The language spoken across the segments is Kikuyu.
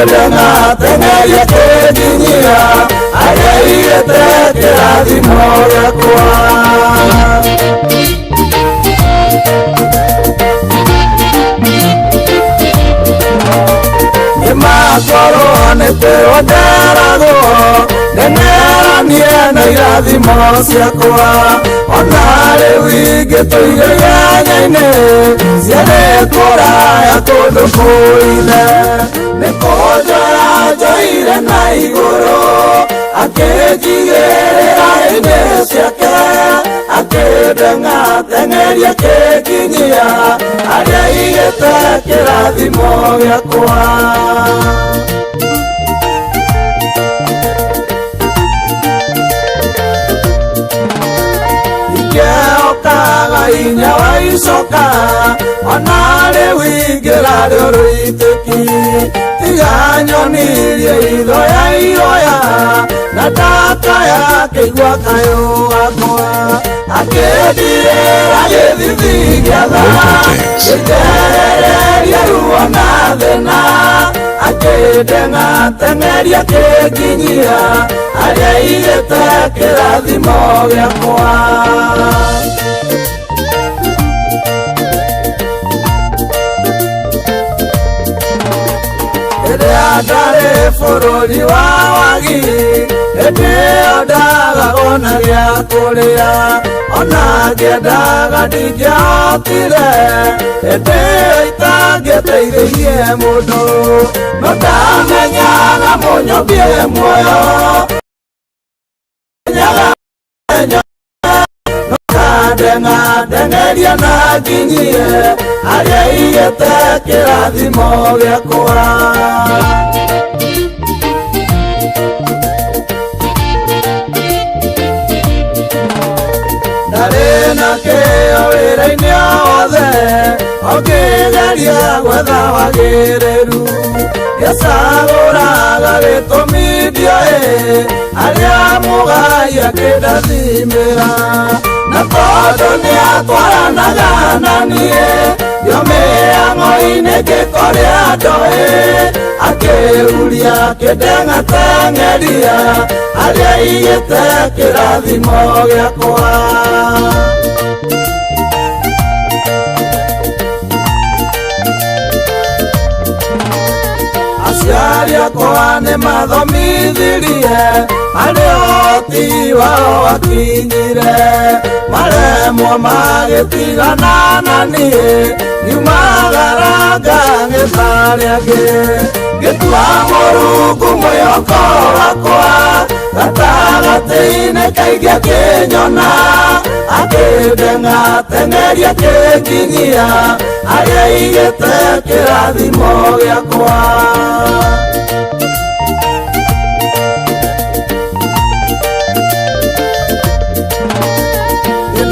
Akĩndengateng'eria akĩnginyia harĩa aigĩte kĩrathimo gĩakwa. Nĩmakorwo nĩ kwĩrwo nderagwo ndeneranie na irathimo ciakwa, ona rĩu ingĩtũire ihenya-inĩ ciarĩ kũraya kũndũ kũine. Nĩ kũnjoya njoire na igũrũ, akĩnjigĩrĩra inĩ ciake, akĩndengateng'eria akĩnginyia harĩa aigĩte kĩrathimo gĩakwa. Ingĩokaga hinya wa icoka, ona rĩu ingĩrarĩ rũitĩki, tiga nyonirie itho ya iroya na ndakaya akĩigua kayũ gakwa, akĩndirĩra gĩthithi gĩa tha, kĩnjehereria ruo na thĩna, akĩndengateng'eria akĩnginyia harĩa aigĩte kĩrathimo gĩakwa. Rĩrĩa ndarĩ bũrũri wa wagi, hĩndĩ ĩyo ndagaga ona gĩa kũrĩa, ona ngĩendaga ndingĩahotire, hĩndĩ ĩyo itangĩteithirie mũndũ, no ndamenyaga mũnyũmbie muoyo, menyaga ndengateng'eria na nginyie harĩa aigĩte kĩrathimo gĩakwa. Ndarĩ na kĩyo wĩra-inĩ o wothe, o ngĩgeria gwetha wagĩrĩru, ngĩcagũraga gĩtũmi ndioĩ harĩa mũgai akĩndathimĩra, na tondũ nĩatwaranaga na niĩ, ndiomĩang'o-inĩ ngĩkorĩa ndoĩ, akĩhuria akĩndengateng'eria harĩa aigĩte kĩrathimo gĩakwa. Aciari akwa nĩ mathomithirie harĩa ũhoti wao wakinyire, maremwo magĩtigana na niĩ, ngiumagara ngagĩta arĩa angĩ, ngĩtua Mũrungu mwĩhoko wakwa, gatagatĩ-inĩ kaingĩ akĩnyona, akĩndengateng'eria akĩnginyia harĩa aigĩte kĩrathimo gĩakwa.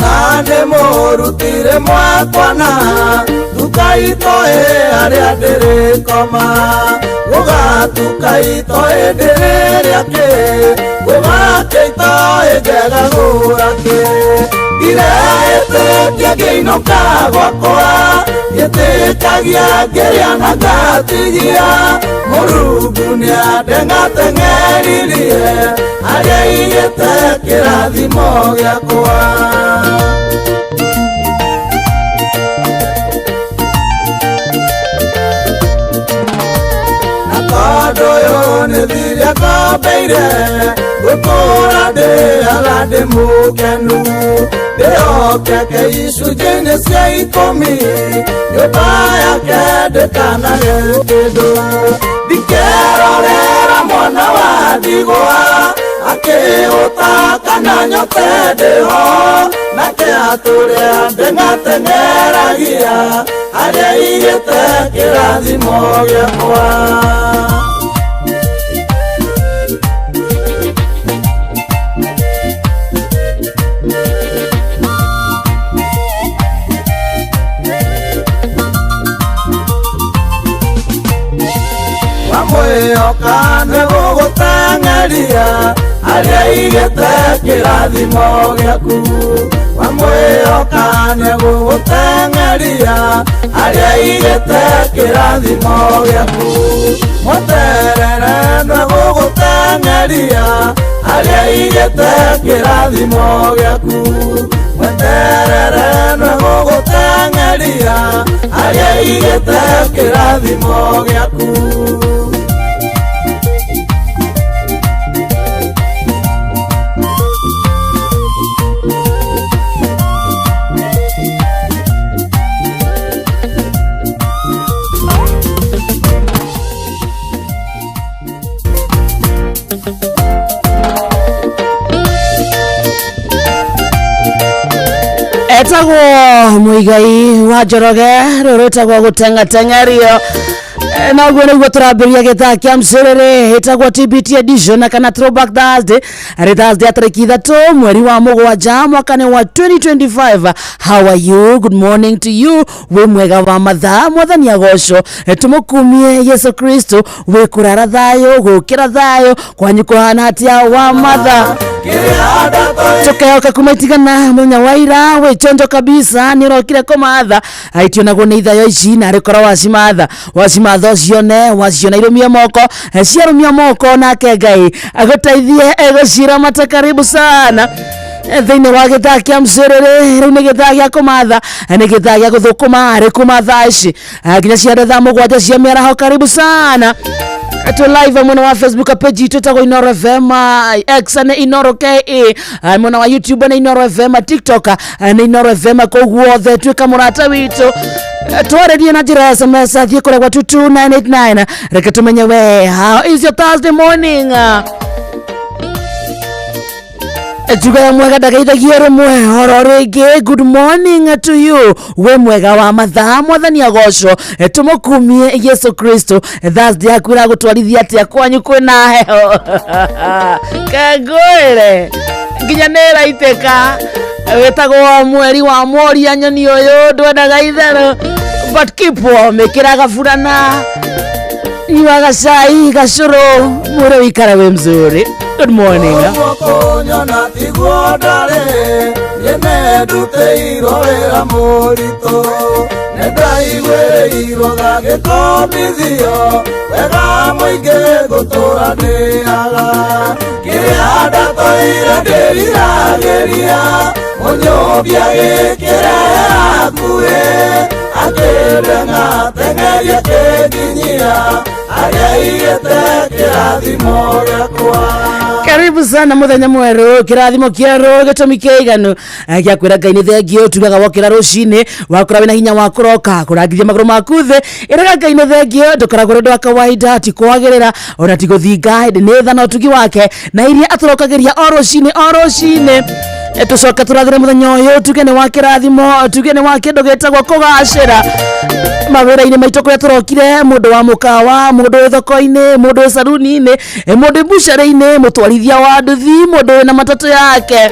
Na ndĩmũrutire mwakwana nduka itoĩ harĩa ndĩrĩkoma, gũgatuka itoĩ ndĩrĩrĩa kĩ, gũgakĩa itoĩ njegagũra kĩ, ndireĩtĩkia ngĩinũka gwakwa, ngĩtĩkagia ngĩrĩa na ngatigia, Mũrungu nĩandengateng'eririe harĩa aigĩte kĩrathimo gĩakwa. Na tondũ ũyũ nĩ thiria ngombeire, ngũtũũra ndĩaga ndĩ mũkenu, ndĩhokeke icunjĩ-inĩ cia ikũmi, nyũmba yake ndĩkanage kĩndũ, ndikerorera mwana wa ndigwa akĩhũta kana nyote ndĩho, nake atũrĩa ndengateng'eragia harĩa aigĩte kĩrathimo gĩakwa. Wamwĩhoka nĩgũgũteng'eria harĩa aigĩte kĩrathimo gĩaku, wamwĩhoka nĩgũgũteng'eria harĩa aigĩte kĩrathimo gĩaku, mweterere. aigĩte kĩrathimo gĩaku weterere nwe gũgũteng'eria harĩa aigĩte kĩrathimo gĩaku. Etagwo Muigai wa Njoroge, rũrũ rwĩtagwo gũteng'ateng'erio. Noguo nĩguo tũrambĩrĩria gĩthaa kĩa mcĩrĩrĩ ĩtagwo TBT edition na kana Throwback Thursday, arĩ Thursday ya tarĩki 3 mweri wa 7 mwaka nĩ wa 2025. How are you? Good morning to you. Wĩ mwega wa mathaa, mwathani agocwo. Tũmũkumie Yesu Kristo. Wĩ kũrara thayũ, gũkĩra thayũ, kwanyu kũhana atĩa wa mathaa? Kĩrĩa ndatũire Tukehoka kuma itigana muthenya wa ira wĩ chonjo kabisa nĩ ũrokire kũmatha aitionagwo nĩ ithayo ici na arĩkorwo wacimatha wacimatha ũcione waciona irũmie moko ciarũmia moko nake Ngai agũteithie egũciramata. Karibu sana thĩinĩ wa gĩthaa kĩa mcĩrĩrĩ. Rĩu nĩ gĩthaa gĩa kũmatha, nĩ gĩthaa gĩa gũthũkũma arĩ kuma thaa ici nginya ciande thaa 7 cia mĩaraho. Karibu sana tu live mwena wa Facebook page itũ ĩtagwo Inoro FM, X nĩ Inoro KE, mwena wa YouTube nĩ Inoro FM, TikTok nĩ Inoro FM. Kũu guothe tuĩka mũrata witũ, twarĩrie na njĩra ya SMS, thiĩ kũrĩa gwa 22989. Reke tũmenye we, how is your Thursday morning? Tugaga mwega ndagaithagio rĩmwe oro rĩngĩ. Good morning to you. Wĩ mwega wa mathaa, mwathani agocwo, tũmũkumie Yesu Kristo. Thursday yaku ĩragũtwarithia atĩa? Kwanyu kwĩna heho? Kangũĩre nginya nĩ ĩraitĩka. Wĩtagwo mweri wa moria nyoni ũyũ ndwendaga itherũ, but keep warm, ĩkĩra gaburana, nyua gacai gacũrũ, mwĩrĩ wĩikare wĩ mzuri. Good morning. Ũguo kũnyona tiguo ndarĩ niĩ nĩndutĩirwo wĩra mũritũ nĩndaiguĩrĩirwo ngagĩkombithio wega mũingĩ ngũtũra ndĩaga kĩrĩa ndatũire ndĩriragĩria mũnyũmbi agĩkĩrehe hakuhĩ akĩndenga teng'eria kĩnginyia harĩa aigĩte kĩrathimo gĩakwa. Karibu sana muthenya mweru, kirathimo kieru, gĩtũmi kĩiganu gĩa kwĩra Ngai nĩ thengio. Tugaga wokĩra rũcinĩ wakora wĩna hinya wa kũroka kũrangithia magũrũ maku thĩ, ĩraga Ngai nĩ thengio. Ndũkoragwo ũrĩ ũndũ wa kawaida, ti kwagĩrĩra ona ti gũthinga, ĩndĩ nĩ tha na ũtugi wake na iria atũrokagĩria o rũcinĩ o rũcinĩ. Tũcoke tũrathĩre mũthenya ũyũ, tuge nĩ wa kĩrathimo, tuge nĩ wa kĩndũ gĩtagwo kũgacĩra mawĩra-inĩ maitũ kũrĩa tũrokire, mũndũ wa mũkawa, mũndũ wĩ thoko-inĩ, mũndũ wĩ saruni-inĩ, mũndũ wĩ bucharĩ-inĩ, mũtwarithia wa nduthi, mũndũ wĩna matatũ yake,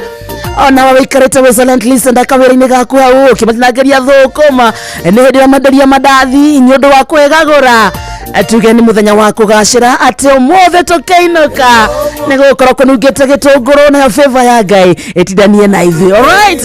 ona we wĩikarĩte wĩ silent listener kawĩra-inĩ gaku hau ũkĩmatinangĩria thũkũma, nĩ hĩndĩ ĩrĩa menderia mandathi nĩ ũndũ wa kwĩgagũra, tuge nĩ mũthenya wa kũgacĩra atĩ ũmũthĩ tũkĩinũka nĩ gũgũkorwo kũnungĩte gĩtũngũrũ, nayo favor ya Ngai ĩtindanie na ithuĩ. Alright,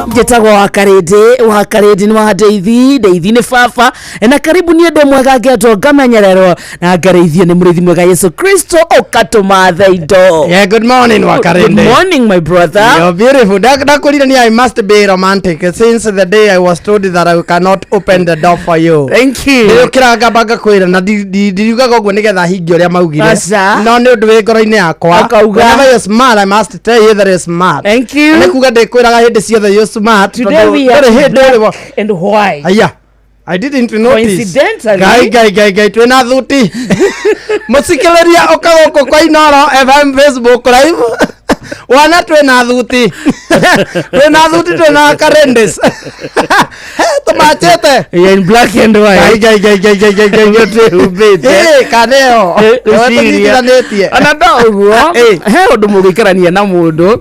njĩtagwo Wakarĩndĩ, Wakarĩndĩ nĩ wa Ndeithi, Ndeithi nĩ baba, na karibu. Niĩ ndĩ mwega, ngendwo ngamenyererwo na ngarĩithio nĩ mũrĩithi mwega Yesu Kristo. Ũkatũmathe indo. Yeah, good morning, Good Wakarinde. morning, my brother. You're beautiful. Ndakwĩrire ni I must be romantic since the day I was told that I cannot open the door for you. Thank you. Ndĩũkĩra ngamba ngakwĩra na ndiriugaga ũguo nĩgetha hingie ũrĩa maugire. Aca. No nĩ ũndũ wĩ ngoro-inĩ yakwa. Akauga. Whenever you're smart, I must tell you that you're smart. Thank you. Nĩ kuga ndĩkwĩraga hĩndĩ ciothe you're smart. Today tondũ we are ndũrĩ hĩndĩ ũrĩ black and white. Aya. I didn't notice. Coincidentally. Ngai ngai ngai ngai twĩna thuti. Mũcikĩrĩria ũka gũkũ kwa Inoro FM Facebook live. Wana twĩna thuti. Twĩna thuti, twĩna karendes. Tũmachĩte. We are in black and Ngai white. ngai ngai ngai ngai ngai ngai. Nĩguo twĩhumbĩte. Eh, kaneo. Ngwĩciria. Tũnyitithanĩtie. Ona no ũguo Eh. he ũndũ mũgũikarania na mũndũ.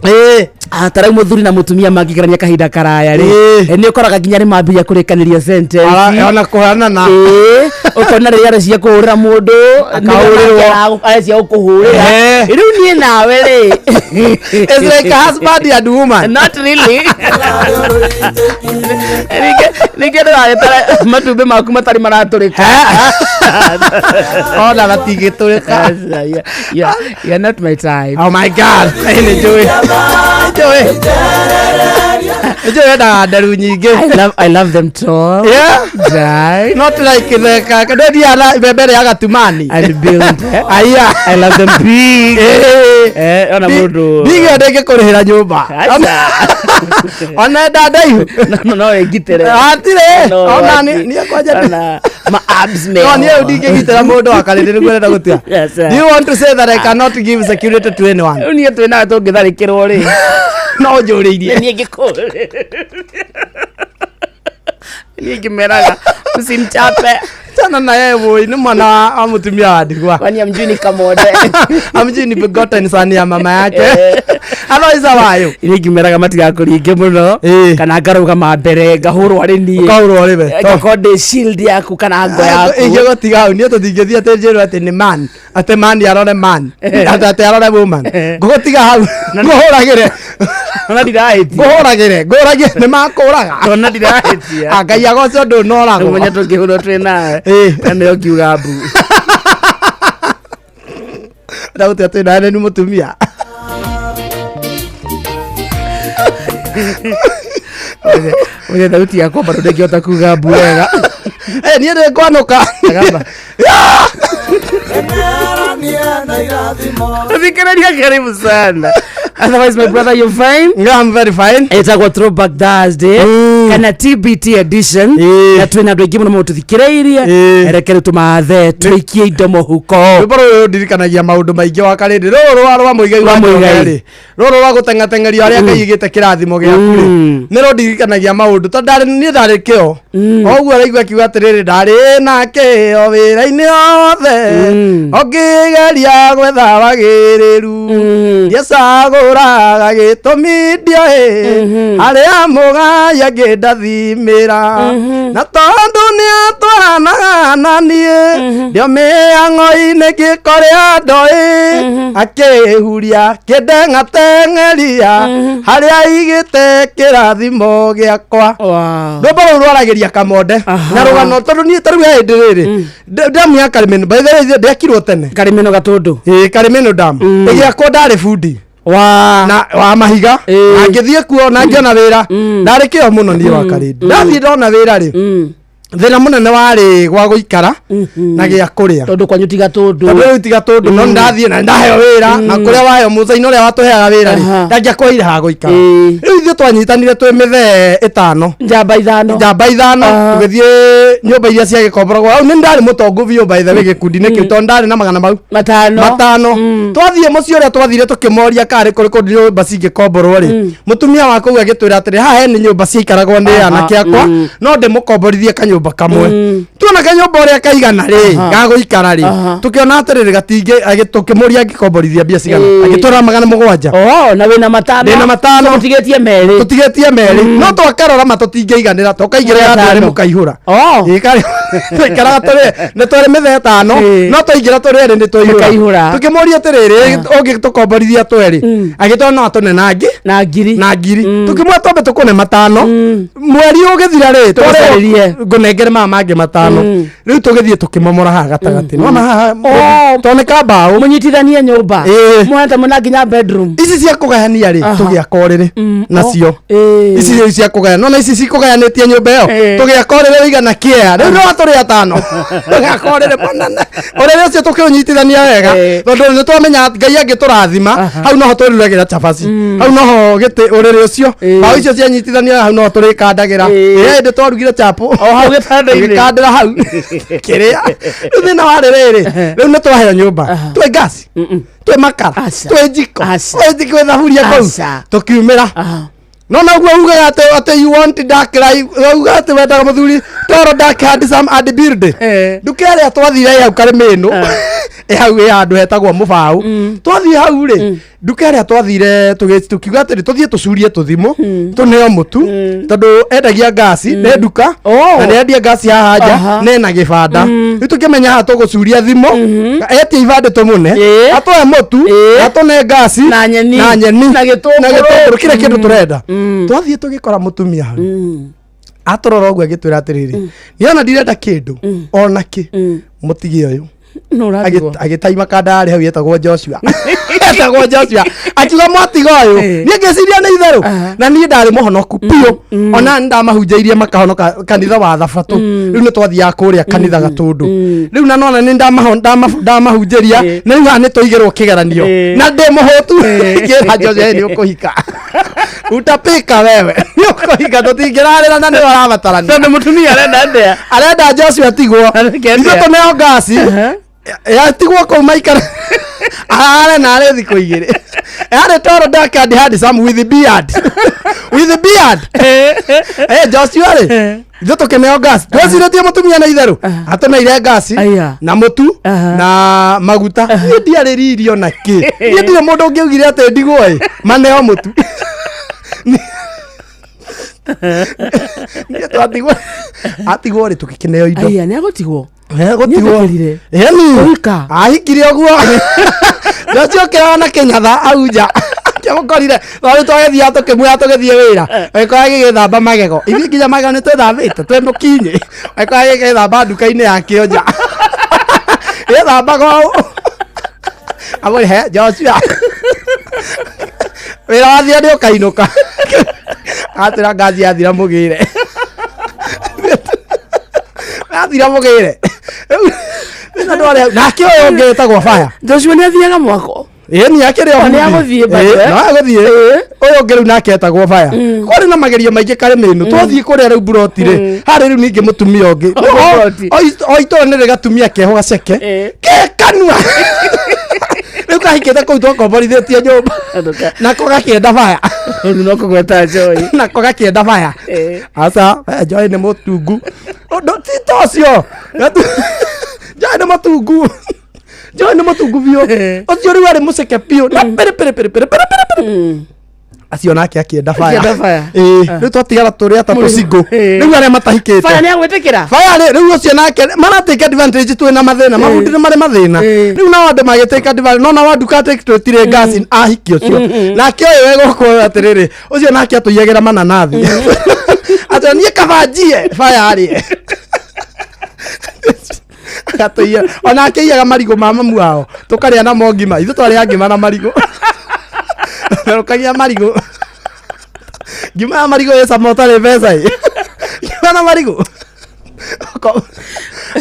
Ta rĩu mũthuri na mũtumia mangĩgerania kahinda karaya rĩ, nĩ ũkoraga nginya nĩ mambiria kũrĩkanĩria sentence. Ona kũhanana. Ĩĩ, ũkona rĩrĩa arĩ cia kũhũrĩra mũndũ, Akahũrĩrwo. arĩ cia gũkũhũrĩra. Rĩu niĩ nawe rĩ, It's like a husband and woman. Not really. Ningĩ ndũragĩtara matumbĩ maku matarĩ maratũrĩka. Ona matingĩtũrĩka. You're not my type. Oh my God. Nĩ njũĩ, nĩ njũĩ wendaga nderu nyingĩ. I love them tall, dark, Not like the ndwendia na mbembe ya gatumani. And built. Aya. I love them big. Ona mũndũ. Big ndĩngĩkũrĩhĩra nyũmba. Aca. Ona enda ndaihu. No ĩngitĩre. Hatirĩ. No, Ona ati- niĩ kwanja ona ma abs no meo. niĩ ndingĩgitĩra mũndũ wa karĩndĩ nĩguo ndĩrenda gũtua. Yes, sir. Do you want to say that I cannot give security to anyone? Rĩu niĩ twĩ nawe tũngĩtharĩkĩrwo rĩ, No njũrĩirie. niĩ ngĩkũrĩ, niĩ ngĩmeraga msimchape. Chana na yeye boy, nĩ mwana wa mũtumia wa ndigwa. Kwani amjui ni kamode? Amjui ni begotten son ya mama yake. Otherwise wayo. Niĩ ngĩmeraga matigakũringe mũno, kana ngarũgama mbere ngahũrwo arĩ niĩ. Ũkahũrwo rĩ we. Ngakorwo ndĩ shield yaku kana ngo yaku. Ingĩgũtiga hau niĩ tũtingĩthiĩ atĩ njĩrwo atĩ nĩ man, atĩ man arore man, atĩ arore woman. Ngũgũtiga hau ngũhũragĩre. Ona ndirahĩtia. Ngũhũragĩre, ngũragie nĩ makũraga. Ona ndirahĩtia. Ah, Ngai agoce ũndũ ũnoragwo. Ũmenye tũngĩhũrwo twĩ nawe, na nĩyo ngiuga mbu. Ndagũtiga twĩ nawe nĩ mũtumia. Ũmenye thauti yakwa bado ndĩngĩhota kuga mbu wega. Eh, niĩ nĩ ngwanũka. Agamba. Ngeneranie na irathimo. Thikĩrĩria, karibu sana. Otherwise, my brother, you're fine? Yeah, I'm very fine. Ĩtagwo Throwback Thursday kana TBT edition, na twĩna andũ aingĩ mũno mũtũthikĩrĩirie. Reke rĩu tũmathe tũikie indo mũhuko. Rwĩmbo rũrũ rũndirikanagia maũndũ maingĩ wa karĩndĩ, rũrũ rwa Mũigai Rwa wa Mũigai. Njoge rĩ, rũrũ rwa gũteng'ateng'erio arĩa Ngai igĩte kĩrathimo gĩaku rĩ, nĩ rũndirikanagia maũndũ tondũ ndarĩ niĩ ndarĩ kĩo o ũguo araigua akiuga atĩrĩrĩ, ndarĩ na kĩo wĩra-inĩ wothe ũngĩgeria gwetha wagĩrĩru, ndiecagũraga gĩtũmi ndioĩ harĩa mũgai angĩndathimĩra, na tondũ nĩatwaranaga na niĩ ndio mĩang'o-inĩ ngĩkorĩa ndoĩ akĩhuria kĩndeng'ateng'eria harĩa aigĩte kĩrathimo gĩakwa. Rwĩmbo rũu rwaragĩria kamonde na rũgano tondũ niĩ tarĩu he hĩndĩ rĩrĩ damu ya Karimeno, by the way, ndĩakirwo tene. Karimeno Gatũndũ. Ĩĩ, Karimeno dam ĩgĩakwo ndarĩ bundi na wa mahiga, na ngĩthiĩ kuo na ngĩona wĩra. Ndarĩ kĩo mũno niĩ wa karĩndĩ. Ndathiĩ ndona wĩra rĩ, thĩna mũnene warĩ gwa gũikara na gĩa kũrĩa. Tondũ kwanyu ti Gatũndũ. Tondũ rĩu tiga tũndũ no ndathiĩ na ndaheo wĩra, na kũrĩa waheo mũcaina ũrĩa watũheaga wĩra rĩ, ndangĩakũheire ha gũikara. Rĩu ithuĩ twanyitanire twĩ mĩthee ĩtano. Njamba ithano. Njamba ithano. Tũgĩthiĩ nyũmba iria ciagĩkomboragwo hau. Nĩ ndarĩ mũtongu biũ by the way gĩkundi-inĩ kĩu, tondũ ndarĩ na magana mau matano. Matano. Twathiĩ mũciĩ ũrĩa twathire tũkĩmoria karĩ kũrĩ kũndũ nyũmba cingĩkomborwo rĩ, mũtumia wa kũu agĩtwĩra atĩrĩ, haha he nĩ nyũmba ciaikaragwo nĩ anake akwa, no ndĩmũkomborithie kanyũmba kamwe. Tuona kanyũmba ũrĩa kaigana rĩ, ga gũikara rĩ, tũkĩona atĩrĩrĩ gatingĩ tũkĩmũria angĩkomborithia mbia cigana. Agĩtwĩra 700. Oh, na wĩna matano. Ndĩna matano. Mũtigĩtie merĩ. Tũtigĩtie merĩ, no twakarora ma tũtingĩiganĩra, tũkaingĩra andũ erĩ Atano. mũkaihũra. Oh. Ĩĩ, twaikaraga tũrĩ nĩ twarĩ mĩthee ĩtano, no twaingĩra tũrĩ erĩ nĩ twaihũra. Mũkaihũra. Tũkĩmũria atĩrĩrĩ, ũngĩtũkomborithia twerĩ? Agĩtwĩra no atũne na ngĩ Na ngiri. Na ngiri. Tũkĩmwĩra twambe tũkũne matano, mweri ũgĩthira rĩ, Tũgũcarĩrie. ngũnengere maya mangĩ matano. Rĩu tũgĩthiĩ tũkĩmomora haha gatagatĩ, nona haha, Oh. tondũ nĩ kambaũ. Mũnyitithanie nyũmba. Mũhete mũna nginya bedroom. Ici cia kũgayania rĩ, tũgĩaka ũrĩrĩ nacio. Ici rĩu cia kũgayana, nona ici cikũgayanĩtie nyũmba ĩyo, tũgĩaka ũrĩrĩ ũigana kĩea. Rĩu no tũrĩ atano, tũgĩaka ũrĩrĩ mũnene. Ũrĩrĩ ũcio tũkĩũnyitithania wega, tondũ nĩ twamenya Ngai angĩtũrathima, hau noho tũrugagĩra cabaci, hau noho gĩtĩ ũrĩrĩ ũcio, mbaũ icio cianyitithania, hau noho tũrĩkandagĩra. Ĩĩ, hĩndĩ twarugire chapo O hau gĩtanda-inĩ. Tũgĩkandĩra hau kĩrĩa. Rĩu thĩna warĩ rĩrĩ, rĩu nĩ twaheo nyũmba, twĩ ngasi, twĩ makara, Aca. twĩ njiko, Aca. twĩ njiko, twĩ thaburia kũu. Aca. Tũkiumĩra. No naguo ugaga atĩ you want dark life, ugaga atĩ wendaga mũthuri toro, dark, handsome and build. Nduka ĩrĩa twathire ĩ hau Karĩmĩnũ, ĩ hau ĩ handũ hetagwo Mũbaũ. Twathiĩ hau rĩ, Nduka ĩrĩa twathire tũkiuga atĩrĩ tũthiĩ tũcurie tũthimũ tũneo mũtu, tondũ endagia ngasi nĩ nduka. Oh. Na nĩ endia ngasi haha nja. Nena gĩbanda rĩu tũkĩmenya haha tũgũcuria thimũ, etie ibandĩ tũmũne, atũhe mũtu, atũne ngasi Na nyeni. na nyeni Na gĩtũngũrũ. Na gĩtũngũrũ, kĩrĩa kĩndũ tũrenda. Twathiĩ tũgĩkora mũtumia hau atũrora ũguo agĩtwĩra atĩrĩrĩ, niona ndirenda kĩndũ ona kĩ, mũtige ũyũ. No ũratigwo. Agĩtaima kanda arĩ hau yetagwo Joshua, etagwo Joshua, akiuga mwatiga ũyũ. Niĩ ngĩciria nĩ itherũ. Na niĩ ndarĩ mũhonoku biũ, ona nĩ ndamahunjĩirie makahonoka kanitha wa thabatũ. Rĩu nĩ twathiaga kũrĩa kanitha Gatũndũ rĩu, na nona nĩ ndamahunjĩria. Na rĩu haha nĩ tũigĩrwo kĩgeranio. Na ndĩ mũhũtu, ngĩra Joshua, "Ĩ, nĩ ũkũhika, utapika wewe, nĩ ũkũhika, tũtingĩrarĩra na nĩ ũrabatarania." Tondũ mũtumia arenda ndĩa. Arenda Joshua atigwo. Arenda. Ithuĩ tũneo ngasi, yatigwo kũu maikara arare narĩ thikũ 2. Yarĩ toro dark and handsome with beard, with beard. Joshua rĩ, ithuĩ tũkĩneo ngasi, twecirĩtie mũtumia na itherũ atũneire ngasi Aya. na mũtu na maguta. Niĩ ndiarĩri irio na kĩ, niĩ ndirĩ mũndũ ũngĩaugire atĩ ndigwo ĩ maneo mũtu. Niĩ twatigwo, atigwo rĩ, tũgĩkĩneo indo. Aya, nĩ agũtigwo. Gũtigwo. Nĩetĩkĩrire. Ĩni. Kũhika. Ahikire ũguo Joshua ũkĩraga na kĩnyatha aunja kĩamũkorire tondũ twagĩthiaga tũkĩmuoya tũgĩthiĩ wĩra, agĩkorwo agĩgĩthamba magego. Ithuĩ nginya magego nĩ twĩthambĩte twĩ mũkinyĩ, agĩkorwo agĩgĩthamba nduka-inĩ ya kĩonja ĩthambaga ũũ. Amwĩre he Joshua wĩra wathira nĩ ũkainũka, atwĩra ngathi yathira mũgĩre, yathira mũgĩre. Rĩu andũ arĩa nake ũyũ ũngĩ wĩtagwo Fire. Joshua nĩ athiaga mwako. Ĩĩ, nĩ akĩrĩ o Nĩ bundi. agũthiĩ bado, Ĩĩ, eh? no agũthiĩ. Ũyũ ũngĩ rĩu nake etagwo Fire. Kwarĩ na magerio maingĩ karĩ mĩnu twathiĩ kũrĩa rĩu buroti rĩ, harĩ rĩu ningĩ mũtumia ũngĩ. Buroti. O itũra nĩ rĩgatumia keho gaceke ke kanua rĩu kahikĩte kũu twakomborithĩtie nyũmba, nako gakĩenda Fire. Rĩu no kũgweta Joy. Nako gakĩenda Fire. Aca, Joy nĩ mũtungu. Ũndũ ti ta ũcio. Joy nĩ mũtungu, Joy nĩ mũtungu biũ. Ũcio rĩu arĩ mũceke biũ na pere pere pere pere pere pere pere. Acio nake akĩenda Fire. Akĩenda Fire. Ĩĩ, rĩu twatigara tũrĩ atatũ single. Rĩu arĩa matahikĩte. Fire nĩ agwĩtĩkĩra. Fire rĩ, rĩu ũcio nake maratake advantage twĩ na mathĩna, mabundi nĩ marĩ mathĩna. Rĩu nao andũ magĩtake advantage, no nao nduka atĩ twĩtire ngasi ahiki ũcio nake ũyũ wĩ gũkũ atĩrĩrĩ, ũcio nake atũiyagĩra mananathi atĩ niĩ kaba njie Fire arĩe agatũiya, ona akĩiyaga marigũ ma mamu wao tũkarĩa namo ngima. Ithuĩ twarĩa ngima na marigũ, therũkagia marigũ, ngima ya marigũ ĩ cama ũtarĩ mbeca ĩ ngima na marigũ.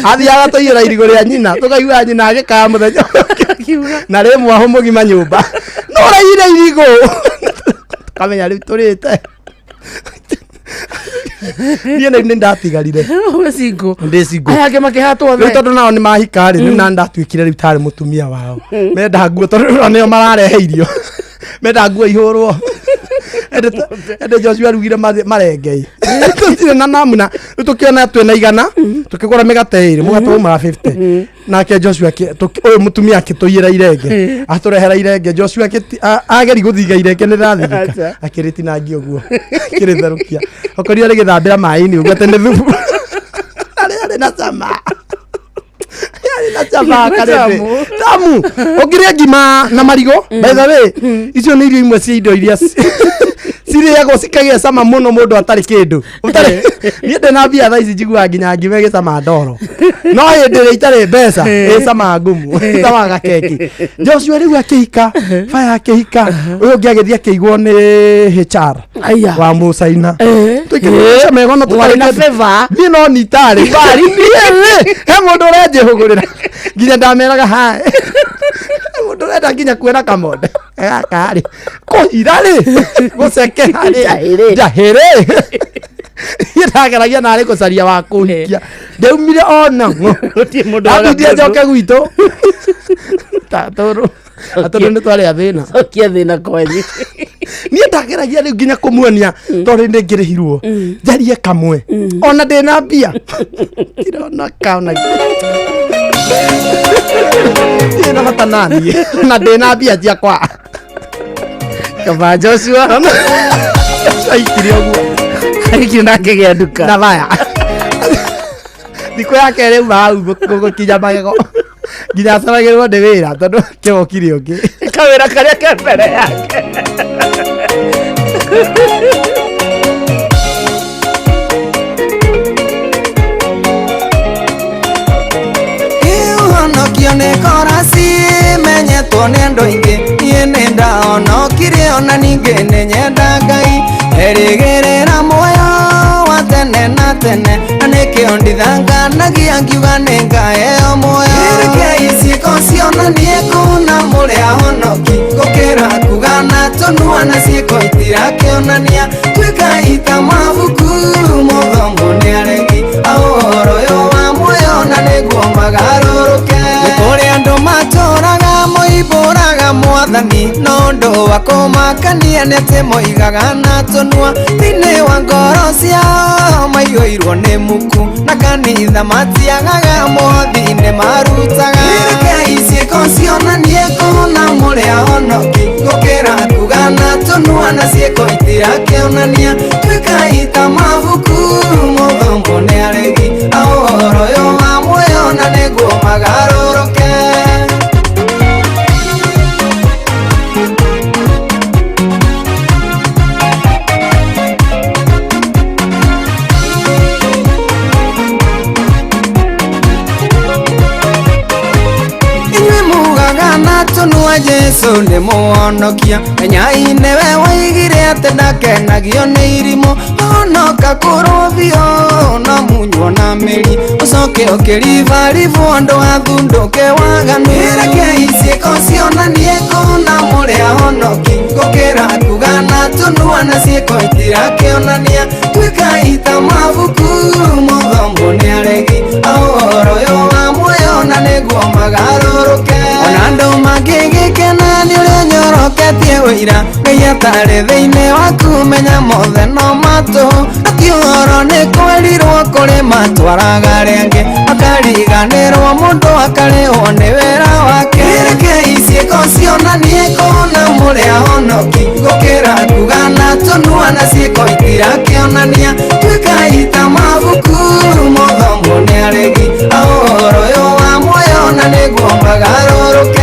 Athiaga tũiyĩra irigũ rĩa nyina, tũkaigua nyina agĩkaya mũthenya Akiuga. Na rĩ mwaho mũgima nyũmba no ũraiyire irigũ, tũkamenya rĩu tũrĩte. Niĩ nĩ ndatigarire. We single. Ndĩ single. Aya angĩ makĩhatwo Rĩu othe. tondũ nao nĩ mahika rĩ, rĩu na ndatuĩkire rĩu tarĩ mũtumia wao, menda nguo, tondũ rĩu nĩo mararehe irio, menda nguo ihũrwo. Ĩndĩ Joshua arugire marenge tũtirĩ na namna. Rĩu tũkĩona twĩna 100, tũkĩgũra mĩgate 2, mũgate umaga 50. Nake Joshua ũyũ mũtumia akĩtũiyĩra irenge, atũrehera irenge. Joshua ageri gũthiga irenge nĩ rĩrathigĩka. Acha. Akĩrĩtinangia ũguo, akĩrĩtherũkia, okorire rĩgĩthambĩra maĩ-inĩ ũguo atĩ nĩ thubu. Arĩ na cama, arĩ na cama. Irigũ Karĩndĩ tamu. Tamu ũngĩrĩa ngima na marigũ. By the way, icio nĩ irio imwe cia indo iria cirĩagwo cikagĩa cama mũno mũndũ atarĩ kĩndũ ũtarĩ. Niĩ ndĩ na mbia thaa ici, njiguaga nginya ngima ĩgĩcama ndoro, no hĩndĩ ĩrĩa itarĩ mbeca ĩcama ngumu, ĩcama gakeki. Joshua rĩu akĩhika, Fire akĩhika, ũyũ ũngĩ agĩthiĩ akĩigwo nĩ HR Aya. wa mũcaina. Tũikĩrĩte megono. Warĩ na favor. Niĩ no nitarĩ bari niĩ rĩ, he mũndũ ũrenjĩhũgũrĩra nginya ndameraga hae, he mũndũ ũrenda nginya kuona kamonde gaka rĩ, kũhira rĩ, gũcekeha rĩ. Njahĩrĩ. Njahĩrĩ. Niĩ ndageragia narĩ gũcaria wa kũhikia, ndaumire ona ng'o. Gũtirĩ mũndũ Ndambindire waga. njoke gwitũ tatũrũ atũrũ nĩ twarĩ athĩna. Cokia thĩna kwanyu. Niĩ ndageragia rĩu nginya kũmuonia tondũ nĩ ngĩrĩhirwo njarie kamwe ona ndĩna mbia ndirona kaona ndirĩ na bata naniĩ na ndĩna mbia ciakwa. Kaba Joshua Aikirie ũguo. Aikirie na akĩgĩa nduka. Na maya thikũ ya kerĩ uma hau gũkinya magego nginya acaragĩrwo nĩ wĩra tondũ kĩgokire ũngĩ. Kawĩra karĩa ke mbere yake. Ũhonokio nĩ korasi menyetwo nĩ andũ aingĩ. Niĩ nĩ ndahonokire ona ningĩ nĩ nyenda Ngai. Erĩgĩrĩra muoyo wa tene na tene, na nĩkĩo ndithanganagia ngiuga nĩ ngaheo muoyo. Rekei ciĩko cionanie kũna mũrĩ ahonoki, gũkĩra kuga na tũnua na ciĩko itirakĩonania. Tuĩkai ta mabuku mũthomwo nĩ aregi a ũhoro ũyũ wa muoyo, na nĩguo magarũrũke. Nĩ kũrĩ andũ matũraga moimbũraga mwathani, no ũndũ wa kũmakania nĩ atĩ moigaga na tũnua. Thĩinĩ wa ngoro ciao maiyũirwo nĩ muku, na kanitha matiagaga mũhothi nĩ marutaga. Rekei ciĩko cionanie kũna mũrĩ ahonoki, gũkĩra kuga na tũnua na ciĩko itirakĩonania. Tuĩkai ta mabuku mũthomwo nĩ aregi a ũhoro ũyũ wa muoyo, na nĩguo magarũrũke. Inyuĩ mugaga na tũnua Jesũ nĩ mũhonokia, menyai nĩwe woigire atĩ ndakenagio nĩ irimũ. Honoka kũrũbio na munywo na mĩri, ũcoke ũkĩribaribwo andũ athundũke waganu. Rekei ciĩko cionanie kũna mũrĩ ahonoki, gũkĩra kuga na tũnua na ciĩko itirakĩonania. Tuĩkai ta mabuku mũthomwo nĩ aregi a ũhoro ũyũ wa muoyo, na nĩguo magarũrũke. Ona andũ mangĩgĩkena nĩ ũrĩa nyoroketie ũira, Ngai atarĩ thĩinĩ waku menya mothe no matũ. Ati ũhoro nĩ kwerirwo kũrĩ matwaraga arĩa angĩ, makariganĩrwo mũndũ akarĩhwo nĩ wĩra wake. Rekei ciĩko cionanie kũna mũrĩ ahonoki, gũkĩra kuga na tũnua na ciĩko itirakĩonania. Tuĩkai ta mabuku mũthomwo nĩ aregi a ũhoro ũyũ wa muoyo, na nĩguo magarũrũke.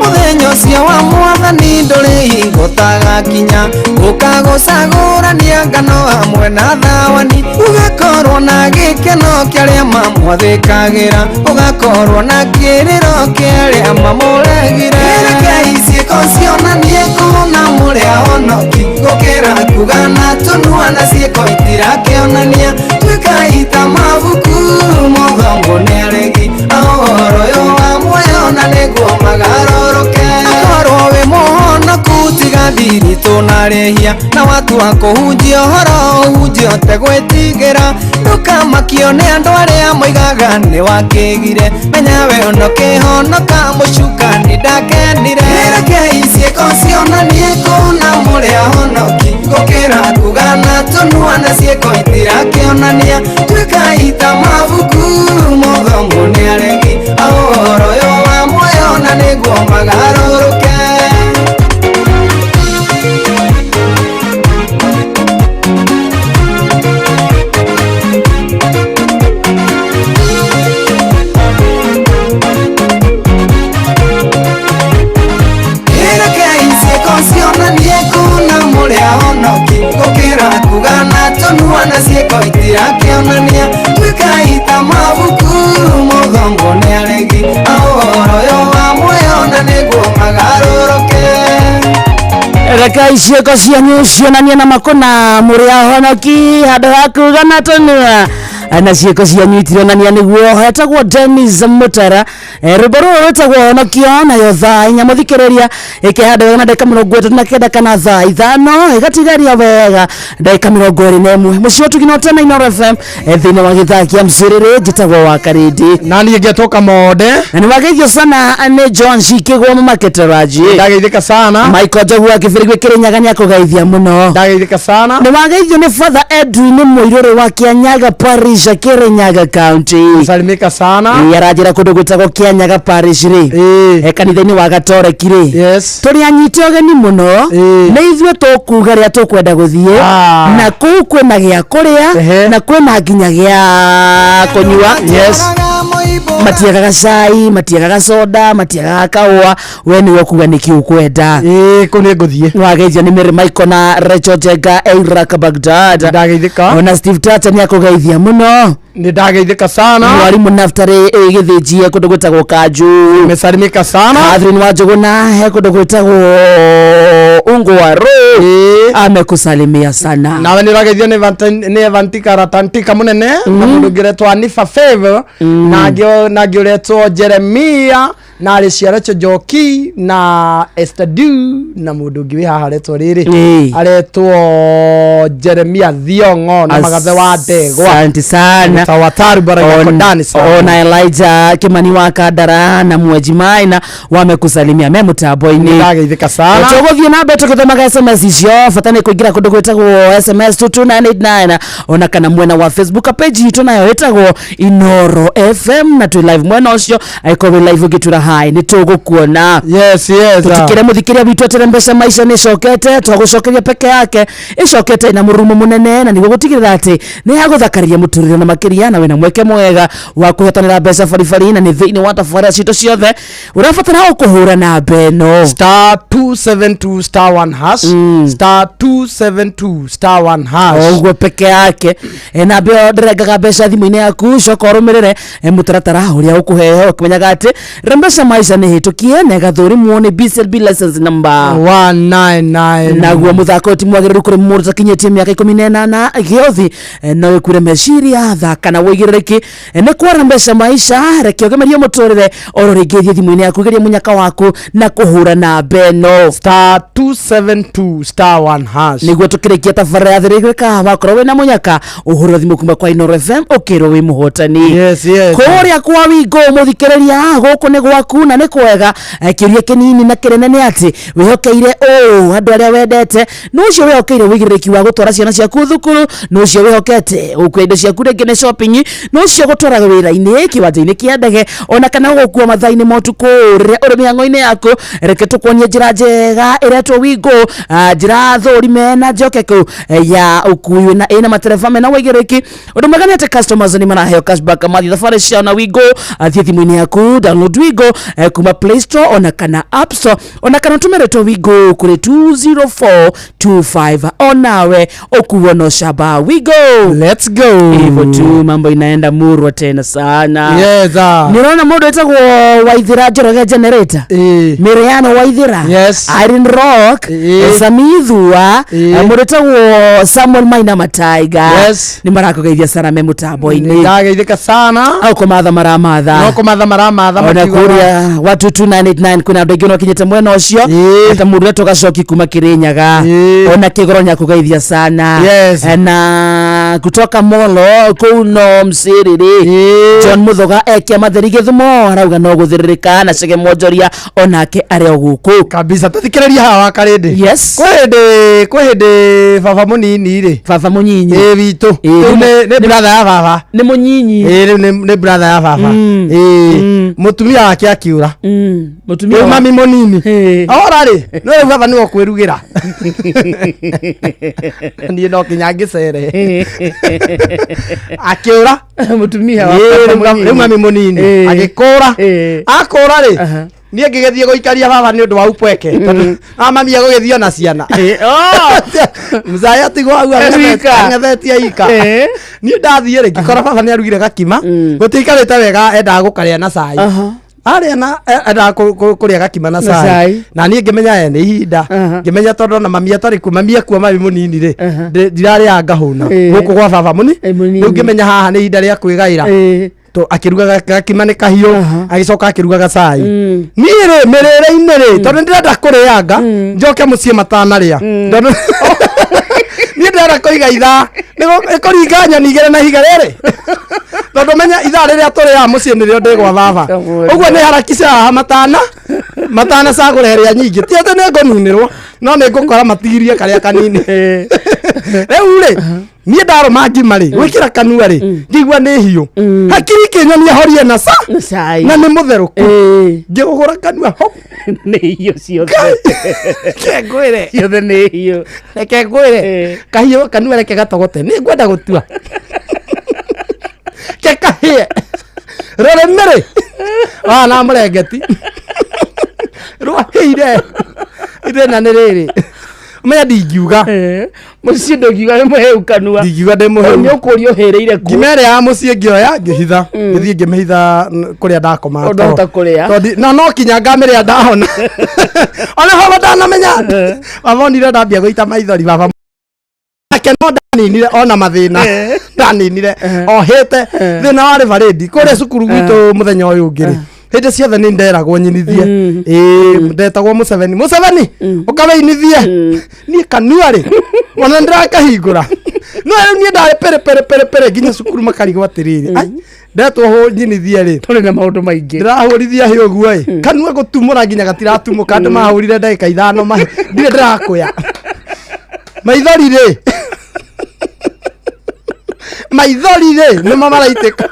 Mũthenya ũcio wa mwathani ndũrĩ hingo ũtagakinya, ũkagũcagũrania ngano hamwe na thawani. Ũgakorwo na gĩkeno kĩa arĩa mamwathĩkagĩra, ũgakorwo na kĩrĩro kĩa arĩa mamũregire. Rekei ciĩko cionanie kũna mũrĩ ahonoki, gũkĩra kuga na tũnua na ciĩko itirakĩonania. Tuĩkai ta mabuku mũthomwo nĩ aregi a ũhoro ũyũ wa muoyo, na nĩguo magarũrũke. Akorwo wĩ mũhonoku tiga thiritũ na rĩhia, na watua kũhunjia ũhoro ũhunjie ũtegwĩtigĩra. Ndũkamakio nĩ andũ arĩa moigaga nĩ wakĩgire, menya we ũnokĩhonoka mũcukani ndakenire. Rekei ciĩko cionanie kũna mũrĩ ahonoki, gũkĩra kuga na tũnua na ciĩko itirakĩonania. Tuĩkai ta mabuku mũthomwo nĩ aregi a ũhoro ũyũ wa muoyo, na nĩguo magarũrũke. Rekei ciĩko cionanie kũna mũrĩ ahonoki, gũkĩra kuga na tũnua na ciĩko itirakĩonania. Tuĩkai ta mabuku mũthomwo nĩ aregi a ũhoro ũyũ wa muoyo, na nĩguo magarũrũke. Rekei ciĩko cianyu cionanie na makũna mũrĩ ahonoki, handũ ha kuga na tũnua. Na ciĩko cianyu itironania nĩguo. Etagwo Denis Mutara. Rwĩmbo rũrũ rwĩtagwo Honokio. Nayo thaa 4 mũthikĩrĩria ĩkĩhanda wega na ndagĩka 39 kana thaa 5 ĩgatigaria wega ndagĩka 21. Mũciĩ ũtugi na ũtene Inooro FM, thĩinĩ wa gĩthaa kĩa mcĩrĩrĩ. Njĩtagwo wa Karĩndĩ. Na niĩ ngetwo Kamonde. Na nĩ wageithio sana nĩ John Shikĩgwo Mamaketeraji. Ndageithĩka sana. Michael Njogu wa Kĩbĩrĩgwe Kĩrĩnyaga nĩ akũgeithia mũno. Ndageithĩka sana. Nĩ wageithio nĩ Father Edwin Mũirũrĩ wa Kĩanyaga Parish, Kĩrĩnyaga County. Salimika sana. Ĩ, aranjĩra kũndũ gwĩtagwo Kĩanyaga Parish rĩ, kanitha-inĩ wa Gatoreki rĩ, tũrĩ anyite ũgeni mũno. Nĩ ithuĩ tũkuga rĩrĩa tũkwenda gũthiĩ. Na kũu kwĩna gĩa kũrĩa na kwĩna nginya gĩa kũnyua. Matiagaga cai, matiagaga soda, matiagaga kahũa. We nĩwe ũkuga nĩkĩ ũkwenda. Ĩĩ, kũu nĩ ngũthiĩ. Wageithio nĩ Mary Michael na Rachel Jenga Iraq Baghdad. Ndageithĩka. Ona Steve Tata nĩ akũgeithia mũno. Nĩ ndageithĩka sana. Mwarimũ Naftari gĩthĩnjie kũndũ gwĩtagwo Kanju. Mesalimika sana. Catherine wa Njũgũna he kũndũ gwĩtagwo Ungwaru amekusalimia sana. Nawe nä ũrageithio nĩ Evantika Ratantika mũnene na mũndũ ũngĩ ũretwo Anifa Favor na angĩ ũretwo Jeremia na Rĩciarecho Njoki na Esther Du na mũndũ ũngĩ wĩ haha aretwo rĩrĩ aretwo Jeremia Thiong'o na magathe wa ndegwa. Asante sana. Tawataru bara sana. Ona Elijah Kimani wa Kandara na Mweji Maina wamekusalimia me mũtambo-inĩ. Ndageithĩka sana. Tũgũthiĩ na mbere tũgĩthomaga SMS icio. Bata nĩ kũingĩra kũndũ gwĩtagwo SMS 22989 ona kana mwena wa Facebook page itũ nayo ĩtagwo Inooro FM, na twĩ live mwena ũcio. Angĩkorwo wĩ live ũngĩtura hi nĩ tũgũkuona. Yes. Tutikire mũthikĩria witũ atĩrĩ, mbeca maica nĩ icokete, twagũcokeria peke yake, ĩcokete na mũrurumo mũnene na nĩguo gũtigĩrĩra atĩ nĩ yagũthakariria mũtũrĩre na makĩria, na wĩna mweke mwega wa kũhotanĩra mbeca baribari, na nĩ thĩinĩ wa tabarĩra citũ ciothe. Ũrabatara o kũhũra namba ĩno: Star 272 star 1 hash, star 272 star 1 hash. Ũguo peke yake. Namba ĩyo ndĩrengaga mbeca thimũ-inĩ yaku. Coka ũrũmĩrĩre mũtaratara ũrĩa ũkũheo, ũkĩmenyaga atĩ mbeca maica nĩ hĩtũkie na ĩgathũrimwo nĩ BCLB license number 199. Naguo mũthako ũyũ ti mwagĩrĩru kũrĩ mũndũ ũtakinyĩtie mĩaka 18 gĩothi. No ĩkuire meciria. Thaka na wĩigĩrĩrĩki. Nĩ kwara mbeca maica, reke ũgemerie mũtũrĩre oro rĩngĩ. Thiĩ thimũ-inĩ yaku, geria mũnyaka waku na kũhũra namba ĩno: Star 272 star 1 hash. Nĩguo tũkĩrĩkia tabarĩra ya thĩrĩgwĩka, wakorwo wĩna mũnyaka ũhũrĩrwo thimũ kuma kwa Inooro FM ũkĩrwo wĩ mũhotani. Yes. Kũrĩa kwa Wingo mũthikĩrĩria, gũkũ nĩ gwaku na nĩ kwega. Kĩũria kĩnini na kĩnene nĩ atĩ wĩhokeire ũũ andũ arĩa wendete? Nĩ ũcio wĩhokeire wĩigĩrĩrĩki wa gũtwara ciana ciaku thukuru? Nĩ ũcio wĩhokete gũkua indo ciaku rĩngĩ nĩ shopping? Nĩ ũcio gũtwaraga wĩra-inĩ, kĩwanja-inĩ kĩa ndege, ona kana gũgũkua mathaa-inĩ ma ũtukũ rĩrĩa ũrĩ mĩhang'o-inĩ yaku? Reke tũkuonie njĩra njega ĩretwo Wingo, njĩra thũrime na njokeku ya ũkui na ĩna matereba mena wĩigĩrĩrĩki. Ũndũ mwega nĩ atĩ customers nĩ maraheo cashback mathiĩ thabarĩ ciao na Wingo. Thiĩ thimũ-inĩ yaku, download Wingo kuma Play Store ona kana App Store, ona kana ũtũmĩre Wingo kũrĩ 20425, onawe ũkuo no shaba. Wingo. Let's go. Hivyo tu, mambo inaenda murwa tena sana. Yes. Nĩũrona mũndũ wĩtagwo Waithĩra Njoroge Generator, Miriano Waithĩra, Irene Rock, Samithua, mũndũ wĩtagwo Samuel Maina Mataiga nĩ marakũgeithia sana me mũtambo-inĩ. Ndageithĩka sana. Au kũmatha maramatha. No kũmatha maramatha. Ona makiugaga- kũrĩa wa 22989 kwĩna andũ aingĩ ũnakinyĩte mwena ũcio, ta mũndũ wetwo Gacoki kuma Kĩrĩnyaga, ona Kĩgoro nĩakũgeithia sana. Na kutoka Molo kũu no Mcĩrĩrĩ, John Muthoga ekia matheri Gĩthumo arauga no gũthĩrĩrĩka, na Chege Mwonjoria onake arĩ o gũkũ. Kabisa, tũthikĩrĩria haha wa Karĩndĩ. Kwĩ hĩndĩ baba mũnini rĩ, Baba mũnyinyi. Ĩ witũ. Rĩu nĩ brother ya baba. Nĩ mũnyinyi. Ĩ, rĩu nĩ brother ya baba. Ĩ, mũtumia wake akiũra. Mũtumia Rĩu mami mũnini ora rĩ, no rĩu baba nĩwe ũkwĩrugĩra, niĩ no kinya ngĩcere. Akĩũra. Mũtumia wa Ĩ, baba rĩu mũnyinyi. Rĩu mami mũnini agĩkũra. Akũra rĩ, niĩ ngĩgĩthiĩ gũikaria baba nĩ ũndũ wa upweke, tondũ mami egũgĩthiĩ ona ciana. Mzaya atigwo hau Wika. ang'ethetie ika. Niĩ ndathiĩ rĩ, ngĩkora baba nĩ arugire gakima, gũtiikarĩte wega, endaga gũkarĩa na cai. Arĩa na endaga kũrĩa gakima na Na cai. cai. Na niĩ ngĩmenya aya nĩ ihinda. Ngĩmenya tondũ ona mami atarĩ kuo, mami akua mami mũnini rĩ, ndirarĩaga ngahũna. Gũkũ gwa baba mũni. Eh, mũnini. Rĩu ngĩmenya haha nĩ ihinda rĩa kwĩgaĩra. To akĩruga gakima nĩ kahiũ, agĩcoka akĩruga gacai. Niĩ rĩ mĩrĩre-inĩ rĩ, tondũ nĩndĩrenda kũrĩanga, njoke mũciĩ matanarĩa. Tondũ niĩ ndĩrenda kũiga ithaa nĩ kũringa nyoni igĩrĩ na ihiga rĩrĩ. Tondũ menya ithaa rĩrĩa tũrĩaga mũciĩ nĩrĩo ndĩ gwa baba. Ũguo nĩ harakisha haha matana matanacagũra ĩrĩa nyingĩ. Ti atĩ nĩ ngũninĩrwo, no nĩ ngũkora matigirie karĩa kanini. Rĩu rĩ, niĩ ndarũma ngima rĩ, gwĩkĩra kanua rĩ, ngĩigua nĩ hiũ. Hakiri ikĩnyonia horie na ca Cai. na nĩ mũtherũku. Ngĩgũgũra kanua ho. Nĩ hiũ ciothe. Reke ngwĩre. Ciothe nĩ hiũ. Reke ngwĩre. Kahiũ kanua reke gatogote. Nĩ ngwenda gũtua. Ke kahĩe. Rũrĩmĩ rĩ. Wa na mũrengeti. Rwahĩire. Ithĩna nĩ rĩrĩ. Menya ndingiuga. Mũciĩ ndũngiuga nĩ mũhĩu kanua. Ndingiuga ndĩ mũhĩu. Nĩ ũkũrio ũhĩrĩire kũ. Ngima ĩrĩa ya mũciĩ ngĩoya ngĩhitha. Ngĩthiĩ ngĩmĩhitha kũrĩa ndakomaga. Ũndahota kũrĩa. Tondũ na no kinya ngamĩrĩa ndahona. Ona baba ndanamenya. Baba onire ndambia gũita maithori baba. Ake no ndaninire ona mathĩna. Ndaninire ohĩte thĩna warĩ barĩndi kũrĩa cukuru gwitũ mũthenya ũyũ ũngĩ rĩ. Hĩndĩ ciothe nĩ nderagwo nyinithie. Ĩĩ ndetagwo Museveni. Museveni ũkawĩinithie. Niĩ kanua rĩ ona ndĩrakahingũra. No rĩu niĩ ndarĩ pere pere pere pere nginya cukuru makarigwo atĩrĩrĩ. Ai ndetwo nyinithie rĩ. Tũrĩ na maũndũ maingĩ. Ndĩrahũrithia hĩ ũguo ĩ. Kanua gũtumũra nginya gatiratumũka andũ mahũrire ndagĩka ithano mahe. Ndirĩ ndĩrakũya. Maithori rĩ. Maithori rĩ nĩmo maraitĩka.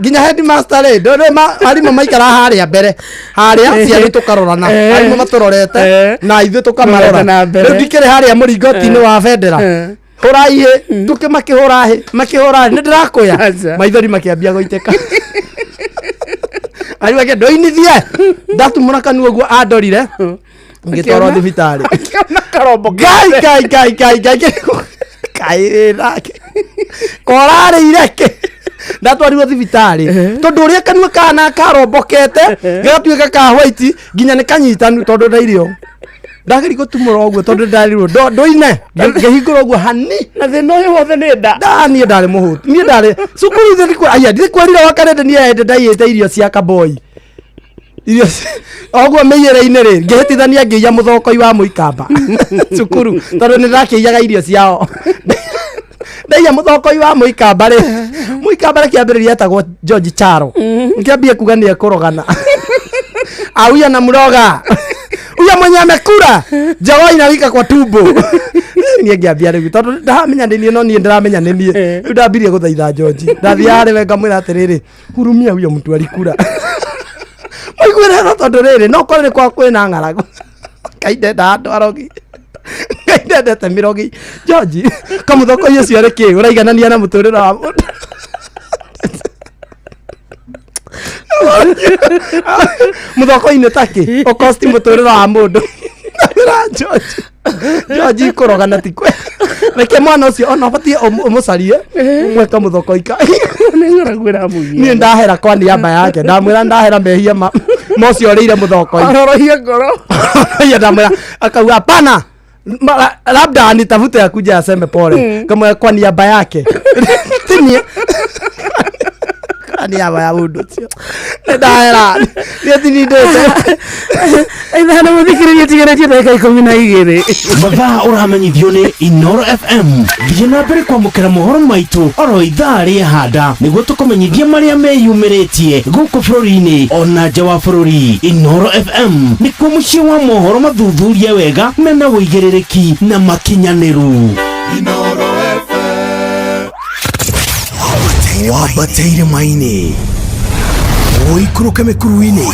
Nginya headmaster rĩ, ndũrĩ arimũ maikara harĩa mbere. Harĩa ciana tũkarorana. Arimũ matũrorete na ithuĩ tũkamarora. Tũrorete na mbere. Rĩu ndikĩrĩ harĩa mũringoti-inĩ wa bendera. Hũrai hĩ, tũkĩ makĩhũra hĩ, makĩhũra hĩ, nĩ ndĩrakũya. Aca. Maithori makĩambia gũitĩka. Arimũ ake ndũinithie. Ndatumũra kanua ũguo andorire. Ngĩtwarwo thibitarĩ. Akĩona karombo Ngai ngai ngai ngai ngai ngai nake korarĩire kĩ ndatwarirwo thibitarĩ tondũ ũrĩa kanua kana karombokete gagatuĩka ka white nginya nĩ kanyitanu tondũ ndairio ndageri gũtumũra ũguo tondũ ndarirwo ndũine ngĩhingũra ũguo hani Na thĩna ũyũ wothe nĩ nda. nda niĩ ndarĩ mũhũtu niĩ ndarĩ cukuru ithe ndikũ aya ndikwĩrire wakarĩndĩ niĩ hĩndĩ ndaiyĩte irio cia kaboi irio oguo mĩiyĩre-inĩ rĩ ngĩhĩtithania ngĩiya mũthokoi wa mũikamba cukuru tondũ nĩ ndakĩiyaga irio ciao ndaiya mũthokoi wa mũikamba rĩ mũikamba rĩ kĩambĩrĩria etagwo George Charo ngĩambie kuga nĩ ekũrogana auya na muroga uya mwenye amekura jogoo inawika kwa tumbo niĩ ngĩambia rĩu tondũ ndaramenya nĩ niĩ no niĩ ndĩramenya nĩ niĩ rĩu ndambirie gũthaitha George ndathiaga harĩ we ngamwĩra atĩrĩrĩ hurumia huyo mtu alikura maiguĩre tha tondũ rĩrĩ no korwo nĩ kwa kwĩna ng'aragu Ngai ndenda andũ arogi Ngai ndendete mĩrogi George kamũthokoi ũcio arĩ kĩ ũraiganania na mũtũrĩre wa mũndũ mũthoko-inĩ takĩ ũkosti mũtũrĩre wa mũndũ Ndamwĩra George George kũrogana ti kwe reke mwana ũcio ona ũbatiĩ ũmũcarie ũmwe kamũthokoi ka Nĩ ng'aragu ĩramũgia. niĩ ndahera kwa niaba yake ndamwĩra ndahera mehia ma mocio ũrĩire mũthokoi Arorohie ngoro. Iya ndamwĩra akauga hapana labda anitafute akuja aseme pole kama kwa niaba yake ti niĩ kwa niaba ya mũndũ ũcio nĩ ndahera niĩ tinindĩte Ithano mũthikĩrĩria tigarĩtie ndagĩka 12. Mathaa ũramenyithio nĩ Inoro FM. Thiĩ na mbere kwamũkĩra mohoro maitũ oro ithaa rĩehanda nĩguo tũkũmenyithie marĩa meyumĩrĩtie gũkũ bũrũri-inĩ ona nja wa bũrũri. Inoro FM nĩkuo mũciĩ wa mohoro mathuthurie wega mena ũigĩrĩrĩki na makinyanĩru. Inoro FM. Wambateire maini ũikũrũke mĩkuru-inĩ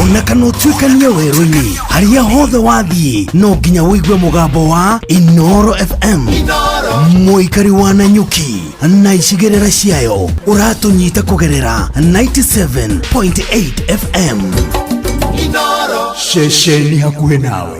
ona kana ũtuĩkanie werũ-inĩ harĩa hothe wathiĩ no nginya ũigue mũgambo wa Inoro FM mũikari wa Nanyuki na icigĩrĩra ciayo ũratũnyita kũgerera 97.8 FM. Ceceni hakuhĩ nawe.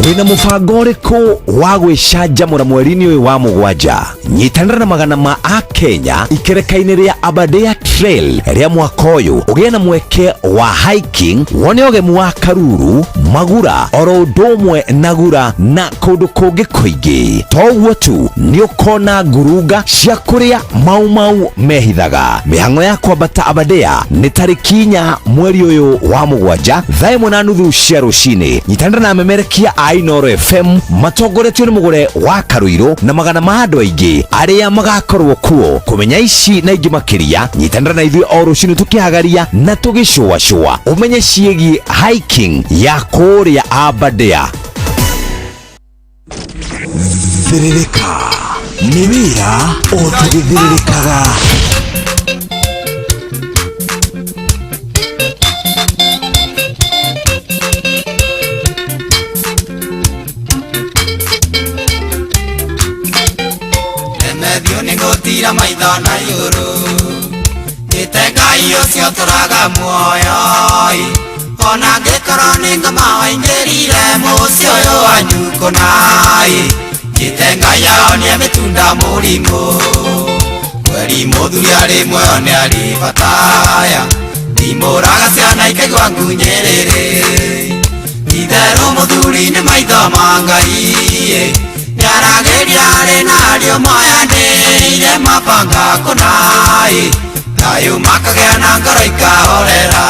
Wĩna mũbango ũrĩkũ wa gwĩcanjamũra mweri-inĩ ũyũ wa mũgwanja? Nyitanĩra na magana ma akenya ikereka-inĩ rĩa Aberdare Trail rĩa mwaka ũyũ, ũgĩe na mweke wa hiking, wone ũgemu wa Karuru, Magura oro ũndũ ũmwe na Gura na kũndũ kũngĩ kũingĩ. To ũguo tu, nĩ ũkona ngurunga cia kũrĩa mau mau mehithaga. Mĩhang'o ya kwambata Aberdare nĩ tarĩki 4 mweri ũyũ wa 7 thaa 1:30 cia rũcinĩ. Nyitanĩra na amemerekia a Inooro FM matongoretio nĩ mũgũre wa Karuirũ na magana ma andũ aingĩ arĩa magakorwo kuo. Kũmenya ici na ingĩ makĩria, nyitanĩra na ithuĩ o rũcinĩ tũkĩhagaria na tũgĩcũacũa ũmenye ciĩgiĩ hiking ya kũrĩa Aberdare. Thĩrĩrĩka nĩ wĩra o tũgĩthĩrĩrĩkaga. Remethio nĩ gũtira maitho na igũrũ, njĩte Ngai ũcio ũtũraga muoyo ĩ. Ona angĩkorwo nĩ ngoma waingĩrire mũciĩ ũyũ wanyu kũna ĩ, njĩte Ngai ahonie mĩtunda mũrimũ. Kweri mũthuri arĩ muoyo nĩ arĩ bataya, ndimũraga ciana ikaigua ngunyĩrĩrĩ. Itherũ mũthuri nĩ maitho ma Ngai ĩ, nĩaragĩria arĩ na ariũ moyanĩire mabanga kũna ĩ, thayũ makagĩa na ngoro ikahorera.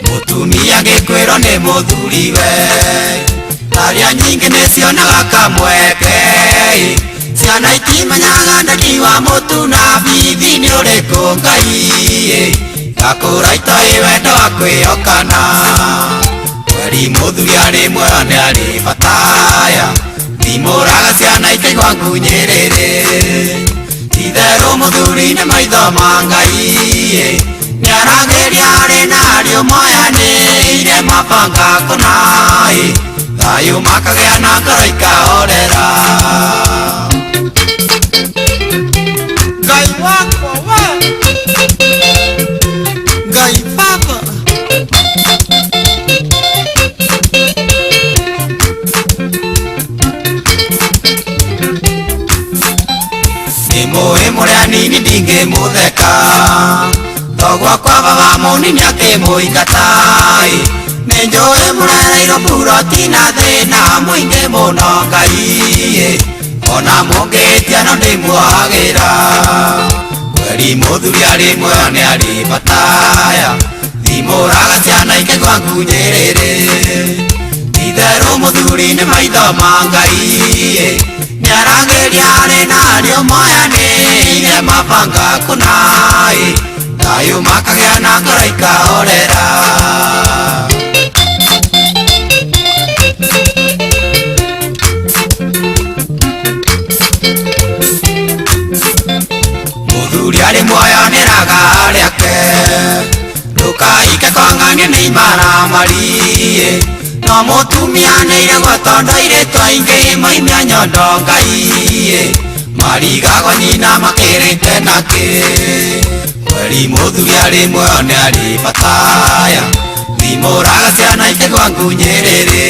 Mũtumia gĩkwĩrwo nĩ mũthuriwe, aria nyingĩ nĩcionaga kamweke ĩ, ciana itimenyaga ndagi wa mũtu na bithi nĩ ũrĩkũ Ngai ĩ, ngakũra itoĩ wendo wa kwĩhokana. Kweri mũthuri arĩ muoyo nĩ arĩ bataya, ndimũraga ciana ikaigua ngunyĩrĩrĩ. Itherũ mũthuri nĩ maitho ma Ngai ĩ, nĩaragĩria arĩ na ariũ moyanĩire mabanga kũna ĩ, thayũ makagĩa na ngoro ikahorera. Ngai wakwa we, Ngai baba. Nĩmũĩ mũrĩ anini ndingĩmũtheka, thoguo kwa baba mũnini akĩmũingata ĩ, nĩnjũĩ mũrereirwo buroti na thĩna mũingĩ mũno Ngai ĩ, ona mũngĩtia no ndĩmuohagĩra. Kweri mũthuri arĩ muoyo nĩ arĩ bataya, thimũraga ciana ikaigua ngunyĩrĩrĩ. Itherũ mũthuri nĩ maitho ma Ngai ĩ, nĩaragĩria arĩ na ariũ moyanĩire mabanga kũna ĩ, thayũ makagĩa na ngoro ikahorera. Mũthuri arĩ muoyo nĩraga rĩake, ndũkaike kwang'ania nĩ imaramari ĩ, no mũtumia nĩiregwo tondũ airĩtu aingĩ maimia nyondo Ngai ĩ, marigagwo nyina makĩrĩte nakĩ. Kweri mũthuri arĩ muoyo nĩ arĩ bataya, thimũraga ciana ikaigua ngunyĩrĩrĩ.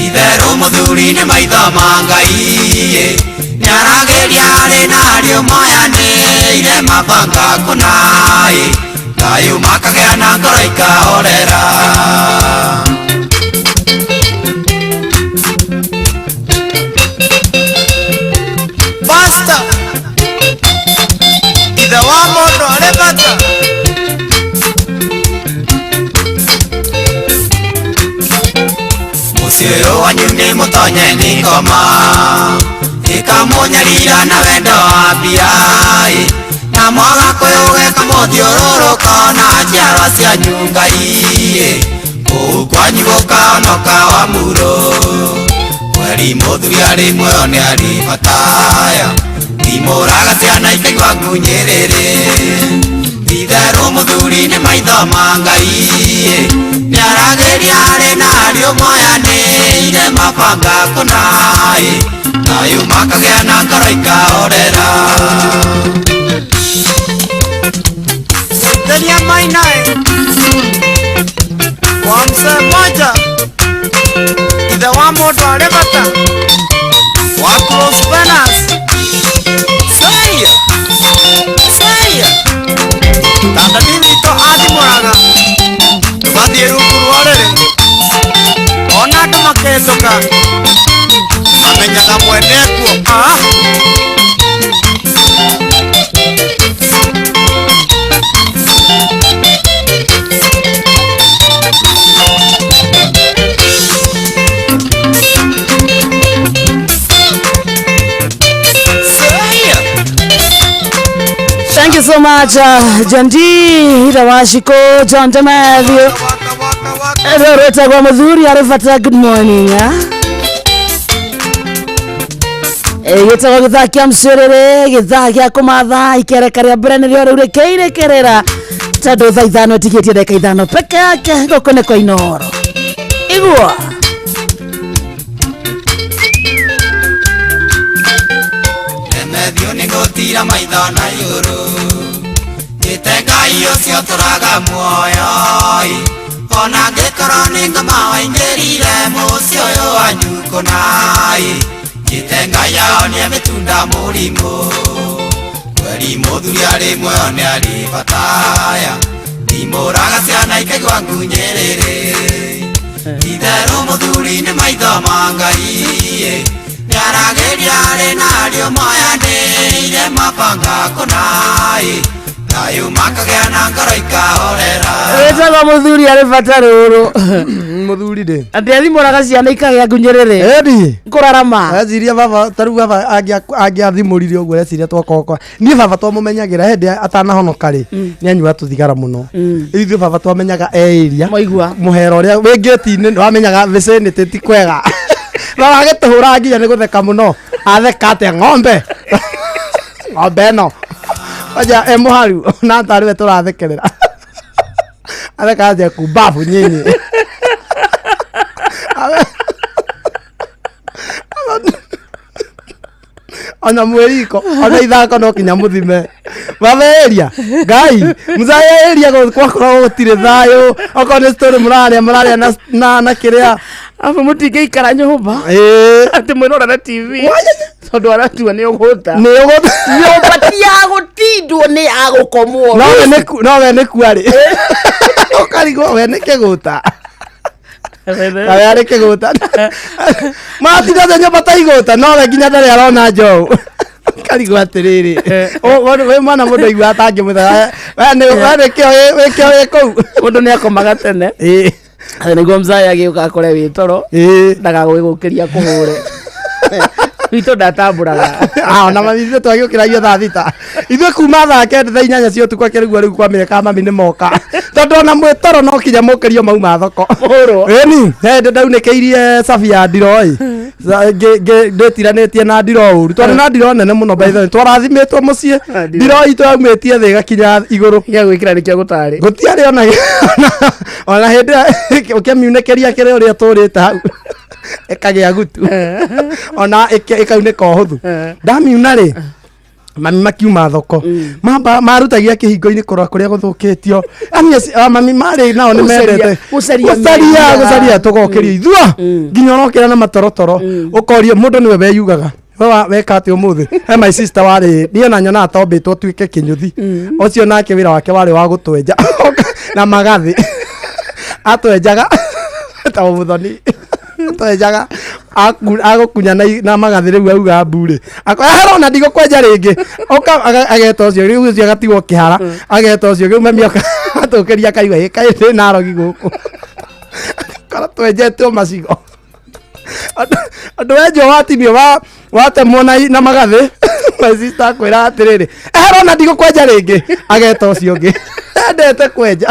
Itherũ mũthuri nĩ maitho ma Ngai ĩ, nĩaragĩria arĩ na ariũ moyanĩire mabanga kũna ĩ, thayũ makagĩa na ngoro ikahorera. Pastor, ithe wa mũndũ arĩ bata. Mũciĩ ũyũ wanyu nĩ mũtonye nĩ ngoma, ĩkamũnyarira na wendo wa mbia ĩ, na mwaga kwĩũgeka mũthiũrũrũko na njiarwa cianyu Ngai ĩ, kũu kwanyu gũkahonoka wa muro. Kweri mũthuri arĩ muoyo nĩ arĩ bataya, ndimũraga ciana ikaigua ngunyĩrĩrĩ. Itherũ mũthuri nĩ maitho ma Ngai ĩ, nĩaragĩria arĩ na ariũ moyanĩire mabanga kũna ĩ, thayũ makagĩa na ngoro ikahorera. Theria maina ĩ. Ithe wa mũndũ arĩ bata wa Close Banners. Saia saia tandani witũ athimũraga tũgathiĩ rungu rwa ũrĩrĩ ona andũ makĩhĩtũka mamenyaga mwene kuo. Ah. Saia. Thank you so much, John D. Rawashiko, John Demetrio. Waka waka waka. Rwetagwo muthuri arĩ bata. Good morning, ah. Gĩtagwo gĩthaa kĩa mcĩrĩrĩ, gĩthaa gĩa kũmatha ikereka rĩa mbere nĩrĩo rĩu rĩkĩirĩkĩrĩra tondũ thaa 5 ĩtigĩtie ndagĩka 5 peke yake. Gũkũ nĩ kwa Inoro igua. Demetrio nĩ gũtira maitho na igũrũ njĩte Ngai ũcio tũraga muoyo ĩ. Ona ngĩkorwo nĩ ngoma waingĩrire mũciĩ ũyũ wanyu kũna ĩ. Njĩte Ngai ahonie mĩtunda mũrimũ mweri mũthuri arĩ muoyo nĩ arĩ bataya ndimũraga ciana ikaigua ngunyĩrĩrĩ itherũ mũthuri nĩ maitho ma Ngai ĩ. Nĩaragĩria arĩ na ariũ moyanĩire mabanga kũna ĩ. Thayũ makagĩa na ngoro ikahorera. Wĩtagwo mũthuri arĩ bata rũrũ. Muthuri ndĩ. Atĩ athimũraga ciana ikagĩa ngunyĩrĩrĩ. Edi. Kũrarama. Eciria baba tarĩu baba angĩathimũrire ũguo eciria twakokwa niĩ baba twamũmenyagĩra hĩndĩ atanahonoka rĩ, nĩ anyua tũthigara mũno. Ithuĩ baba twamenyaga e area. Mwaigua. Mũhera ũrĩa wĩ ngĩti-inĩ wamenyaga vicinity ti kwega. Baba agĩtũhũra nginya nĩ gũtheka mũno, atheka atĩa ng'ombe ng'ombe ĩno kwanja e mũharu na tarĩ we tũrathekerera, atheka atĩa kumbabu nyinyi. Ona mwĩriko ona ithako no kinya mũthime baba area ngai mzaya area gwakoragwo gũtirĩ thayũ okorwo nĩ story mũrarĩa mũrarĩa na kĩrĩa. Abu mũtingĩikara nyũmba ĩĩ atĩ mwĩrorere TV tondũ aratua nĩ ũgũta. Nĩ ũgũta. Nyũmba ti ya gũtindwo, nĩ ya gũkomwo. No we nĩ kuarĩ ũkarigwo we nĩ kĩgũta kawe arĩ kĩgũta matinda nyũmba ta igũta no we nginya ndarĩ arona njou karigwo atĩrĩrĩ wĩ mwana mũndũ aigua atangĩmũtha we nĩ kĩo wĩ kĩo wĩ kũu. Mũndũ nĩ akomaga tene. Ĩĩ. Atĩ nĩguo mzaya agĩũka akore wĩ toro. Ĩĩ. Ndagagũgĩkĩria kũhũre witũ ndatambũraga. Ah, ona mami ithuĩ twagĩũkĩragio thaa 6 ithuĩ kuma thaa 9 thaa 8 cia ũtukũ akĩrĩguo rĩu kwamĩrĩka mami nĩ moka tondũ ona mwĩtoro no kinya mũkĩrio mauma thoko. Mũhũrwo. Ĩni he ndĩ ndaunĩkĩirie cabi ya ndiro ĩ ndĩtiranĩtie na ndiro ũru twarĩ na ndiro nene mũno, by the way twarathimĩtwo mũciĩ. Ndiro. Ndiro itũ yaumĩtie thĩ ĩgakinya igũrũ. Gĩa gwĩkĩra nĩkĩo gũtarĩ. Gũtiarĩ ona hĩndĩ ĩyo ũkĩmiunĩkĩria kĩrĩa ũrĩa tũrĩte hau ĩkagĩa gutu ona ĩkaunĩka ũhũthũ. Ndamiuna rĩ, mami makiuma thoko mamba marutagia kĩhingo-inĩ kũrora kũrĩa gũthũkĩtio. Ani mami marĩ nao nĩ mendete gũcaria gũcaria mehia. Gũcaria tũgokĩrio ithua nginya ũrokĩra na matorotoro ũkorio mũndũ nĩwe weyugaga we weka atĩ ũmũthĩ. He my sister warĩ niĩ ona nyonaga tombĩtwo tuĩke kĩnyũthi ũcio nake wĩra wake warĩ wa gũtwenja na magathĩ, atwenjaga ta mũthoni twenjaga agũkunya na magathĩ rĩu auga mburĩ akoya ndigũkwenja rĩngĩ. Oka ageta ũcio rĩu ũcio agatigwo kĩhara ageta ũcio rĩu mami oka atũkĩria akaigua ĩ kaĩ ndĩ na arogi gũkũ kora twenjetwo macigo. Andũ wenjwo watinio watemwo na magathĩ, my sister akwĩra atĩrĩrĩ eherona ndigũkwenja rĩngĩ, ageta ũcio ũngĩ endete kwenja.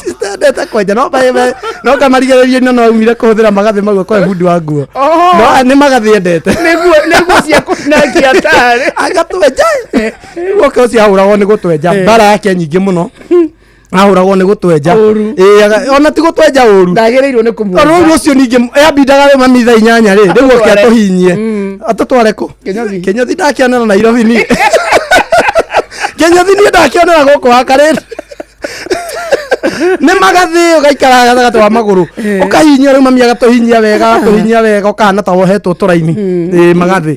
Sister endete kwenja no no kamarigĩrĩrio no aumire kũhũthĩra magathĩ mau akoe bundi wa nguo no nĩ magathĩ endete. Nĩguo cia kũnangia tarĩ. Agatwenja guoka ũcio ahũragwo nĩ gũtwenja mbara yake nyingĩ mũno ahũragwo nĩ gũtwenja. Ũru. Ĩĩ, ona ti gũtwenja ũru. Ndagĩrĩirwo nĩ kũmuona. Tondũ rĩu ũcio ningĩ yambindaga rĩ mami thaa 8 rĩ rĩu oke Atũtware. atũhinyie atũtware kũ? Kĩnyothi. Kĩnyothi ndakĩonera Nairobi niĩ kĩnyothi niĩ ndakĩonera gũkũ wakarĩ. Nĩ magathĩ ũgaikara gatagatĩ wa magũrũ, ũkahihinya. Rĩu mami agatũhihinya wega, agatũhihinya wega, ũkahana ta wohetwo tũraini. Ĩ magathĩ.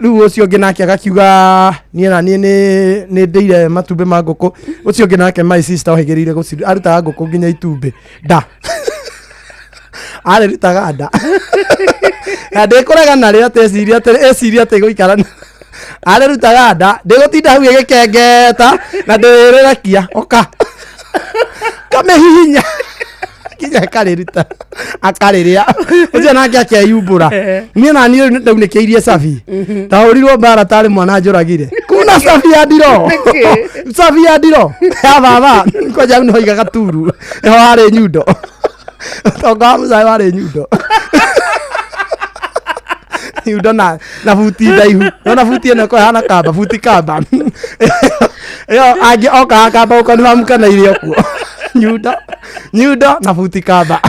Rĩu ũcio ũngĩ nake agakiuga, niĩ na niĩ nĩ ndĩire matumbĩ ma ngũkũ. Ũcio ũngĩ nake, my sister, ohĩgĩrĩire gũci arutaga ngũkũ nginya itumbĩ nda, arĩrutaga nda na ndĩkũrega narĩo, atĩ eciria atĩ eciria atĩ gũikara arĩrutaga nda, ndĩgũtinda hau ĩgĩkengeta na ndĩrĩrekia oka kamĩhihinya nginya akarĩruta, akarĩrĩa. Ũcio nake akeyumbũra, niĩ na niĩ rĩu ndaunĩkĩirie cabi, ndahũrirwo mbara tarĩ mwana njũragire kuna cabi ya ndiro, cabi ya ndiro ya baba. Kwanja hau nĩho igaga turu, nĩho harĩ nyundo, ũtonga wa mũcaĩ warĩ nyundo, nyundo na buti ndaihu. Nona buti ĩno ĩhana kamba, buti kamba ĩyo angĩ oka akamba gũkonfirm kana irĩ o kuo. Nyundo, nyundo na buti kamba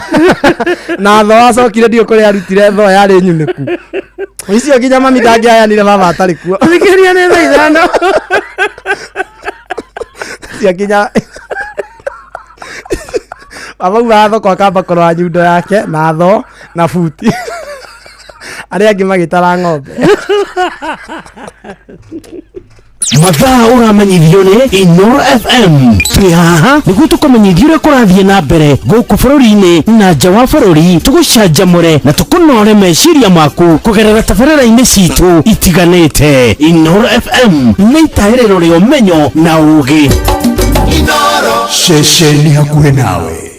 na tho. Acokire ndiũ kũrĩa arutire tho yarĩ nyunĩku icio nginya mami ndangĩayanire baba atarĩ kuo. Thikĩrĩria, nĩ thaa 5. Icio nginya baba umaga thoko akamba kũrora nyundo yake na tho na buti, arĩa angĩ magĩtara ng'ombe. Mathaa ũramenyithio nĩ Inoro FM. Twĩ haha nĩguo tũkũmenyithia ũrĩa kũrathiĩ na mbere gũkũ bũrũri-inĩ na nja wa bũrũri, tũgũcanjamũre na tũkũnore meciria maku kũgerera tabarĩra-inĩ citũ itiganĩte. Inoro FM nĩ itahĩrĩro rĩa ũmenyo na ũũgĩ. Ceceni hakuhĩ nawe.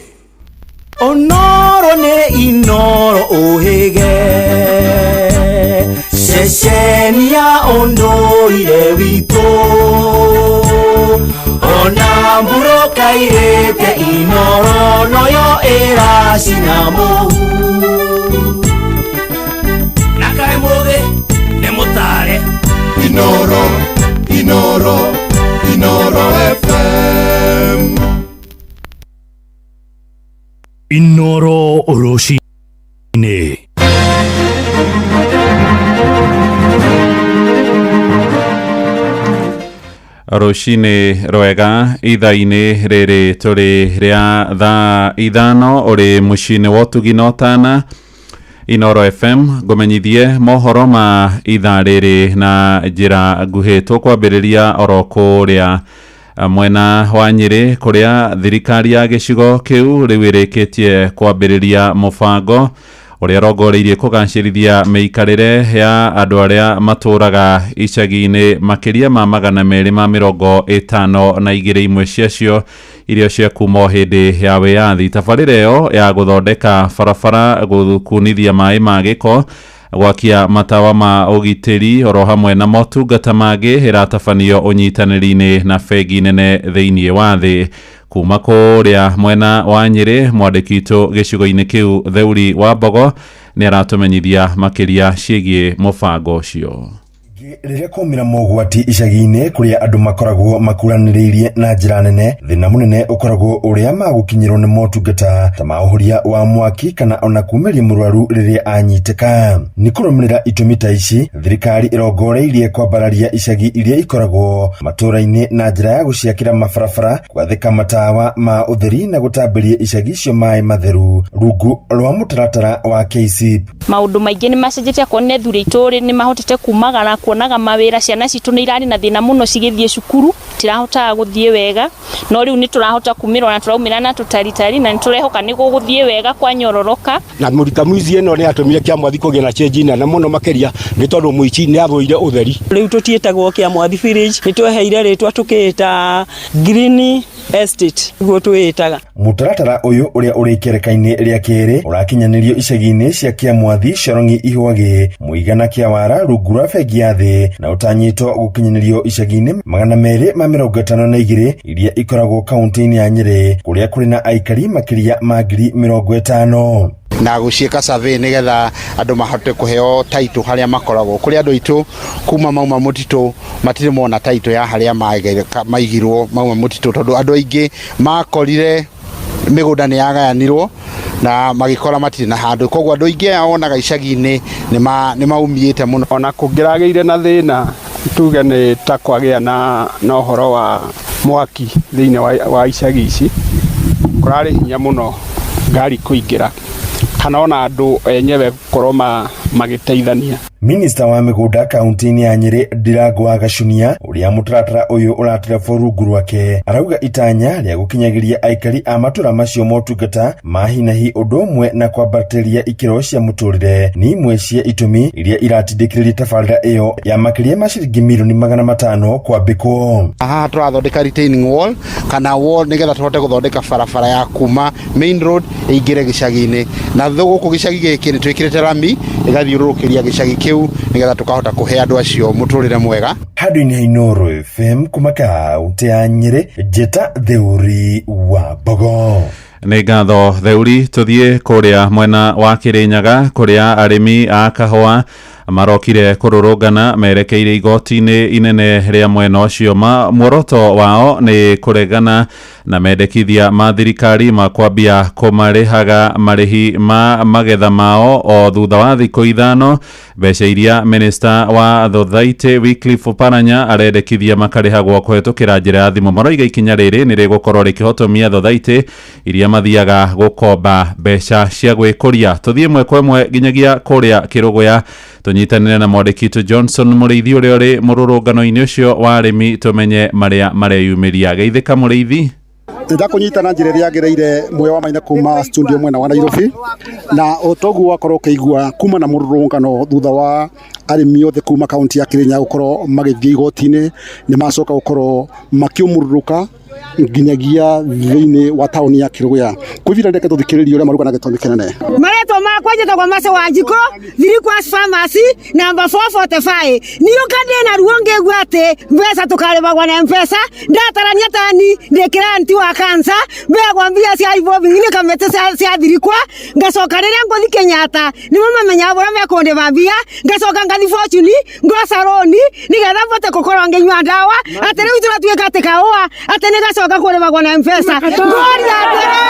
Onoro nĩ Inoro ũhĩge, ceceni ya ũndũire witũ. Ona mburoka irĩte, Inoro noyo ĩracina mũhu. Na kaĩ mũgĩ nĩ mũtare. Inoro, Inoro, Inoro FM. Inoro rũcinĩ. Rũcinĩ rwega. Ithaa-inĩ rĩrĩ tũrĩ rĩa thaa 5, ũrĩ mũciĩ-inĩ wa ũtugi na ũtana Inoro FM. Ngũmenyithie mohoro ma ithaa rĩrĩ na njĩra nguhĩ. Tũkwambĩrĩria oro kũrĩa mwena wa Nyĩrĩ, kũrĩa thirikari ya gĩcigo kĩu rĩu ĩrĩkĩtie kwambĩrĩria mũbango ũrĩa rongoreirie kũgacĩrithia mĩikarĩre ya andũ arĩa matũraga icagi-inĩ makĩria ma 252, imwe ciacio iria cia kuma o hĩndĩ ya wĩyathi. Tabarĩra ĩyo ya gũthondeka barabara, gũkunithia maĩ ma gĩko, gwakia matawa ma ũgitĩri oro hamwe na motungata mangĩ ĩratabanio ũnyitanĩri-inĩ na bengi nene thĩinĩ wa thĩ. Kuma kũrĩa mwena wa Nyĩrĩ, mwandĩki witũ gĩcigo-inĩ kĩu Theuri wa Mbogo nĩ aratũmenyithia makĩria ciĩgiĩ mũbango ũcio. Rĩrĩa kwaumĩra mogwati icagi-inĩ kũrĩa andũ makoragwo makuranĩrĩirie na njĩra nene, thĩna mũnene ũkoragwo ũrĩa magũkinyĩrwo nĩ motungata ta ma ũhoria wa mwaki kana ona kumĩria mũrwaru rĩrĩa anyitĩka. Nĩ kũrũmĩrĩra itũmi ta ici, thirikari ĩrongoreirie kwambararia icagi iria ikoragwo matũũra-inĩ na njĩra ya gũciakĩra mabarabara, gwathĩka matawa ma ũtheri na gũtambĩria icagi icio maĩ matheru rungu rwa mũtaratara wa KCIP. Maũndũ maingĩ nĩ macenjetie. Akorwo nĩ athuri aitũ rĩ, nĩ mahotete kumagara kuonaga mawĩra. Ciana citũ nĩ irarĩ na thĩna mũno cigĩthiĩ cukuru, tirahotaga gũthiĩ wega, no rĩu nĩ tũrahota kumĩra ona tũraumĩra na tũtaritari, na nĩ tũrehoka nĩ gũgũthiĩ wega kwanyororoka. Na mũrita mwici ĩno nĩ yatũmire Kĩamwathi kũgĩa na change nene mũno makĩria, nĩ tondũ mũici nĩ athũire ũtheri. Rĩu tũtiĩtagwo Kĩamwathi Village, nĩ tweheire rĩtwa tũkĩĩta Green Estate, nĩguo twĩĩtaga. Mũtaratara ũyũ ũrĩa ũrĩ ikereka-inĩ rĩa kerĩ ũrakinyanĩrio icagi-inĩ cia Kĩamwathi, Corongi, Ihwagĩ, Mũigana, Kĩawara rungu rwa bengi ya thĩ, na ũtanyĩtwo gũkinyanĩrio icagi-inĩ 252 iria ikoragwo kaunti-inĩ ya Nyĩrĩ, kũrĩa kũrĩ na aikari makĩria ma 50,000. Na gũciĩka survey nĩgetha andũ mahote kũheo title harĩa makoragwo. Kũrĩ andũ aitũ kuma mauma mũtitũ matirĩ mona title ya harĩa maigirwo mauma mũtitũ, tondũ andũ aingĩ makorire mĩgũnda nĩ yagayanirwo na magĩkora matirĩ na handũ. Koguo andũ aingĩ aya wonaga icagi-inĩ nĩ maumĩte mũno. Ona kũngĩragĩire na thĩna, tuge nĩ ta kwagĩa na ũhoro wa mwaki thĩinĩ wa icagi ici. Kũrarĩ hinya mũno ngari kũingĩra kana ona andũ enyewe gũkorwo magĩteithania. Minista wa mĩgũnda kaunti-inĩ ya Nyĩrĩ Ndirango wa Gacunia ũrĩa mũtaratara ũyũ ũraterebwo rungu rwake arauga itanya rĩa gũkinyagĩria aikari a matũra macio motungata ma hi na hi ũndũ ũmwe na kwambatĩria ikĩro cia mũtũrĩre nĩ imwe cia itũmi iria iratindĩkĩrĩria tabarĩra ĩyo ya makĩria ma ciringi mirioni 500 kwambĩkwo. Haha tũrathondeka retaining wall kana wall nĩgetha tũhote gũthondeka barabara ya kuma main road ĩingĩre gĩcagi-inĩ, na gũkũ gĩcagi gĩkĩ nĩ twĩkĩrĩte rami ĩgathiũrũrũkĩria gĩcagi kĩu nĩgetha tũkahota kũhe andũ acio mũtũrĩre mwega. Handũ-inĩ ha Inooro FM kuma kaunti ya Nyĩrĩ, Njĩta Theuri wa Mbogo. Nĩ ngatho Theuri. Tũthiĩ kũrĩa mwena wa Kĩrĩnyaga kũrĩa arĩmi a kahũa marokire kũrũrũngana merekeire igoti-inĩ inene rĩa mwena ũcio. Muoroto wao nĩ kũregana na mendekithia ma thirikari ma kwambia kũmarĩhaga marĩhi ma magetha mao o thutha wa thikũ 5, mbeca iria minista wa thothaitĩ Wycliffe Oparanya arendekithia makarĩhagwo kũhetũkĩra njĩra ya thimũ. Maroiga ikinya rĩrĩ nĩ rĩgũkorwo rĩkĩhotomia thothaitĩ iria mathiaga gũkomba mbeca cia gwĩkũria. Tũthiĩ ĩmwe kwa ĩmwe nginyagia kũrĩa Kĩrũgũya tũnyitanĩre na mwandĩki witũ Johnson Mũrĩithi ũrĩa ũrĩ mũrũrũngano-inĩ ũcio wa arĩmi tũmenye marĩa mareyumĩria. Geithĩka Mũrĩithi. Ndakũnyita na njĩra ĩrĩa yagĩrĩire muoyo wa maina kuma studio mwena wa Nairobi, na o toguo wakorwo ũkĩigua kuma na mũrũrũngano thutha wa arĩmi othe kuma kaunti ya Kirinyaga gũkorwo magĩthiĩ igoti-inĩ, nĩ macoka gũkorwo makĩũmũrũrũka nginyagia thĩinĩ wa taũni ya Kĩrũgũya. Kwa ihinda reke tũthikĩrĩrie ũrĩa maruga na gĩtũmi kĩnene. Marĩtwa makwa njĩtagwo Mercy Wanjikũ, Thirikwas Pharmacy namba 445. Niũka ndĩna ruo ngĩigua atĩ mbeca tũkarĩhagwo na M-Pesa, ndatarania tani ndĩ client wa cancer, mbeagwo mbia cia revolving nĩ kamĩtĩ cia thirikwa, ngacoka rĩrĩa ngũthi Kenyatta nĩmo mamenyaga bũrĩa mekũndĩba mbia, ngacoka ngathi Fortune ngoca rũni nĩgetha bote gũkorwo ngĩnyua ndawa, atĩ rĩu tũratuĩka atĩ kahũa atĩ nĩgacoka kũrĩhagwo na M-Pesa. Ngoria atĩrĩrĩ,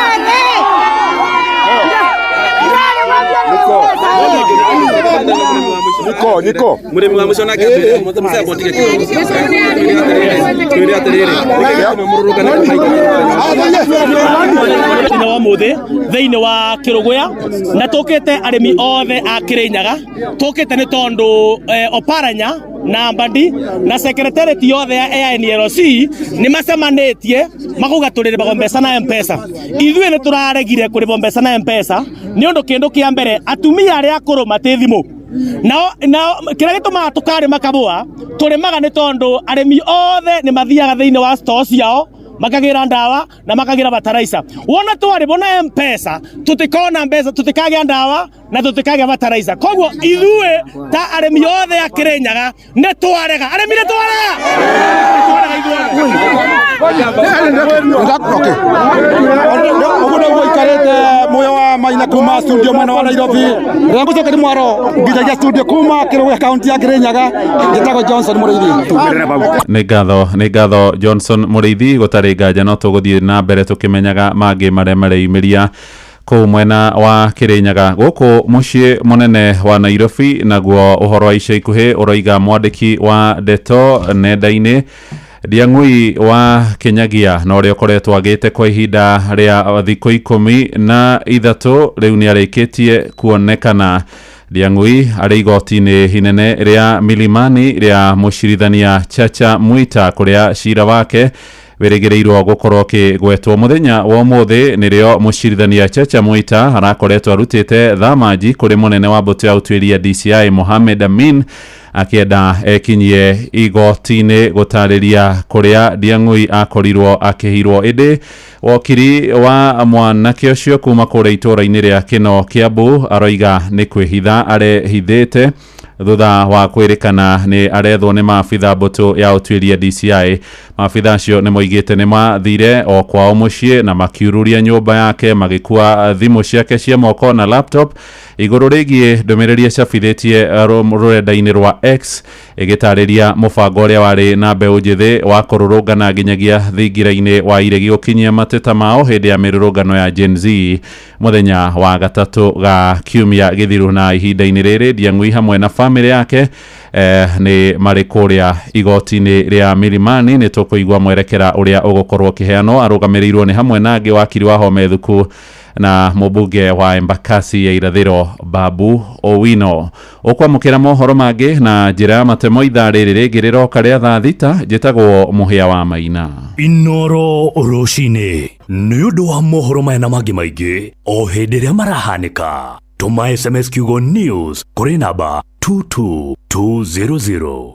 Niko, niko. Mũrĩmi wa mũico nake atwĩre twĩre atĩrĩrĩ Mũthenya wa ũmũthĩ thĩinĩ wa Kĩrũgũya na tũkĩte arĩmi othe a Kĩrĩnyaga, tũkĩte nĩ tondũ Oparanya na Mbadi na secretariat yothe ya NLC nĩ macemanĩtie makauga tũrĩrĩbagwo mbeca na M-Pesa. Ithuĩ nĩ tũraregire kũrĩbwo mbeca na M-Pesa nĩ ũndũ kĩndũ kĩa mbere atumia arĩa akũrũ matĩ thimũ nao kĩrĩa gĩtũmaga tũkarĩma kabũa tũrĩmaga nĩ tondũ arĩmi othe nĩ mathiaga thĩinĩ wa store ciao makagĩra ndawa na makagĩra bataraitha. Wona twarĩbwo na M-Pesa tũtikona mbeca, tũtikagĩa ndawa na tũtikagĩa bataraitha. Koguo ithuĩ ta arĩmi othe a Kĩrĩnyaga nĩ twarega, arĩmi nĩ twarega, Ũguo nĩguo ikarĩte muoyo wa maina kuma studio mwena wa Nairobi. Rĩrĩa ngũcoka nĩ mwaro nginyagia studio kuma Kĩrũgũya kaunti ya Kĩrĩnyaga, njĩtagwo Johnson Mũrĩithi. Nĩ ngatho Johnson Mũrĩithi. Gũtarĩ nganja no tũgũthiĩ na mbere tũkĩmenyaga mangĩ marĩa mareyumĩria kũu mwena wa Kĩrĩnyaga. Gũkũ mũciĩ mũnene wa Nairobi naguo ũhoro wa ica ikuhĩ ũroiga mwandĩki wa ndeto nenda-inĩ Ndiang'ui wa Kinyagia na ũrĩa ũkoretwo agĩte kwa ihinda rĩa thikũ 13 rĩu nĩ arĩkĩtie kuonekana. Ndiang'ui arĩ igoti-inĩ inene rĩa Milimani rĩa mũcirithania Chacha Mwita kũrĩa cira wake wĩrĩgĩrĩirwo gũkorwo ũkĩgwetwo mũthenya wa ũmũthĩ. Nĩrĩo mũcirithania Chacha Mwita arakoretwo arutĩte thamaji kũrĩ mũnene wa mbũtũ ya ũtuĩria DCI Mohamed Amin akĩenda ekinyie igoti-inĩ gũtarĩria kũrĩa Ndiang'ui akorirwo akĩhirwo. Ĩndĩ wokiri wa mwanake ũcio kuma kũrĩa itũũra-inĩ rĩa Kĩno Kiambu aroiga nĩ kwĩhitha arehithĩte thutha wa kwĩrĩkana nĩ arethwo nĩ maabitha mbũtũ ya ũtuĩria DCI. Maabitha acio nĩ moigĩte nĩ mathire o kwao mũciĩ na makiururia nyũmba yake magĩkua thimũ ciake cia moko na laptop. Igũrũ rĩgiĩ ndũmĩrĩri acabithĩtie rũrenda-inĩ rwa X Ĩgĩtarĩria mũbango ũrĩa warĩ na mbeũ njĩthĩ wa kũrũrũngana nginyagia thingira-inĩ wa iregi gũkinyia mateta mao hĩndĩ ya mĩrũrũngano ya Gen Z mũthenya wa gatatũ ga kiumia gĩthiru. Na ihinda-inĩ rĩrĩ Ndiang'ui hamwe na famĩlĩ yake nĩ marĩ kũrĩa igoti-inĩ rĩa Milimani. Nĩ tũkũigua mwerekera ũrĩa ũgũkorwo ũkĩheanwo arũgamĩrĩirwo nĩ hamwe na angĩ wakiri wa Home Thuku na mũmbunge wa Embakasi ya irathĩro Babu Owino. Ũkwamũkĩra mohoro mangĩ na njĩra ya matemo ithaa rĩrĩ rĩngĩ rĩroka rĩa thaa 6. Njĩtagwo Mũhĩa wa Maina. Inoro rũcinĩ nĩ ũndũ wa mohoro maya na mangĩ maingĩ o hĩndĩ ĩrĩa marahanĩka, tũma SMS kiugo news kũrĩ namba 22200.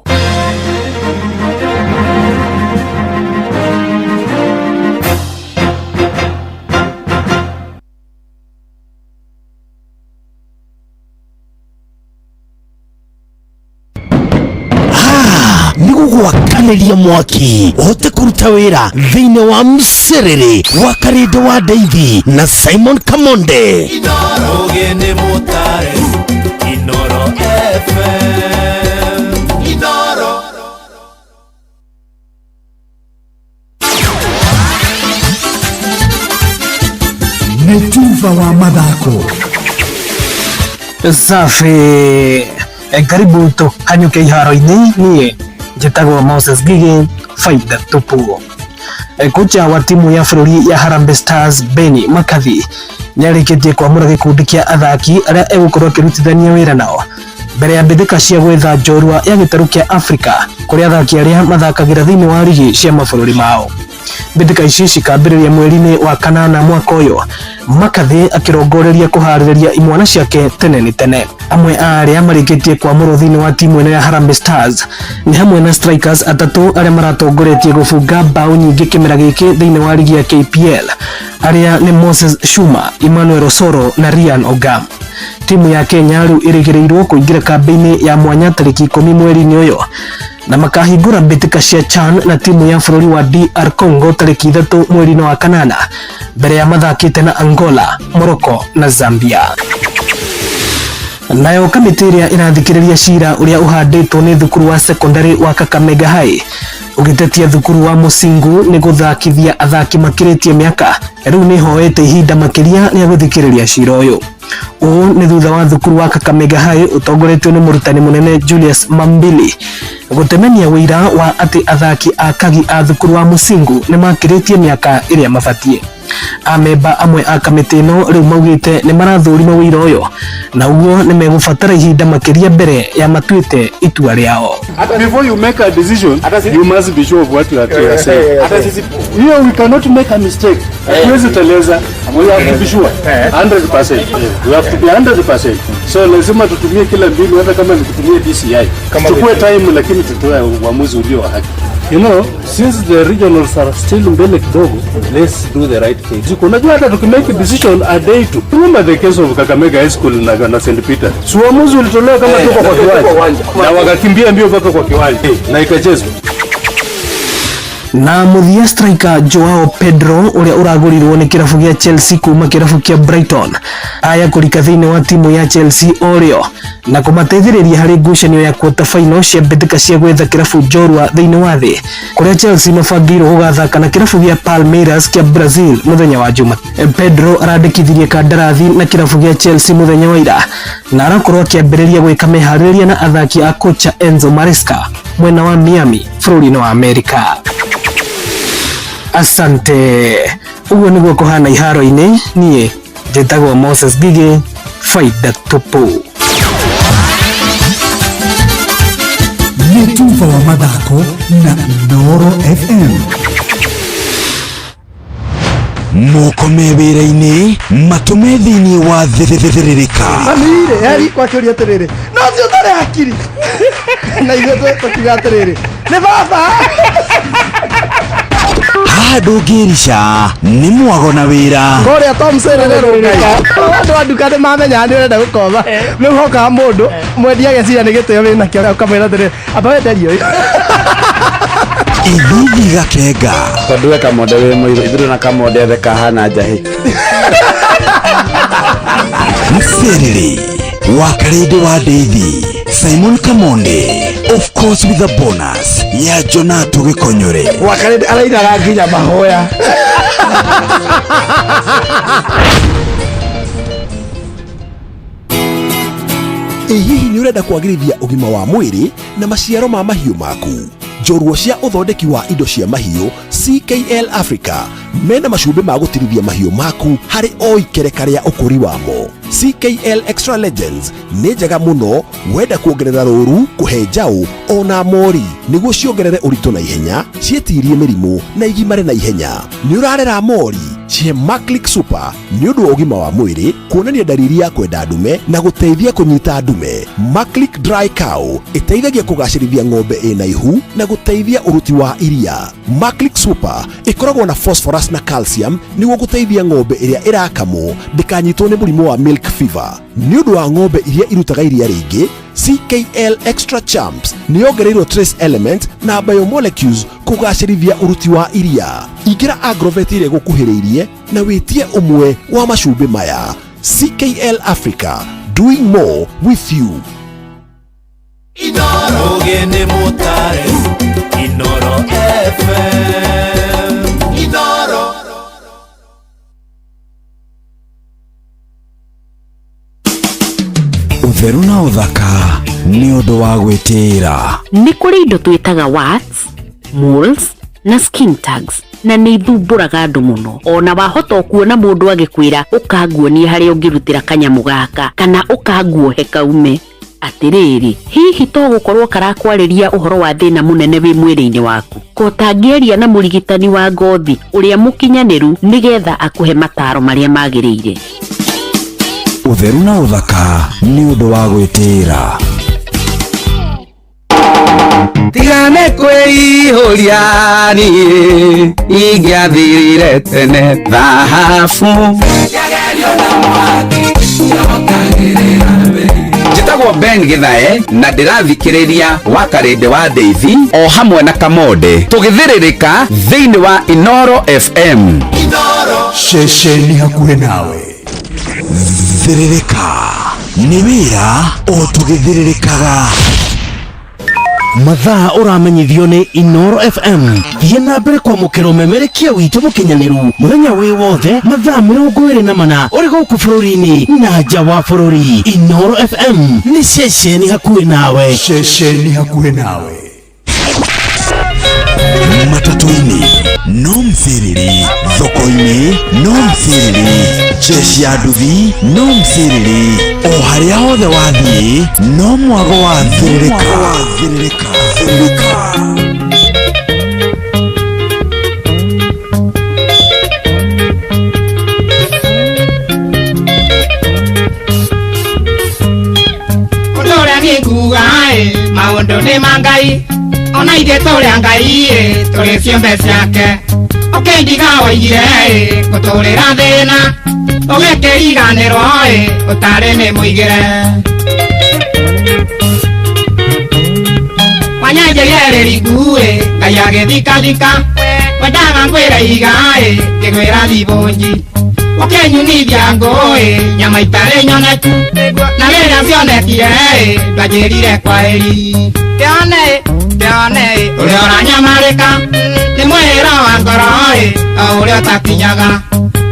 Nĩ gũgwakanĩria mwaki ũhote kũruta wĩra thĩinĩ wa mcerere wa Karĩndĩ wa Ndeithi na Simon Kamonde. Ũgĩ nĩ mũtare Inoro FM Inoro. Nĩ tuba wa mathako. Safi. Karibu tuhanyuke iharo-inĩ. Niĩ njĩtagwo Moses Gigi, faida tupu. Kocha wa timu ya bũrũri ya Harambee Stars Benni McCarthy nĩarĩkĩtie kwamũra gĩkundi kĩa athaki arĩa egũkorwo akĩrutithania wĩra nao mbere ya mbĩtĩka cia gwetha njorua ya gĩtarũ kĩa Afrika kũrĩ athaki arĩa mathakagĩra thĩinĩ wa rigi cia mabũrũri mao. Mbĩtĩka ici cikambĩrĩria mweri-inĩ wa kanana mwaka ũyũ, McCarthy akĩrongoreria kũharĩrĩria imwana ciake tene nĩ tene. Amwe a arĩa marĩkĩtie kwamũrwo thĩinĩ wa timu ĩno ya Harambee Stars nĩ hamwe na strikers atatũ arĩa maratongoretie gũbunga mbaũ nyingĩ kĩmera gĩkĩ thĩinĩ wa rigi ya KPL, arĩa nĩ Moses Shuma, Emmanuel Osoro na Ryan Ogam. Timu ya Kenya rĩu ĩrĩgĩrĩirwo kũingĩra kambĩ-inĩ ya mwanya tarĩki 10 mweri-inĩ ũyũ na makahingũra mbĩtĩka cia CHAN na timu ya bũrũri wa DR Congo tarĩki 3 mweri-inĩ wa kanana mbere ya mathakĩte na Angola, Morocco na Zambia. Nayo kamĩtĩ ĩrĩa ĩrathikĩrĩria cira ũrĩa ũhandĩtwo nĩ thukuru wa secondary wa Kakamega High ũgĩtetia thukuru wa Musingu nĩ gũthakithia athaki makĩrĩtie mĩaka rĩu nĩ hoete ihinda makĩria rĩa gũthikĩrĩria cira ũyũ. Ũũ nĩ thutha wa thukuru wa Kakamega High ũtongoretio nĩ mũrutani mũnene Julius Mambili gũtemenia wĩira wa atĩ athaki a kagi a thukuru wa Musingu nĩ makĩrĩtie mĩaka ĩrĩa mabatiĩ. Amemba amwe a kamĩtĩ ĩno rĩu maugĩte nĩ marathũrima wĩira ũyũ na ũguo nĩ megũbatara ihinda makĩria mbere ya matuĩte itua rĩao. Before you make a decision, you must be sure of what you are saying. Here we cannot make a mistake. Hatuwezi teleza. We have to be sure 100%. We have to be 100%. So lazima tutumie kila mbinu, hata kama ni kutumia DCI. Tuchukue time, lakini tutoe uamuzi ulio wa haki. Since the regionals are still mbele kidogo, let's do the right thing. Ziko, unajua hata tukimake decision a day to. Remember the case of Kakamega High School na St. Peter. Si uamuzi ulitolewa kama tuko kwa kiwanja. Na wakakimbia mbio mpaka kwa kiwanja. Na ikachezwa. Na mũthia striker Joao Pedro ũrĩa ũragũrirwo nĩ kĩrabu gĩa Chelsea kuma kĩrabu kĩa Brighton aya kũrika thĩinĩ wa timu ya Chelsea orĩo na kũmateithĩrĩria harĩ ngucanio ya quarter final cia mbĩtĩka cia gwetha kĩrabu njorua thĩinĩ wa thĩ kũrĩa Chelsea mabangĩirwo gũgathaka na kĩrabu gĩa Palmeiras kĩa Brazil mũthenya wa Juma. Pedro arandĩkithirie kandarathi na kĩrabu gĩa Chelsea mũthenya wa ira na arakorwo akĩambĩrĩria gwĩka meharĩrĩria na athaki a kocha Enzo Maresca mwena wa Miami bũrũri-inĩ wa Amerika. Asante. Ũguo nĩguo kũhana iharo-inĩ. Niĩ njĩtagwo Moses Gigi, faida tupu. Nĩ tuba wa mathako na Inooro FM. Moko me wĩra-inĩ matũme thĩinĩ wa thĩrĩrĩka. Mami-rĩ, heri kwakĩũria atĩrĩrĩ, no ũcio ũtarĩ hakiri na ithuĩ tũkiuga atĩrĩrĩ, nĩ baba. Haha ndũngĩrica nĩ mwago na wĩra. Kũrĩa Tom Serere rũngai. Andũ a nduka nĩ mamenyaga nĩ ũrenda gũkomba. Rĩu hokaga mũndũ mwendia ageciria nĩ gĩtĩo wĩnakĩo ũkamwĩra atĩrĩrĩ, amba wenderie ũyũ. Ithithi gakenga. Tondũ we kamonde wĩ mũirũ, ithuĩ na kamonde ethe kahana njahĩ. Mcerere wa Karĩndĩ wa Ndeithi, Simon Kamonde. Of course with a bonus ya Jonato Gĩkonyore. Wakarĩ arainaga nginya mahoya. Ĩ hihi nĩ ũrenda kwagĩrithia ũgima wa mwĩrĩ na maciaro ma mahiũ maku? Njorua cia ũthondeki wa indo cia mahiũ CKL Africa mena macumbĩ ma gũtirithia mahiũ maku harĩ o ikereka rĩa ũkũri wamo. CKL Extra Legends nĩ njega mũno wenda kuongerera rũru, kũhe njaũ ona mori nĩguo ciongerere ũritũ na ihenya, ciĩtirie mĩrimũ na igimare na ihenya. Nĩ ũrarera mori, cihe Maclick Super nĩ ũndũ wa ũgima wa mwĩrĩ, kuonania ndariri ya kwenda ndume na gũteithia kũnyita ndume. Maclick Dry Cow ĩteithagia kũgacĩrithia ng'ombe ĩna ihu na gũteithia ũruti wa iria. Maclick Super ĩkoragwo na phosphorus na calcium nĩguo gũteithia ng'ombe ĩrĩa ĩrakamwo ndĩkanyitwo nĩ mũrimũ wa milk fever. Nĩ ũndũ wa ng'ombe iria irutaga iria rĩingĩ, CKL Extra Champs nĩ yongereirwo trace element na biomolecules kũgacĩrithia ũruti wa iria. Ingĩra Agrovet ĩrĩa ĩgũkuhĩrĩirie na wĩtie ũmwe wa macumbĩ maya. CKL Africa, doing more with you. Ũgĩ nĩ mũtare Inoro FM Inoro. Ũtheru na ũthaka nĩ ũndũ wa gwĩtĩĩra. Nĩ kũrĩ indo twĩtaga warts, moles na skin tags, na nĩ ithumbũraga andũ mũno. Ona wahota kuona mũndũ agĩkwĩra ũkanguonie harĩa ũngĩrutĩra kanyamũ gaka kana ũkanguohe kaume. Atĩrĩrĩ, hihi to gũkorwo karakwarĩria ũhoro wa thĩna mũnene wĩ mwĩrĩ-inĩ waku? Ko tangĩaria na mũrigitani wa ngothi ũrĩa mũkinyanĩru nĩgetha akũhe mataro marĩa magĩrĩire. Ũtheru na ũthaka nĩ ũndũ wa gwĩtĩĩra. Tigane kwĩihũria niĩ ingĩathirire tene thahabu. Njĩtagwo Ben Githae na ndĩrathikĩrĩria Wakarĩndĩ wa Ndeithi o hamwe na Kamonde tũgĩthĩrĩrĩka thĩinĩ wa Inoro FM. Ceceni hakuhĩ nawe. Thĩrĩrĩka nĩ wĩra o tũgĩthĩrĩrĩkaga. Mathaa ũramenyithio nĩ Inoro FM. Thiĩ na mbere kwamũkĩra ũmemerekia witũ mũkinyanĩru mũthenya wĩ wothe mathaa 24 ũrĩ gũkũ bũrũri-inĩ na nja wa bũrũri. Inoro FM nĩ ceceni hakuhĩ nawe. Ceceni hakuhĩ nawe. Matatũ-inĩ no mcĩrĩrĩ, thoko-inĩ no mcĩrĩrĩ, jeshi ya nduthi no mcĩrĩrĩ, o harĩa hothe wathiĩ no mwago wa thĩrĩrĩka. Thĩrĩrĩka. Ũndũ ũrĩa niĩ nguga ĩ, maũndũ nĩ ma Ngai, ona ithuĩ tũrĩ a Ngai ĩ, tũrĩ ciũmbe ciake. Ũkĩndiga woigire ĩ, ngũtũrĩra thĩna, ũgĩkĩriganĩrwo ĩ, ũtarĩ nĩ mũigĩre. Wanyanjĩire rĩriku ĩ, Ngai agĩthikathika, wendaga ngwĩre iga ĩ, ngĩgwĩra thibũnji. Ũkĩnyunithia ngũĩ, nyama itarĩ nyoneku, na rĩrĩa cionekire ĩ, ndwanjĩrire kwaheri. Kĩone ĩ, kĩone ĩ, ũrĩa ũranyamarĩka, nĩ mwĩra wa ngoro ĩ, o ũrĩa ũtakinyaga.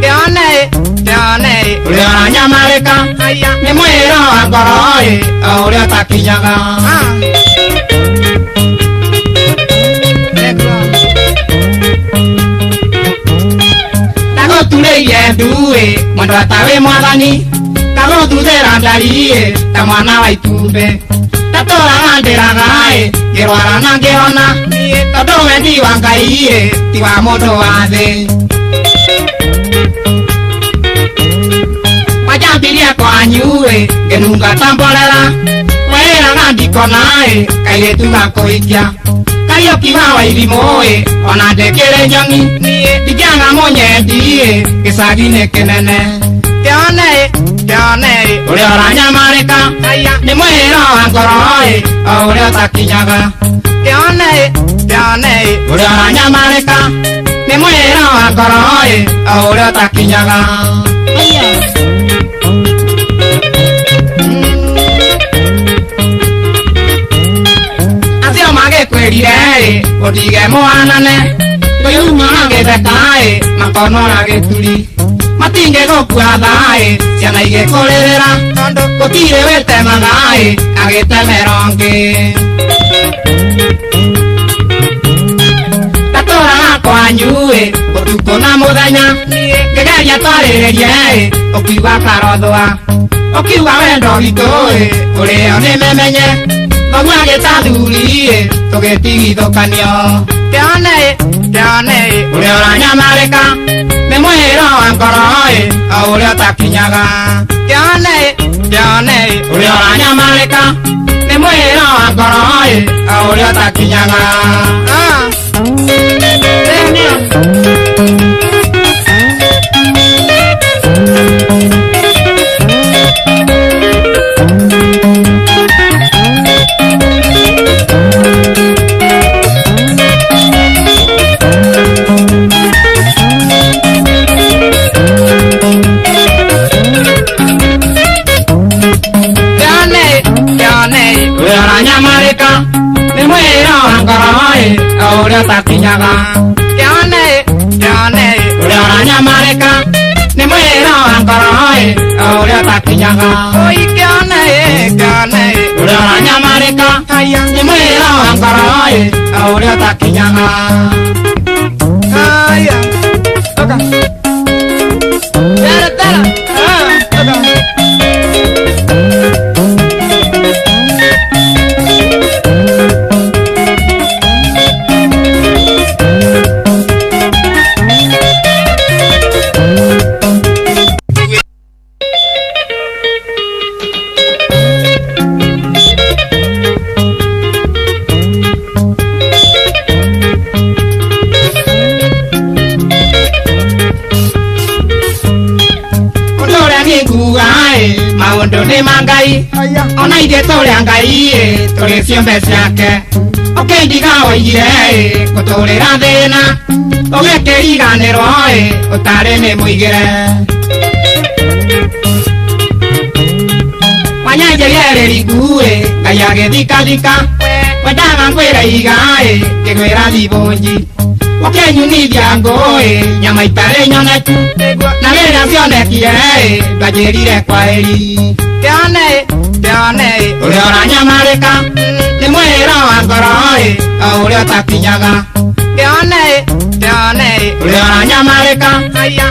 Kĩone ĩ, kĩone ĩ, ũrĩa ũranyamarĩka, nĩ mwĩra wa ngoro ĩ, o ũrĩa ũtakinyaga. Ndagũturĩirie ndu ĩ, mwendwa ta wĩ mwathani, ndagũthuthĩra ndari ĩ, ta mwana wa itumbĩ. Ndatũraga ndĩraga ĩ, ngĩrwara na ngĩhona, tondũ wendi wa Ngai ĩ, ti wa mũndũ wa thĩ. Wanjambirie kwanyu ĩ, ngĩnunga ta mborera, wĩraga ndikona ĩ, kairĩtu gakũhikia. Kariũki wa Wairimũ ĩ, ona ndĩkĩrĩ nyoni, ndingĩaga mũnyendi ĩ, gĩcagi-inĩ kĩnene. Kĩone ĩ, kĩone ĩ, ũrĩa ũranyamarĩka, nĩ mwĩra wa ngoro ĩ, o ũrĩa ũtakinyaga. Kĩone ĩ, kĩone ĩ, ũrĩa ũranyamarĩka, nĩ mwĩra wa ngoro ĩ, o ũrĩa ũtakinyaga. Ũtige mũhanane Kwĩyuma gĩtheka-ĩ Makonora gĩturi Matingĩgũkua thaa-ĩ Ciana igĩkũrĩrĩra Tondũ gũtirĩ wĩtemaga-ĩ Agĩtemera ũngĩ Ndatũraga kwanyu-ĩ Ũtukũ na mũthenya Ngĩgeria twarĩrĩrie-ĩ Ũkiuga karothũa Ũkiuga wendo witũ-ĩ Ũrĩo nĩmemenye Thoguo agĩtathuri-ĩ Tũgĩtigithũkanio Kĩone-ĩ kĩone-ĩ Ũrĩa ũranyamarĩka Nĩ mwĩhĩro wa ngoro-ĩ O ũrĩa ũtakinyaga Kĩone-ĩ kĩone-ĩ Ũrĩa ũranyamarĩka Nĩ mwĩhĩro wa ngoro-ĩ O ũrĩa ũtakinyaga. Kĩone-ĩ kĩone-ĩ Ũrĩa ũranyamarĩka Nĩ mwĩhĩro wa ngoro-ĩ O ũrĩa ũtakinyaga Kĩone-ĩ kĩone-ĩ Ũrĩa ũranyamarĩka Nĩ mwĩhĩro wa ngoro-ĩ O ũrĩa ũtakinyaga. Oi kĩone-ĩ kĩone-ĩ Ũrĩa ũranyamarĩka Nĩ mwĩhĩro wa ngoro-ĩ O ũrĩa ũtakinyaga. Haya. Toka. Tera tera. Ah, toka. Ũndũ ũrĩa niĩ nguga-ĩ maũndũ nĩ ma Ngai ona ithuĩ tũrĩ a Ngai-ĩ tũrĩ ciũmbe ciake ũkĩndiga woigire-ĩ ngũtũrĩra thĩna ũgĩkĩriganĩrwo-ĩ ũtarĩ nĩ mũigĩre wanyanjĩrie rĩriku-ĩ Ngai agĩthikathika wendaga ngwĩre iga-ĩ ngĩgwĩra thibũnji ũkĩnyunithia ngũ-ĩ nyama itarĩ nyoneku na rĩrĩa cionekire-ĩ ndwanjĩrire kwaheri. Kĩone-ĩ kĩone-ĩ Ũrĩa ũranyamarĩka Nĩ mwĩhĩro wa ngoro-ĩ O ũrĩa ũtakinyaga. Kĩone-ĩ kĩone-ĩ Ũrĩa ũranyamarĩka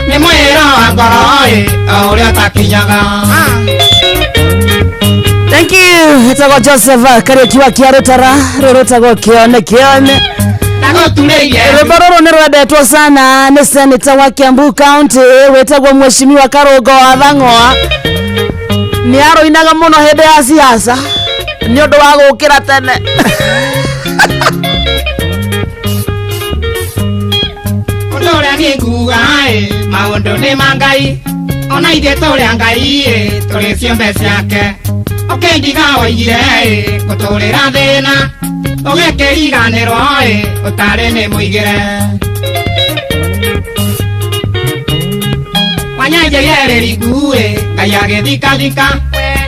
Nĩ mwĩhĩro wa ngoro-ĩ O ũrĩa ũtakinyaga. Thank you. Etagwo Joseph Kariuki wa Kiarutara rũrũtagwo kĩone kĩone. Ndagũturĩirie Rwĩmbo rũrũ nĩ rwendetwo sana nĩ senator wa Kiambu County wĩtagwo Mheshimiwa Karũngo wa Thang'wa. Nĩ arũinaga mũno hĩndĩ ya siasa nĩ ũndũ wa gũkĩra tene. Ũndũ ũrĩa niĩ nguga-ĩ maũndũ nĩ ma Ngai ona ithuĩ tũrĩ a Ngai-ĩ tũrĩ ciũmbe ciake ũkĩndiga woigire-ĩ ngũtũrĩra thĩna ũgĩkĩriganĩrwo-ĩ ũtarĩ nĩ mũigĩre wanyanjĩrie rĩriku-ĩ Ngai agĩthikathika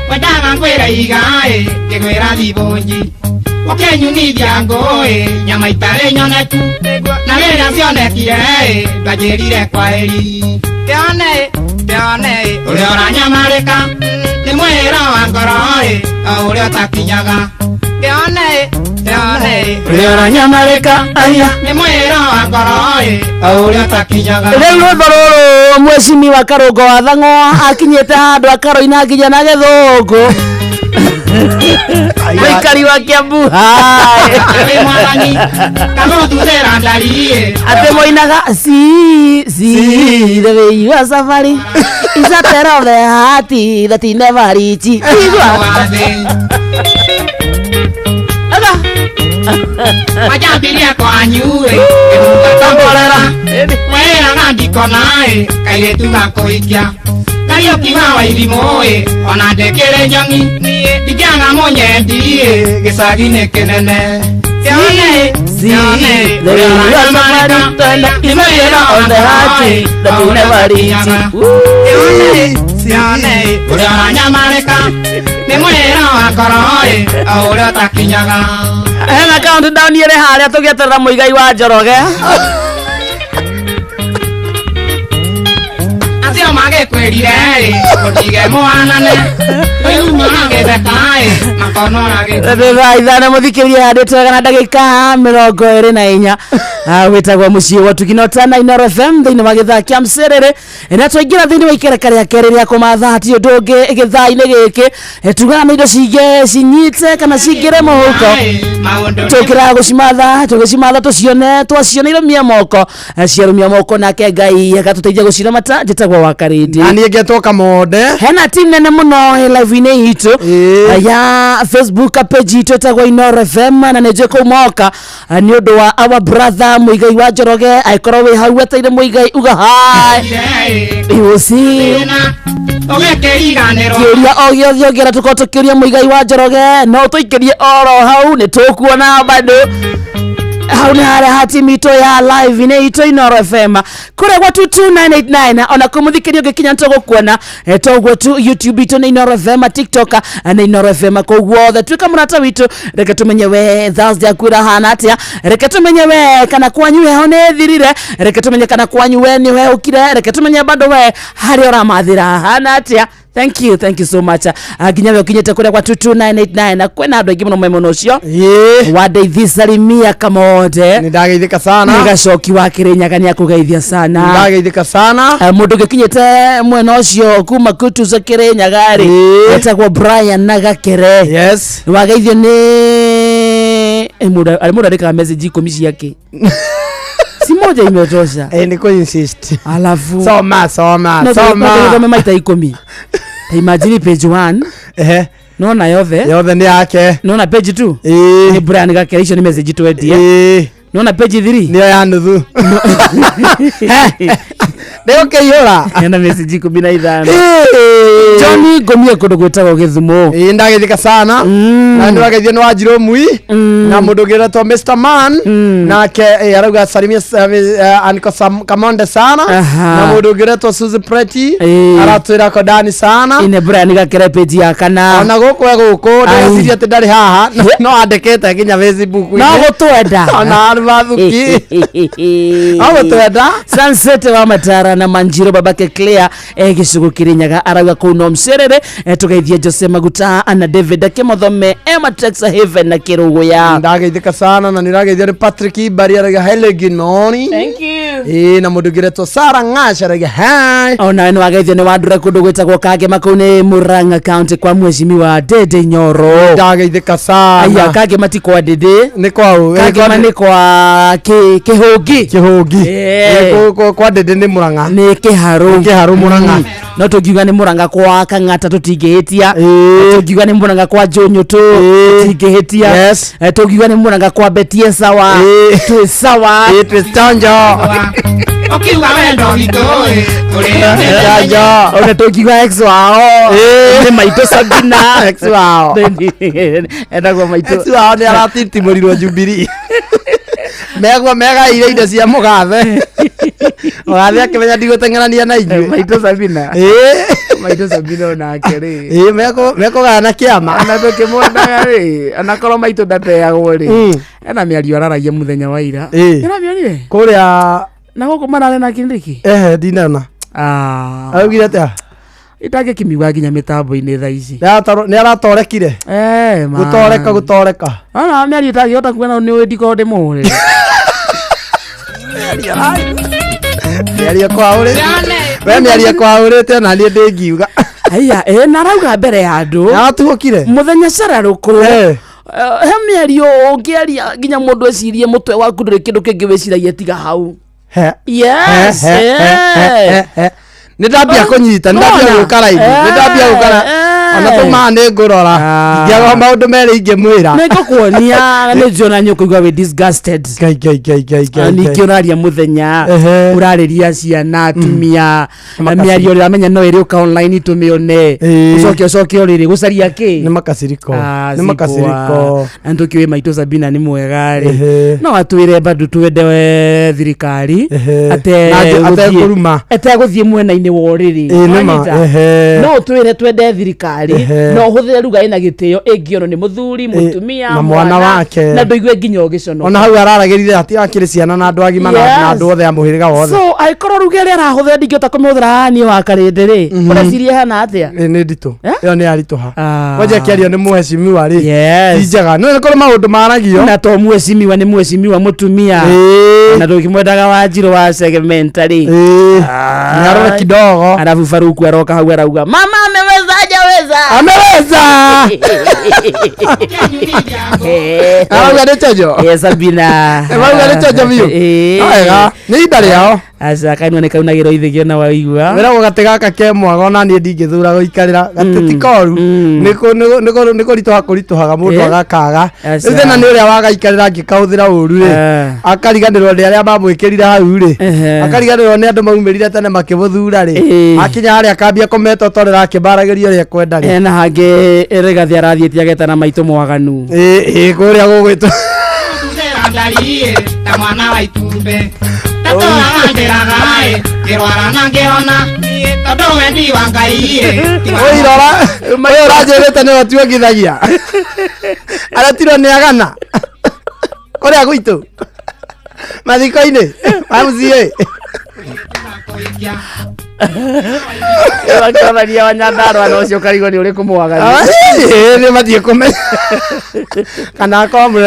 wendaga ngwĩre iga-ĩ ngĩgwĩra thibũnji ũkĩnyunithia ngũ-ĩ nyama itarĩ nyoneku na rĩrĩa cionekire-ĩ ndwanjĩrire kwaheri. Kĩone-ĩ kĩone-ĩ Ũrĩa ũranyamarĩka Nĩ mwĩhĩro wa ngoro-ĩ O ũrĩa ũtakinyaga. Kĩone-ĩ kĩone-ĩ Ũrĩa ũranyamarĩka Nĩ mwĩhĩro wa ngoro-ĩ O ũrĩa ũtakinyaga. Rĩu rwĩmbo rũrũ Mheshimiwa Karũngo wa Thang'wa akinyĩte handũ akaroina nginya na gĩthũngũ. Mũikari wa Kiambu hai. Wĩ mwathani kagũthuthĩra ndari-ĩ Atĩ moinaga see see the way you are suffering is a tear of the heart that he never reach. Igua. Wajambirie kwanyu-ĩ ngĩnunga ta mborera wĩraga ndikona-ĩ kairĩtu gakũhikia Kariũki wa Wairimũ-ĩ ona ndĩkĩrĩ nyoni ndingĩaga mũnyendi-ĩ gĩcagi-inĩ kĩnene. Kĩone-ĩ kĩone-ĩ The way ũrĩa you are ũranyamarĩka suffering nĩ is a mwĩhĩro tear wa of the heart ngoro-ĩ that o you ũrĩa never reach. ũtakinyaga. Kĩone-ĩ Yone ũrĩa ũranyamarĩka nĩ mwĩra wa ngoro-ĩ o ũrĩa ũtakinyaga. Hena countdown ĩrĩ harĩa tũgĩeterera Mũigai wa Njoroge. Acio magĩkwĩrire-ĩ ũtige mũhanane rĩu magĩtheka-ĩ makonora gĩko. Thaa 5 mũthikĩrĩria yandĩtwo wega na ndagĩka 24. Wĩtagwo mũciĩ wa Ũtugi na Ũtana Inooro FM thĩinĩ wa gĩthaa kĩa mcerere na twaingĩra thĩinĩ wa ikereka rĩa kerĩ rĩa kũmatha ti ũndũ ũngĩ gĩthaa-inĩ gĩkĩ. Tugaga nĩ indo cingĩ cinyite kana cingĩre mũhuko, tũkĩraga gũcimatha, tũgĩcimatha tũcione, twaciona irũmia moko, ciarũmia moko nake Ngai agatũteithia gũciramata. Njĩtagwo wa Karĩndĩ. Na niĩ ngetwo Kamonde. Hena team nene mũno live-inĩ itũ ya Facebook page itũ ĩtagwo Inooro FM, na nĩ njũĩ kũu moka nĩ ũndũ wa our brother Mũigai wa Njoroge. Angĩkorwo wĩ hau weteire Mũigai, uga hi. You see. Ũgĩkĩriganĩrwo. Kĩũria o gĩothe ũngĩenda tũkorwo tũkĩũria Mũigai wa Njoroge, no tũikĩrie oro hau, nĩ tũkuona bado hau nĩ harĩa ha timu itũ ya live-inĩ itũ Inooro FM kũrĩa gwa 22989. Ona kũmũthikĩria ũngĩkinya nĩtũgũkuona. Toguo tu YouTube itũ nĩ Inooro FM, TikTok nĩ Inooro FM, kũu guothe tuĩka mũrata witũ. Reke tũmenye we Thursday yaku ĩrahana atĩa, reke tũmenye we kana kwanyu heho nĩ ĩthirire, reke tũmenye kana kwanyu we nĩ ũhehũkire, reke tũmenye bado we harĩa ũramathĩra hana atĩa. Thank you, thank you so much. Nginya we ũkinyĩte kũrĩa gwa 22989, na kwĩna andũ aingĩ mũno me mũno ũcio wandeithia. Salimia Kamonde. Nĩ ndageithĩka sana. Nĩ gacoki wa Kĩrĩnyaga, nĩ akũgeithia sana. Ndageithĩka sana. Mũndũ ũngĩ ũkinyĩte mwena ũcio kuma Kutuca Kĩrĩnyaga rĩ, etagwo Brian na Gakere. Yes. Wageithio nĩ mũndũ arĩ mũndũ andĩkaga message 10 ciake, si moja imetosha. Nĩ kũ insist. Alafu soma soma no soma. Thome maita 10. Ta imagine page 1. Nona yothe. Yothe nĩ yake. Nona page 2. Nĩ Brian Gakere, icio nĩ message 20. Nona page 3. Nĩyo ya nuthu. Nĩ ũkĩihũra. Hena message 15. Johnny Ngomie kũndũ gwĩtagwo Gĩthumo. Ĩĩ, ndageithĩka sana. Na nĩ wageithio nĩ Wanjirũ Mui na mũndũ ũngĩ ũretwo Mr Man, nake arauga salimia Anko Sam Kamonde sana. Na mũndũ ũngĩ ũretwo Suzy Pretty aratwĩra kodani sana. Ine Brian Gakere page ya kana. Ona gũkũ e gũkũ ndĩreciria atĩ ndarĩ haha, no andĩkĩte nginya Facebook. No gũtwenda. Ona Armathuki no gũtwenda. Sunset wa Matara na Manjiro babake Claire gĩcigo Kĩrĩnyaga arauga kũu no mcerere. Tũgeithie Jose Maguta ana David Akĩmothome Emma Texas Haven na Kĩrũgũya. Ndageithĩka sana na nĩrageithio nĩ Patrick Ibari arauga hello, good morning. Thank you. Ĩĩ, na mũndũ ũngĩ ũretwo Sarah Ng'ash arauga hi. Onawe nĩ wageithio nĩ Wandure kũndũ gwĩtagwo Kangema, kũu nĩ Murang'a County kwa mheshimiwa Dede Nyoro. Ndageithĩka sana. Aya, Kangema ti kwa Dede. Nĩ kwa ũ? Kangema nĩ kwa Kĩhũngi. Kĩhũngi. Kwa Dede nĩ Murang'a. Nĩ Kĩharũ. Nĩ Kĩharũ Murang'a. No tũngiuga nĩ Murang'a kwa Kang'ata tũtingĩhĩtia, tũngiuga nĩ Murang'a kwa Njũnyũtũ tũtingĩhĩtia. Yes. Tũngiuga nĩ Murang'a kwa Betie sawa, twĩ sawa. Twĩ chanjo. Ũkiuga wendo witũ-ĩ Chanjo. Ona tũngiuga ex wao nĩ maitũ Sabina. Ex wao. Endagwo maitũ. Ex wao nĩ aratitimũrirwo Jubilee. Megwo megaire indo cia mũgathe. Mũgathe akĩmenya ndigũteng'erania na inyuĩ. Maitũ Sabina. Maitũ Sabina onake rĩ. Ĩĩ, mekũgayana kĩama. Ona tũkĩmwendaga rĩ, onakorwo maitũ ndateagwo rĩ, ena mĩario araragia mũthenya wa ira. Nĩũramĩonire? Kũrĩa na gũkũ mararĩ na Kindiki. Ehe, ndinona. Araugire atĩa? Itangĩkimiuga nginya mĩtambo-inĩ thaa ici. Nĩ aratorekire. Man. Gũtoreka gũtoreka. Ona mĩario itangĩhota kuona nĩ ũĩ ndikorwo ndĩmũhũrĩre. Mĩario kwa ũrĩ. We mĩario kwa ũrĩte ona niĩ ndĩngiuga. Aya, na arauga mbere ya andũ. Aratuhũkire. Mũthenya cararũkũ. He mĩario ũngĩaria nginya mũndũ ecirie mũtwe waku ndũrĩ kĩndũ kĩngĩ wĩciragia tiga hau. He. Yes. He, he, he, he, he. Nĩ ndambia kũnyita, nĩ ndambia Nĩwona? gũka raithi, nĩ ndambia gũka. Ona tũmaa nĩ ngũrora ingĩaga maũndũ merĩ ingĩmwĩra. Nĩ ngũkuonia nĩ njona nĩ ũkũigua wĩ disgusted. Ngai ngai ngai ngai ngai. Ningĩ ũraria mũthenya Ehe. ũrarĩria ciana atumia na Makaciriko. mĩario ũramenya no ĩrĩũka online tũmĩone Ĩĩ. ũcoke ũcoke ũrĩrĩ gũcaria kĩ Nĩ makaciriko. Ah, Nĩ makaciriko. si poa. Na nĩtũkĩũĩ maitũ Sabina nĩ mwega rĩ Ehe. no atwĩre bado twende we thirikari Ehe. ate Na atekũruma. ategũthiĩ mwena-inĩ wa ũrĩrĩ Ĩĩ, nĩ ma. Wanyita? Ehe. no ũtwĩre twende thirikari Ehe. no ũhũthĩre ruga ĩna gĩtĩo ĩngĩonwo nĩ mũthuri mũtumia na mwana wake. na ndũigue nginya ũgĩconoka Ona hau araragĩrire hatigakĩrĩ ciana na andũ agima na Yes. na andũ othe a mũhĩrĩga wothe. So angĩkorwo ruga ĩrĩa arahũthĩra ndingĩhota kũmĩhũthĩra haha niĩ wa karĩndĩ rĩ ũreciria hana atĩa? Ĩ, nĩ nditũ ĩyo nĩ yaritũha Ah. kwanja kĩario nĩ mũhecimiwa rĩ Yes. ti njega nĩ kũrĩ maũndũ maragio Na to mũhecimiwa nĩ mũhecimiwa mũtumia Ĩĩ. na tũkĩmwendaga Wanjirũ wa segmentary Ĩĩ. Nĩ arore kidogo Arabu Faruku aroka hau arauga mama ameweza hajaweza Ameweza. Arauga nĩ chenjo. Eh, Sabina. Marauga nĩ chenjo biũ. Ĩĩ. No wega nĩ ihinda rĩao. Aca kanua nĩ kaunagĩrwo ithĩgio na waigua. Wĩragwo gatĩ gaka ke mwaga ona niĩ ndingĩthura gũikarĩra gatĩ ti koru Nĩ kũritũha kũritũhaga mũndũ Eh. agakaga. Aca. Rĩu thĩna nĩ ũrĩa wagaikarĩra angĩkahũthĩra ũru rĩ Eh. akariganĩrwo nĩ arĩa mamwĩkĩrire hau rĩ Ehe. akariganĩrwo nĩ andũ maumĩrire tene makĩmũthura rĩ Ĩĩ. akinya harĩa akambia kũmeta ta ũrĩa arakĩmbaragĩria ũrĩa ekwenda rĩ Eh, na hangĩ Rigathi arathiĩte agetana maitũ mwaganu. Ĩĩ, ĩĩ, kũrĩa gũgwĩtwo ndariĩ ta mwana wa itumbĩ tatũraga ndĩragaĩ ngĩrwara na ngĩhona tondũ wendi wa Ngai Ũirora ũyũ ũranjĩrĩte nĩwe tuongithagia aratirwo nĩ agana kũrĩa gwitũ mathiko-inĩ ma MCA. Wakĩonania wa Nyandarũa na ũcio ũkarigwo nĩ ũrĩkũ mwaganu. Ĩĩ, nĩ mathiĩ kũmenya kana akorwo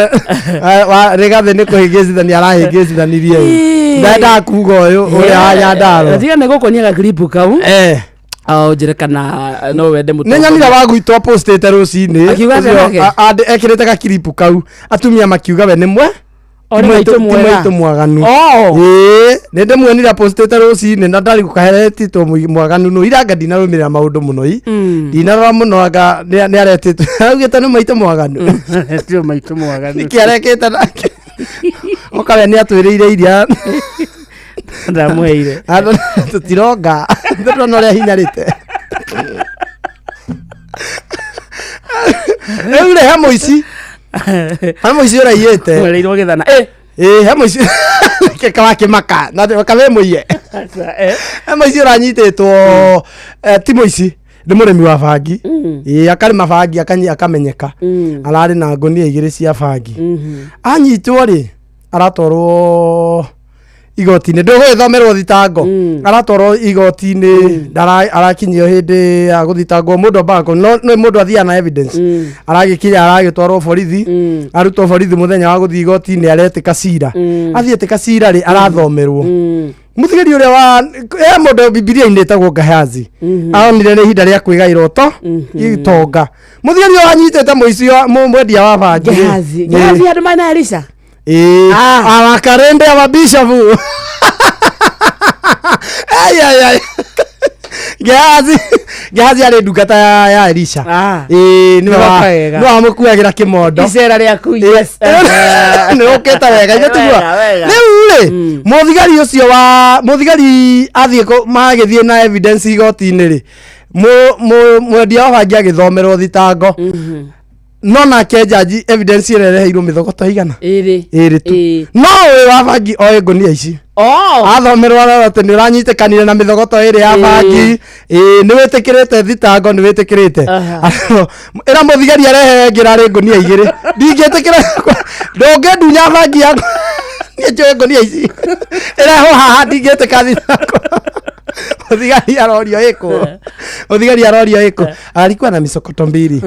Rigathĩ nĩ kũhĩngĩcithania arahĩngĩcithanirie ndendaga kuga ũyũ ũrĩa wa Nyandarũa. Tiga nĩ gũkuonia gakiripu kau. Eh. Ũnjĩre kana no wende nĩ nyonire wa gwitũ apostĩte rũcinĩ Akiuga atĩa ũcio, nake? ekĩrĩte gakiripu kau atumia makiuga we nĩ mwe O ti nĩ maitũ ti mwega. maitũ mwaganu Oh. Ĩĩ, nĩ ndĩmuonire apostĩte rũcinĩ na ndarĩ gũkaheretitwo mwaganu nũ iranga ndinarũmĩrĩra maũndũ mũno i ndinarora mũno anga nĩ aretĩtwo augĩte nĩ maitũ mwaganu Tio maitũ mwaganu. nĩkĩ arekĩte nake okawe nĩ atwĩrĩire iria Ndamũheire. Tũtironga tũrona ũrĩa hinyarĩte rĩu rĩ he mũici he mũici ũraiyĩte Mwereirwo gĩthana. Eh. Ĩĩ, he mũici keka wakĩmaka na kawe mũiye he mũici ũranyitĩtwo ti mũici nĩ mũrĩmi wa bangi. Ĩĩ, akarĩma bangi akamenyeka ararĩ na ngũnia igĩrĩ cia bangi anyitwo rĩ aratwarwo igoti-inĩ ndũgũgĩthomerwo thitango aratwarwo igoti-inĩ arakinyio hĩndĩ ya gũthitangwo mũndũ ambaga no no mũndũ athiaga na evidence aragĩkinya aragĩtwarwo borithi arutwo borithi mũthenya wa gũthiĩ igoti-inĩ aretĩka cira athiĩtĩka cira rĩ arathomerwo mũthigari ũrĩa wa he mũndũ bibilia-inĩ ĩtagwo Gehazi aronire nĩ ihinda rĩa kwĩgaĩra ũto itonga mũthigari ũyũ anyitĩte mũici mwendia wa bangi rĩ. Gehazi. Ĩĩ. Gehazi andũ marĩ na Elisha. Ĩĩ, awakarende amabishopu Ai, ai, ai. Gehazi Gehazi arĩ ndungata ya Elisha. Ĩĩ, nĩwe Nĩwoka wega. nĩwe wamũkuagĩra kĩmondo. Icera rĩaku yes. Nĩ ũkĩte wega ithe tiguo. Wega, wega. Rĩu rĩ, mũthigari ũcio wa mũthigari athiĩ magĩthiĩ na evidence igoti-inĩ rĩ, mwendia wa bangi agĩthomerwo thitango. No nake jaji evidence ĩrĩa ĩreheirwo mĩthogoto igana Ĩrĩ. ĩrĩ tu no ũyũ wa bangi oĩ ngũnia ici athomerwo arora atĩ nĩ ũranyitĩkanire na mĩthogoto ĩrĩ ya bangi ĩĩ nĩ wĩtĩkĩrĩte thitango nĩ wĩtĩkĩrĩte ĩra mũthigari arehe ĩngĩ ĩrarĩ ngũnia igĩrĩ ndingĩtĩkĩra ndũngĩndunya bangi yakwa niĩ njũĩ ngũnia ici ĩrehwo haha ndingĩtĩka thitango mũthigari arorio ĩkũ mũthigari arorio ĩkũ alikuwa na misokoto mbili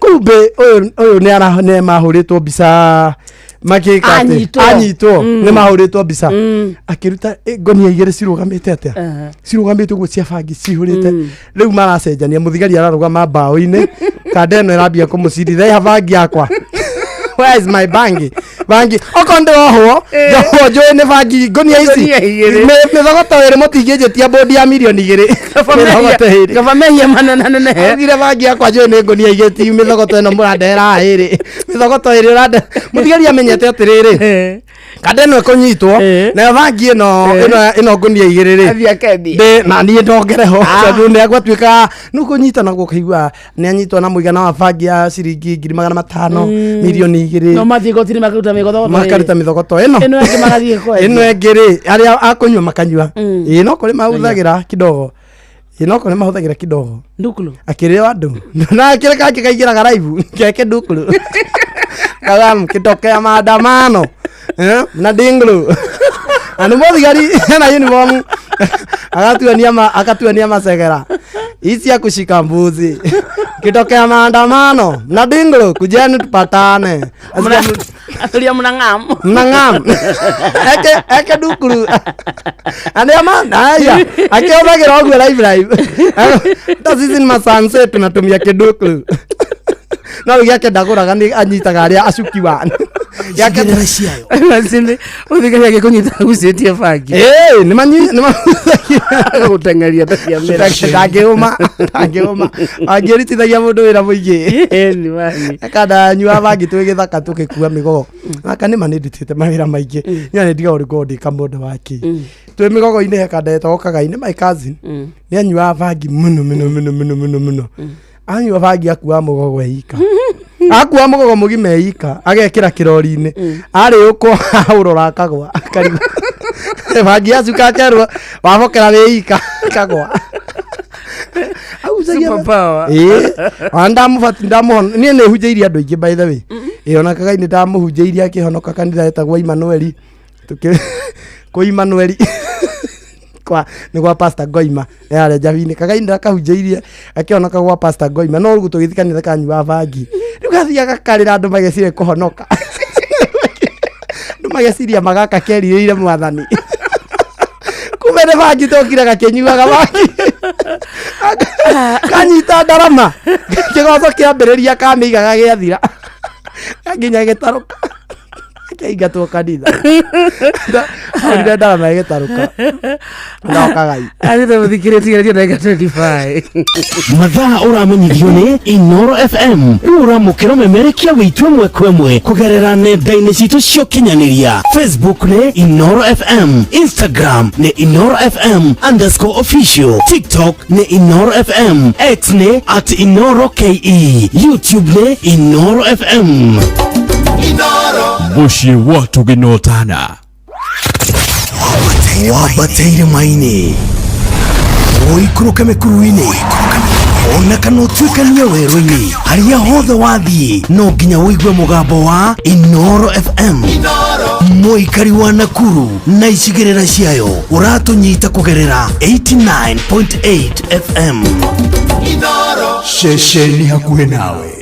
kumbe ũyũ ũyũ nĩ ara nĩ mahũrĩtwo mbica makĩka atĩ Anyitwo. anyitwo nĩ mahũrĩtwo mbica akĩruta ngũnia igĩrĩ cirũgamĩte atĩa cirũgamĩte ũguo cia bangi cihũrĩte rĩu maracenjania mũthigari ararũgama mbaũ-inĩ kanda ĩno ĩrambia kũmũcirithia ĩha bangi yakwa Where is my bangi? Bangi okorwo ndĩrohwo, njohwo njũĩ nĩ bangi ngũnia ici. Ngũnia igĩrĩ. Mĩthogoto ĩrĩ, mũtingĩnjĩtia bũndi ya mirioni 2. Mĩthogoto ĩrĩ. Kaba mehia manenanenehe. Augire bangi yakwa njũĩ nĩ ngũnia igĩrĩ, ti mĩthogoto ĩno mũrandehera haha ĩrĩ, mĩthogoto ĩrĩ ũrande. Mũthigari amenyete atĩrĩrĩ, kanda ĩno ĩkũnyitwo nayo bangi ĩno ĩno ngũnia igĩrĩ rĩ. Athiĩ akendie. Ndĩ na niĩ ndongereho, tondũ nĩ agwatuĩka nĩ kũnyita naguo ũkaigua nĩ anyitwo na mũigana wa bangi ya ciringi 500,000, mirioni 2. No mathiĩ igoti-inĩ makaruta mĩgothogoto ĩrĩ. Makaruta mĩthogoto ĩno. Ĩno ĩngĩ magathiĩ kwendia. Ĩno ĩngĩ rĩ, arĩa akũnyua makanyua. Ĩĩ, no kũrĩ mahũthagĩra kidogo, ĩĩ, no kũrĩ mahũthagĩra kidogo. Ndukulu. Akĩrĩo andũ na akĩrĩ kangĩ kaingĩraga raibu keke ndukulu kalamu kitokea maandamano, eh, na dinglu na nĩ mũthigari na uniform, agatuania akatuania macegera ici ya kushika mbuzi, kitokea maandamano na dinglu, kujeni tupatane. Atulia mnang'am. Mnang'am eke eke ndukuru andia ma aya akĩhũthagĩra ũguo live live. Ta sisi ni masanse tunatumia kĩndukuru, no rĩu gĩake ndagũraga, nĩ anyitaga arĩa acukiwa gĩake. Mũthigari agĩkũnyita agucĩtie bangi. Ĩĩ, nĩ Agagũteng'eria ta cia mĩra. Ndangĩũma, ndangĩũma, angĩritithagia mũndũ wĩra mũingĩ akandanyua bangi twĩ gĩthaka tũgĩkua mĩgogo. Aka nĩma nĩ ndutĩte mawĩra maingĩ, nyoa nĩ ndigagwo nĩ ngorwo ndĩ kamũndũ wake twĩ mĩgogo-inĩ. He kanda etagwo Kagai, my cousin, nĩ anyuaga bangi mũno mũno mũno mũno mũno mũno. Anyua bangi akuaga mũgogo eika, akua mũgogo mũgima eika, agekĩra kĩrori-inĩ, arĩ ũkwo aũrora akagwa, akarigwo bangi yacuka, akerwo wabokera wĩ ika, akagwa. Agucagia. Superpower. Ĩĩ, ona ndamũbati ndamũhon niĩ nĩ hunjĩirie andũ aingĩ, by the way. Ĩĩ, ona Kagai nĩ ndamũhunjĩirie akĩhonoka, kanitha etagwo Emmanueli, tukĩ kũ Emmanueli kwa nĩ gwa Pastor Goima yarĩa Njabinĩ. Kagai ndakahunjĩirie akĩhonoka gwa Pastor Goima, no rĩu tũgĩthiĩ kanitha kanyua bangi, rĩu gathiaga gakarĩra andũ mageciria kũhonoka, andũ mageciria magaka kerirĩire mwathani, kumbe nĩ bangi tokire gakĩnyuaga bangi, kanyita ndarama, kĩgoco kĩambĩrĩria kamĩigaga gĩathira nginya gĩtarũka, kĩingatwo kanitha. Aurire ndarama ĩgĩtarũka no Kagai. Athiĩte mũthikĩrĩrie tigeretie ndagĩka 25. Mathaa ũramenyithio nĩ Inoro FM. Rĩu ũramũkĩra ũmemerekia witũ ĩmwe kwa ĩmwe kũgerera nenda-inĩ citũ cia ũkinyanĩria. Facebook nĩ Inoro FM, Instagram nĩ InoroFM_official, TikTok nĩ Inoro FM, X nĩ @InoroKE, YouTube nĩ Inoro FM. Mũciĩ wa tũgĩnotana. Wambateire maini, ũikũrũke mĩkuru-inĩ, ona kana ũtuĩkanie werũ-inĩ, harĩa hothe wathiĩ no nginya ũigue mũgambo wa Inoro FM. Mũikari wa Nakuru na icigĩrĩra ciayo, ũratũnyita kũgerera 89.8 FM. Ceceni hakuhĩ nawe.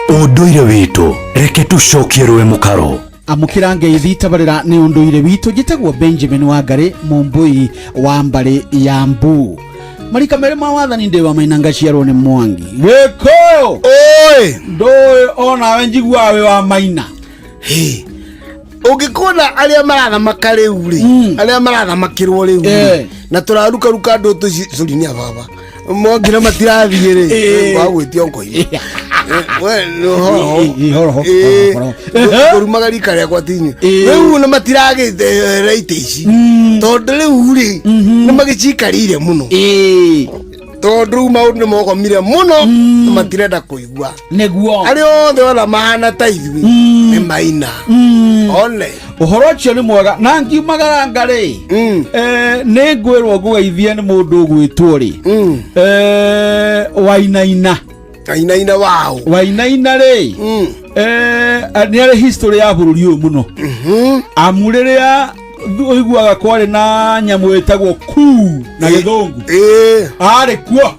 Ũndũire witũ, reke tũcokie rũĩ mũkaro. Amũkĩra ngeithi tabarĩra nĩ ũndũire witũ. Njĩtagwo Benjamin Wangari, mũmbũi wa mbarĩ ya mbu marika merĩ ma wathani. Ndĩ wa Maina, ngaciarwo nĩ Mwangi Gĩkũyũ. Oi. Ndũĩ onawe njiguaga wĩ wa Maina. Ũngĩkuona arĩa marathamaka rĩu rĩ, arĩa marathamakĩrwo rĩu rĩ, na tũrarukaruka ndũ tũcuri nĩ ababa mongire matirathiĩ rĩ, wagwĩtio ngoima we nĩ horoho. Ngũrumaga rika rĩakwa tinyu rĩu nĩ matiragĩte itĩ ici, tondũ rĩu rĩ nĩ magĩcikarĩire mũno, tondũ rĩu maũndũ nĩ mogomire mũno na matirenda kũigua. Nĩguo. Arĩa othe ona mahana ta ithuĩ nĩ Maina one. Ũhoro ũcio nĩ mwega na ngiumagaranga rĩ, nĩ ngwĩrwo ngũgeithie nĩ mũndũ ũgwĩtwo rĩ, Wainaina. Wainaina wao? Wainaina rĩ, nĩ arĩ history ya bũrũri ũyũ mũno, amu rĩrĩa ũiguaga kwarĩ na nyamũ ĩtagwo kuu na gĩthũngũ, arĩ kuo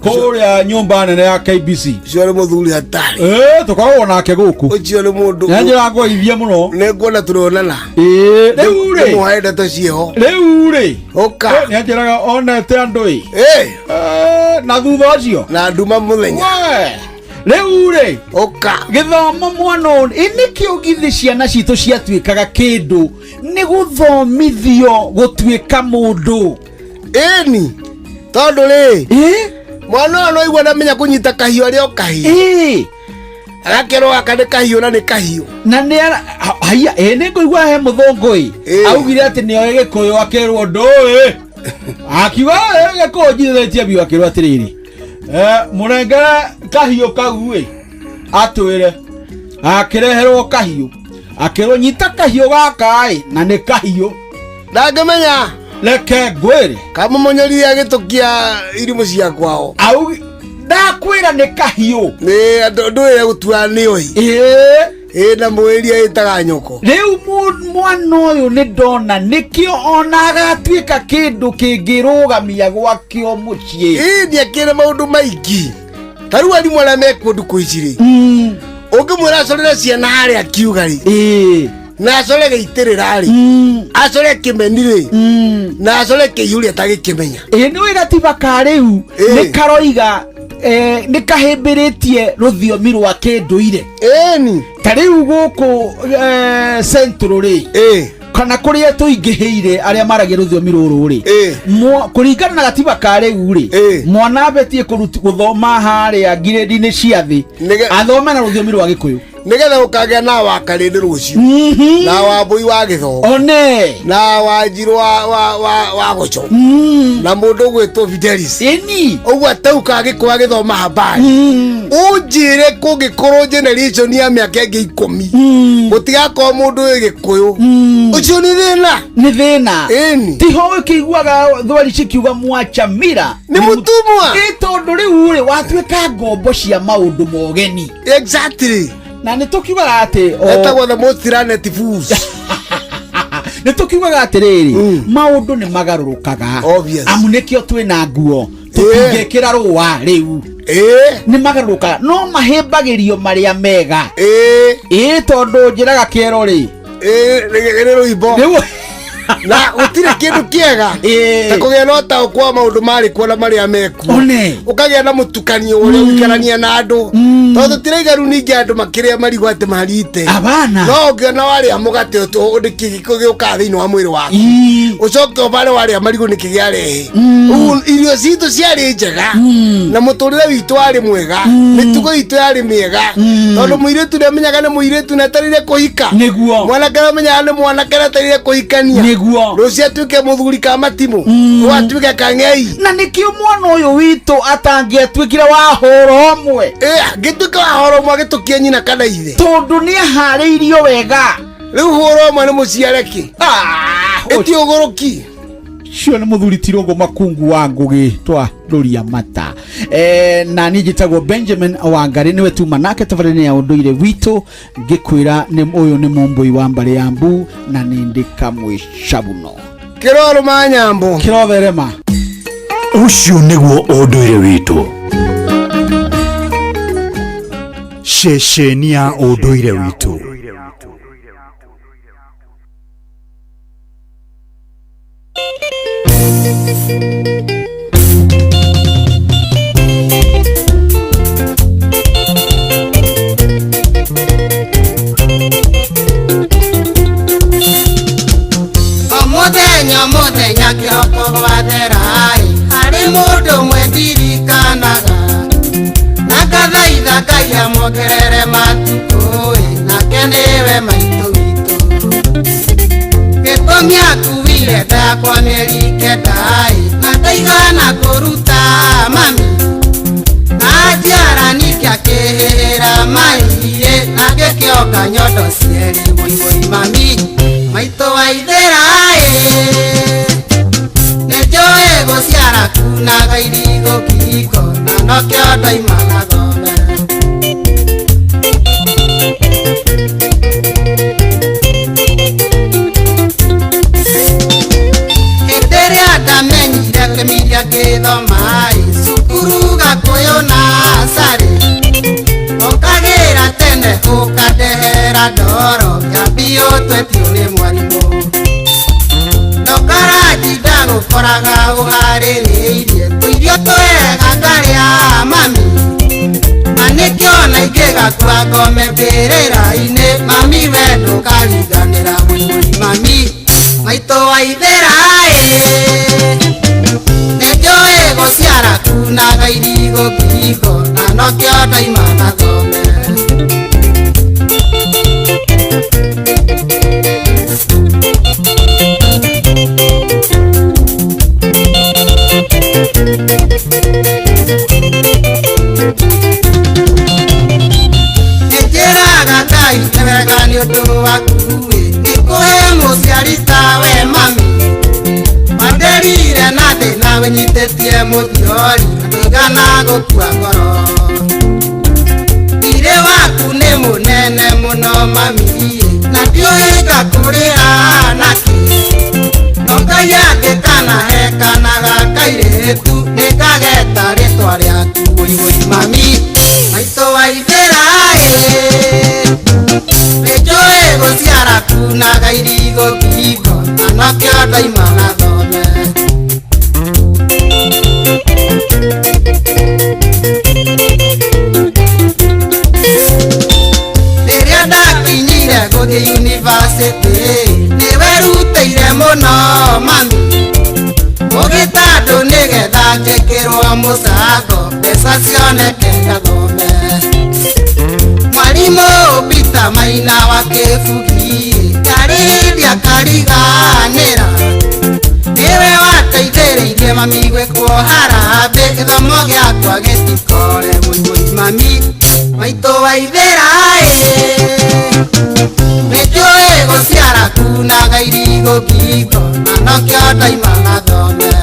kũrĩa nyũmba nene ya KBC. Ũcio nĩ mũthuri hatarĩ. Tũkoragwo nake gũkũ. Ũcio nĩ mũndũ. Nĩanjĩra ngũgeithie mũno. Nĩ nguona tũronana. Rĩu rĩ. Ndĩmũhe ndeto ciĩho. Rĩu rĩ. Ũka. Nĩanjĩraga onete andũ ĩ. Na thutha ũcio. Na nduma mũthenya. We. Rĩu rĩ ũka gĩthomo mwana ũyũ ĩ nĩkĩo githĩ ciana citũ ciatuĩkaga kĩndũ nĩ gũthomithio gũtuĩka mũndũ. Ĩni tondũ rĩ mwana ũyũ no igua ndamenya kũnyita kahiũ arĩ o kahiũ agakerwo gaka nĩ kahiũ na nĩ kahiũ na nĩ haiya ĩ nĩ ngũigua he mũthũngũ ĩ augire atĩ nĩoĩ gĩkũyũ akerwo ndũĩ akiuga gĩkũyũ njithĩtie biũ akĩrwo atĩrĩrĩ mũrengere kahiũ kau ĩ atwĩre akĩreherwo kahiũ akĩrwo nyita kahiũ gaka ĩ na nĩ kahiũ ndangĩmenya reke ngwĩre kamũmonyorire agĩtũkia irimũ cia kwao au ndakwĩra nĩ kahiũ nĩ ndũĩ gũtua nĩoĩ ĩ na mwĩria ĩtaga nyoko rĩu mwana ũyũ nĩ ndona nĩkĩo ona agatuĩka kĩndũ kĩngĩrũgamia gwakĩo mũciĩ ĩ nĩakĩrĩ maũndũ maingĩ ta rĩu arimũ arĩa me kũndũ kũ ici rĩ ũngĩmwĩra acorere ciana harĩa akiuga rĩ na acore gĩitĩrĩra rĩ acore kĩmeni rĩ na acore kĩiyũria atagĩkĩmenya ĩ nĩ wĩ gatiba ka rĩu nĩ karoiga nĩ kahĩmbĩrĩtie rũthiomi rwa kĩndũire ĩni ta rĩu gũkũ Central rĩ kana kũrĩa tũingĩhĩire arĩa maragia rũthiomi rũrũ rĩ kũringana na gatiba ka rĩu rĩ mwana abetie gũthoma harĩa ngirĩndi-inĩ cia thĩ athome na rũthiomi rwa gĩkũyũ nigetha ũkagĩa na wa karĩndĩ rũciũ na wa mbũi wa gĩthomo one na wa njirũ wa gũco na mũndũ ũgwĩtwo Fidelis ĩni ũguo atauka gĩkũyũ agĩthoma habari ũnjĩre kũngĩkorwo generation ya mĩaka ĩngĩ 10 gũtigakorwo mũndũ wĩ gĩkũyũ ũcio nĩ thĩna nĩ thĩna ĩni tiho ũkĩiguaga thwari cikiuga mwacha mira nĩ mũtumwa ĩ tondũ rĩu rĩ watuĩka ngombo cia maũndũ mogeni exactly na nĩ tũkiugaga atĩ etagwo the most learned fools nĩ tũkiugaga atĩrĩrĩ maũndũ nĩ magarũrũkaga amu nĩkĩo twĩna nguo tũtingĩkĩra rũa rĩu nĩ magarũrũkaga no mahĩmbagĩrio marĩa mega ĩ tondũ njĩraga kĩero rĩ nĩ rũimbo na gũtirĩ kĩndũ kĩega ta kũgĩa na ũtaũku wa maũndũ marĩ kuo na marĩa mekuo ũkagĩa na mũtukanio ũrĩa ũikarania na andũ tondũ tũtiraiga rĩu ningĩ andũ makĩrĩa marigũ atĩ marite abana no ũngĩona warĩa mũgate nĩkĩ gĩũkaga thĩinĩ wa mwĩrĩ waku ũcoke ũbare warĩa marigũ nĩkĩ gĩarehe ũguo irio citũ ciarĩ njega na mũtũrĩre witũ warĩ mwega mĩtugo itũ yarĩ mĩega tondũ mũirĩtu nĩamenyaga nĩ mũirĩtu na etereire kũhika nĩguo mwanake nĩamenyaga nĩ mwanake na etereire kũhikania nĩguo rũciũ atuĩke mũthuri ka matimũ rũu atuĩke kang'ei na nĩkĩo mwana ũyũ witũ atangĩatuĩkire wa hũra ũmwe angĩtuĩka wa hũra ũmwe agĩtũkie nyina kana ithe tondũ nĩaharĩirio wega rĩu hũra ũmwe nĩ mũciare kĩ ĩti ũgũrũki cio nĩ mũthuri Tirũngũ Makungu wa Ngũgĩ twa Rũria Mata na niĩ njĩtagwo Benjamin Wangari nĩwe tuma nake tabarĩra ya ũndũire witũ ngĩkwĩra nĩ ũyũ nĩ mũmbũi wa mbarĩ ya mbu na nĩ ndĩ kamwe cabuno kĩrorũma nyambo kĩrotherema ũcio nĩguo ũndũire witũ ceceni ya ũndũire witũ. Mũthenya kĩroko gwathera-ĩ harĩ mũndũ ũmwe ndirikanaga na ngathaitha Ngai amuongerere matukũ-ĩ nake nĩwe maitũ witũ gĩtũmi akuire nda yakwa mĩeri kenda-ĩ na ndaigana kũruta mami na njiara ningĩ akĩhĩhĩra mai-ĩ na ngĩkĩonga nyondo cierĩ wũi mami maitũ wa ithĩra-ĩ nĩnjũĩ gũciara kunaga irigũ kĩhiko na nokĩo ndoimaga thome. Hĩndĩ ĩrĩa ndamenyire kĩmiria gĩthoma-ĩ cukuru Gakũyũ na Acarĩ ũkagĩra tene ũkandehera ndoro kĩambio twetio nĩ mwarimũ ndũkaranjinda gũkoraga ũharĩrĩirie tũirio twega ngarĩa mami na nĩkĩo Ngĩgakua ngome mbĩrĩra-inĩ mami we ndũkariganĩra wũi mami maitũ wa ithera ĩ nĩnjũĩ gũciara kunaga irigũ ngingo na nokĩo ndaima na thome. Nĩnjĩraga Ngai nĩ wega nĩ ũndũ waku ĩ nĩkũhe mũciari tawe mami wanderire na thĩna wĩnyitĩtie mũthiori ndũigana gũkua ngoro thirĩ waku nĩ mũnene mũno mami na ndiũĩ ngakũrĩra nakĩ no Ngai angĩkanahe kana ga kairĩtu nĩngageta rĩtwa rĩaku wũi wũi mami maitũ wa ithera ĩ nĩnjũĩ gũciara kunaga irigũ ngingo na nokĩo ndaima na thome. Rĩrĩa ndakinyire gũthiĩ yunivasĩtĩ nĩwerutĩire mũno mami ũgĩta andũ nĩgetha njĩkĩrwo mũcango mbeca cioneke ngathome. Mwarimũ Peter Maina wa Kĩbugi ndarĩ hĩndĩ akariganĩra nĩwe wateithĩrĩirie mami gwĩkwo harambĩ gĩthomo gĩakwa gĩtikore wũi wũi mami maitũ wa ithera ĩ nĩnjũĩ gũciara kunaga irigũ ngingo na nokĩo ndaima na thome.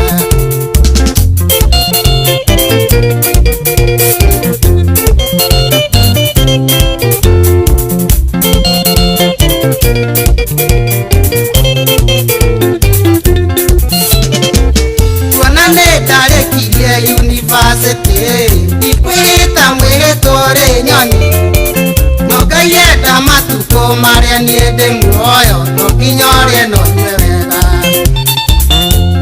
Kuona nĩ ndarĩkirie yunivasĩtĩ ndikwĩhĩta mwĩhĩtwo rĩ nyoni no Ngai enda matukũ marĩa niĩ ndĩ muoyo no nginya ũrĩe na ũnyue wega.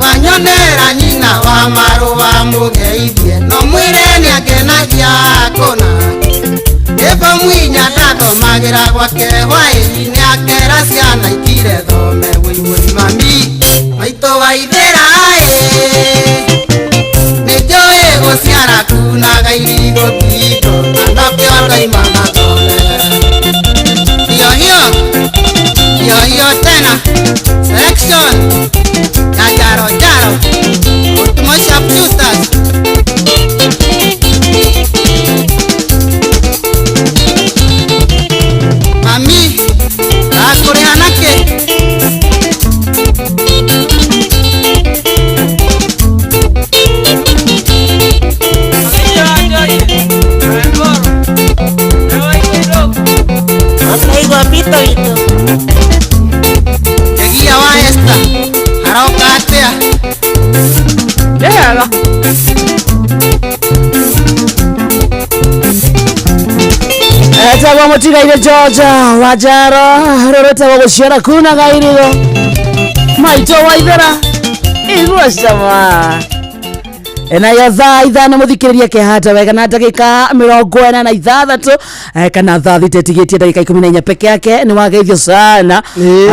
Wanyonera nyina wa marũa mũgeithie no mwĩre nĩangenagia kũna nĩbo mwinya ndathomagĩra gwake hwaĩ-inĩ akera ciana ikire thome wũi wũi mami maitũ wa ithera ĩ nĩnjũĩ gũciara kunaga irigũ ngingo na nokĩo ndaima na thome. Hiyo hiyo hiyo hiyo tena selection ya jaro jaro Ultimate Sharpshooters. Mami ndakũrĩha nakĩ? Guapito witũ. Ngegia wa Esther aroka atĩa? Ndĩhega. Etagwo mũtigaire Georgia Wajaro rũrĩtagwo gũciara kunaga irigũ maitũ wa ithera igua cama nayo thaa 5 mũthikĩrĩria kĩhata wega na ndagĩka 46 kana thaa 6 ĩtigĩtie ndagĩka 14 peke yake. Nĩ wageithio sana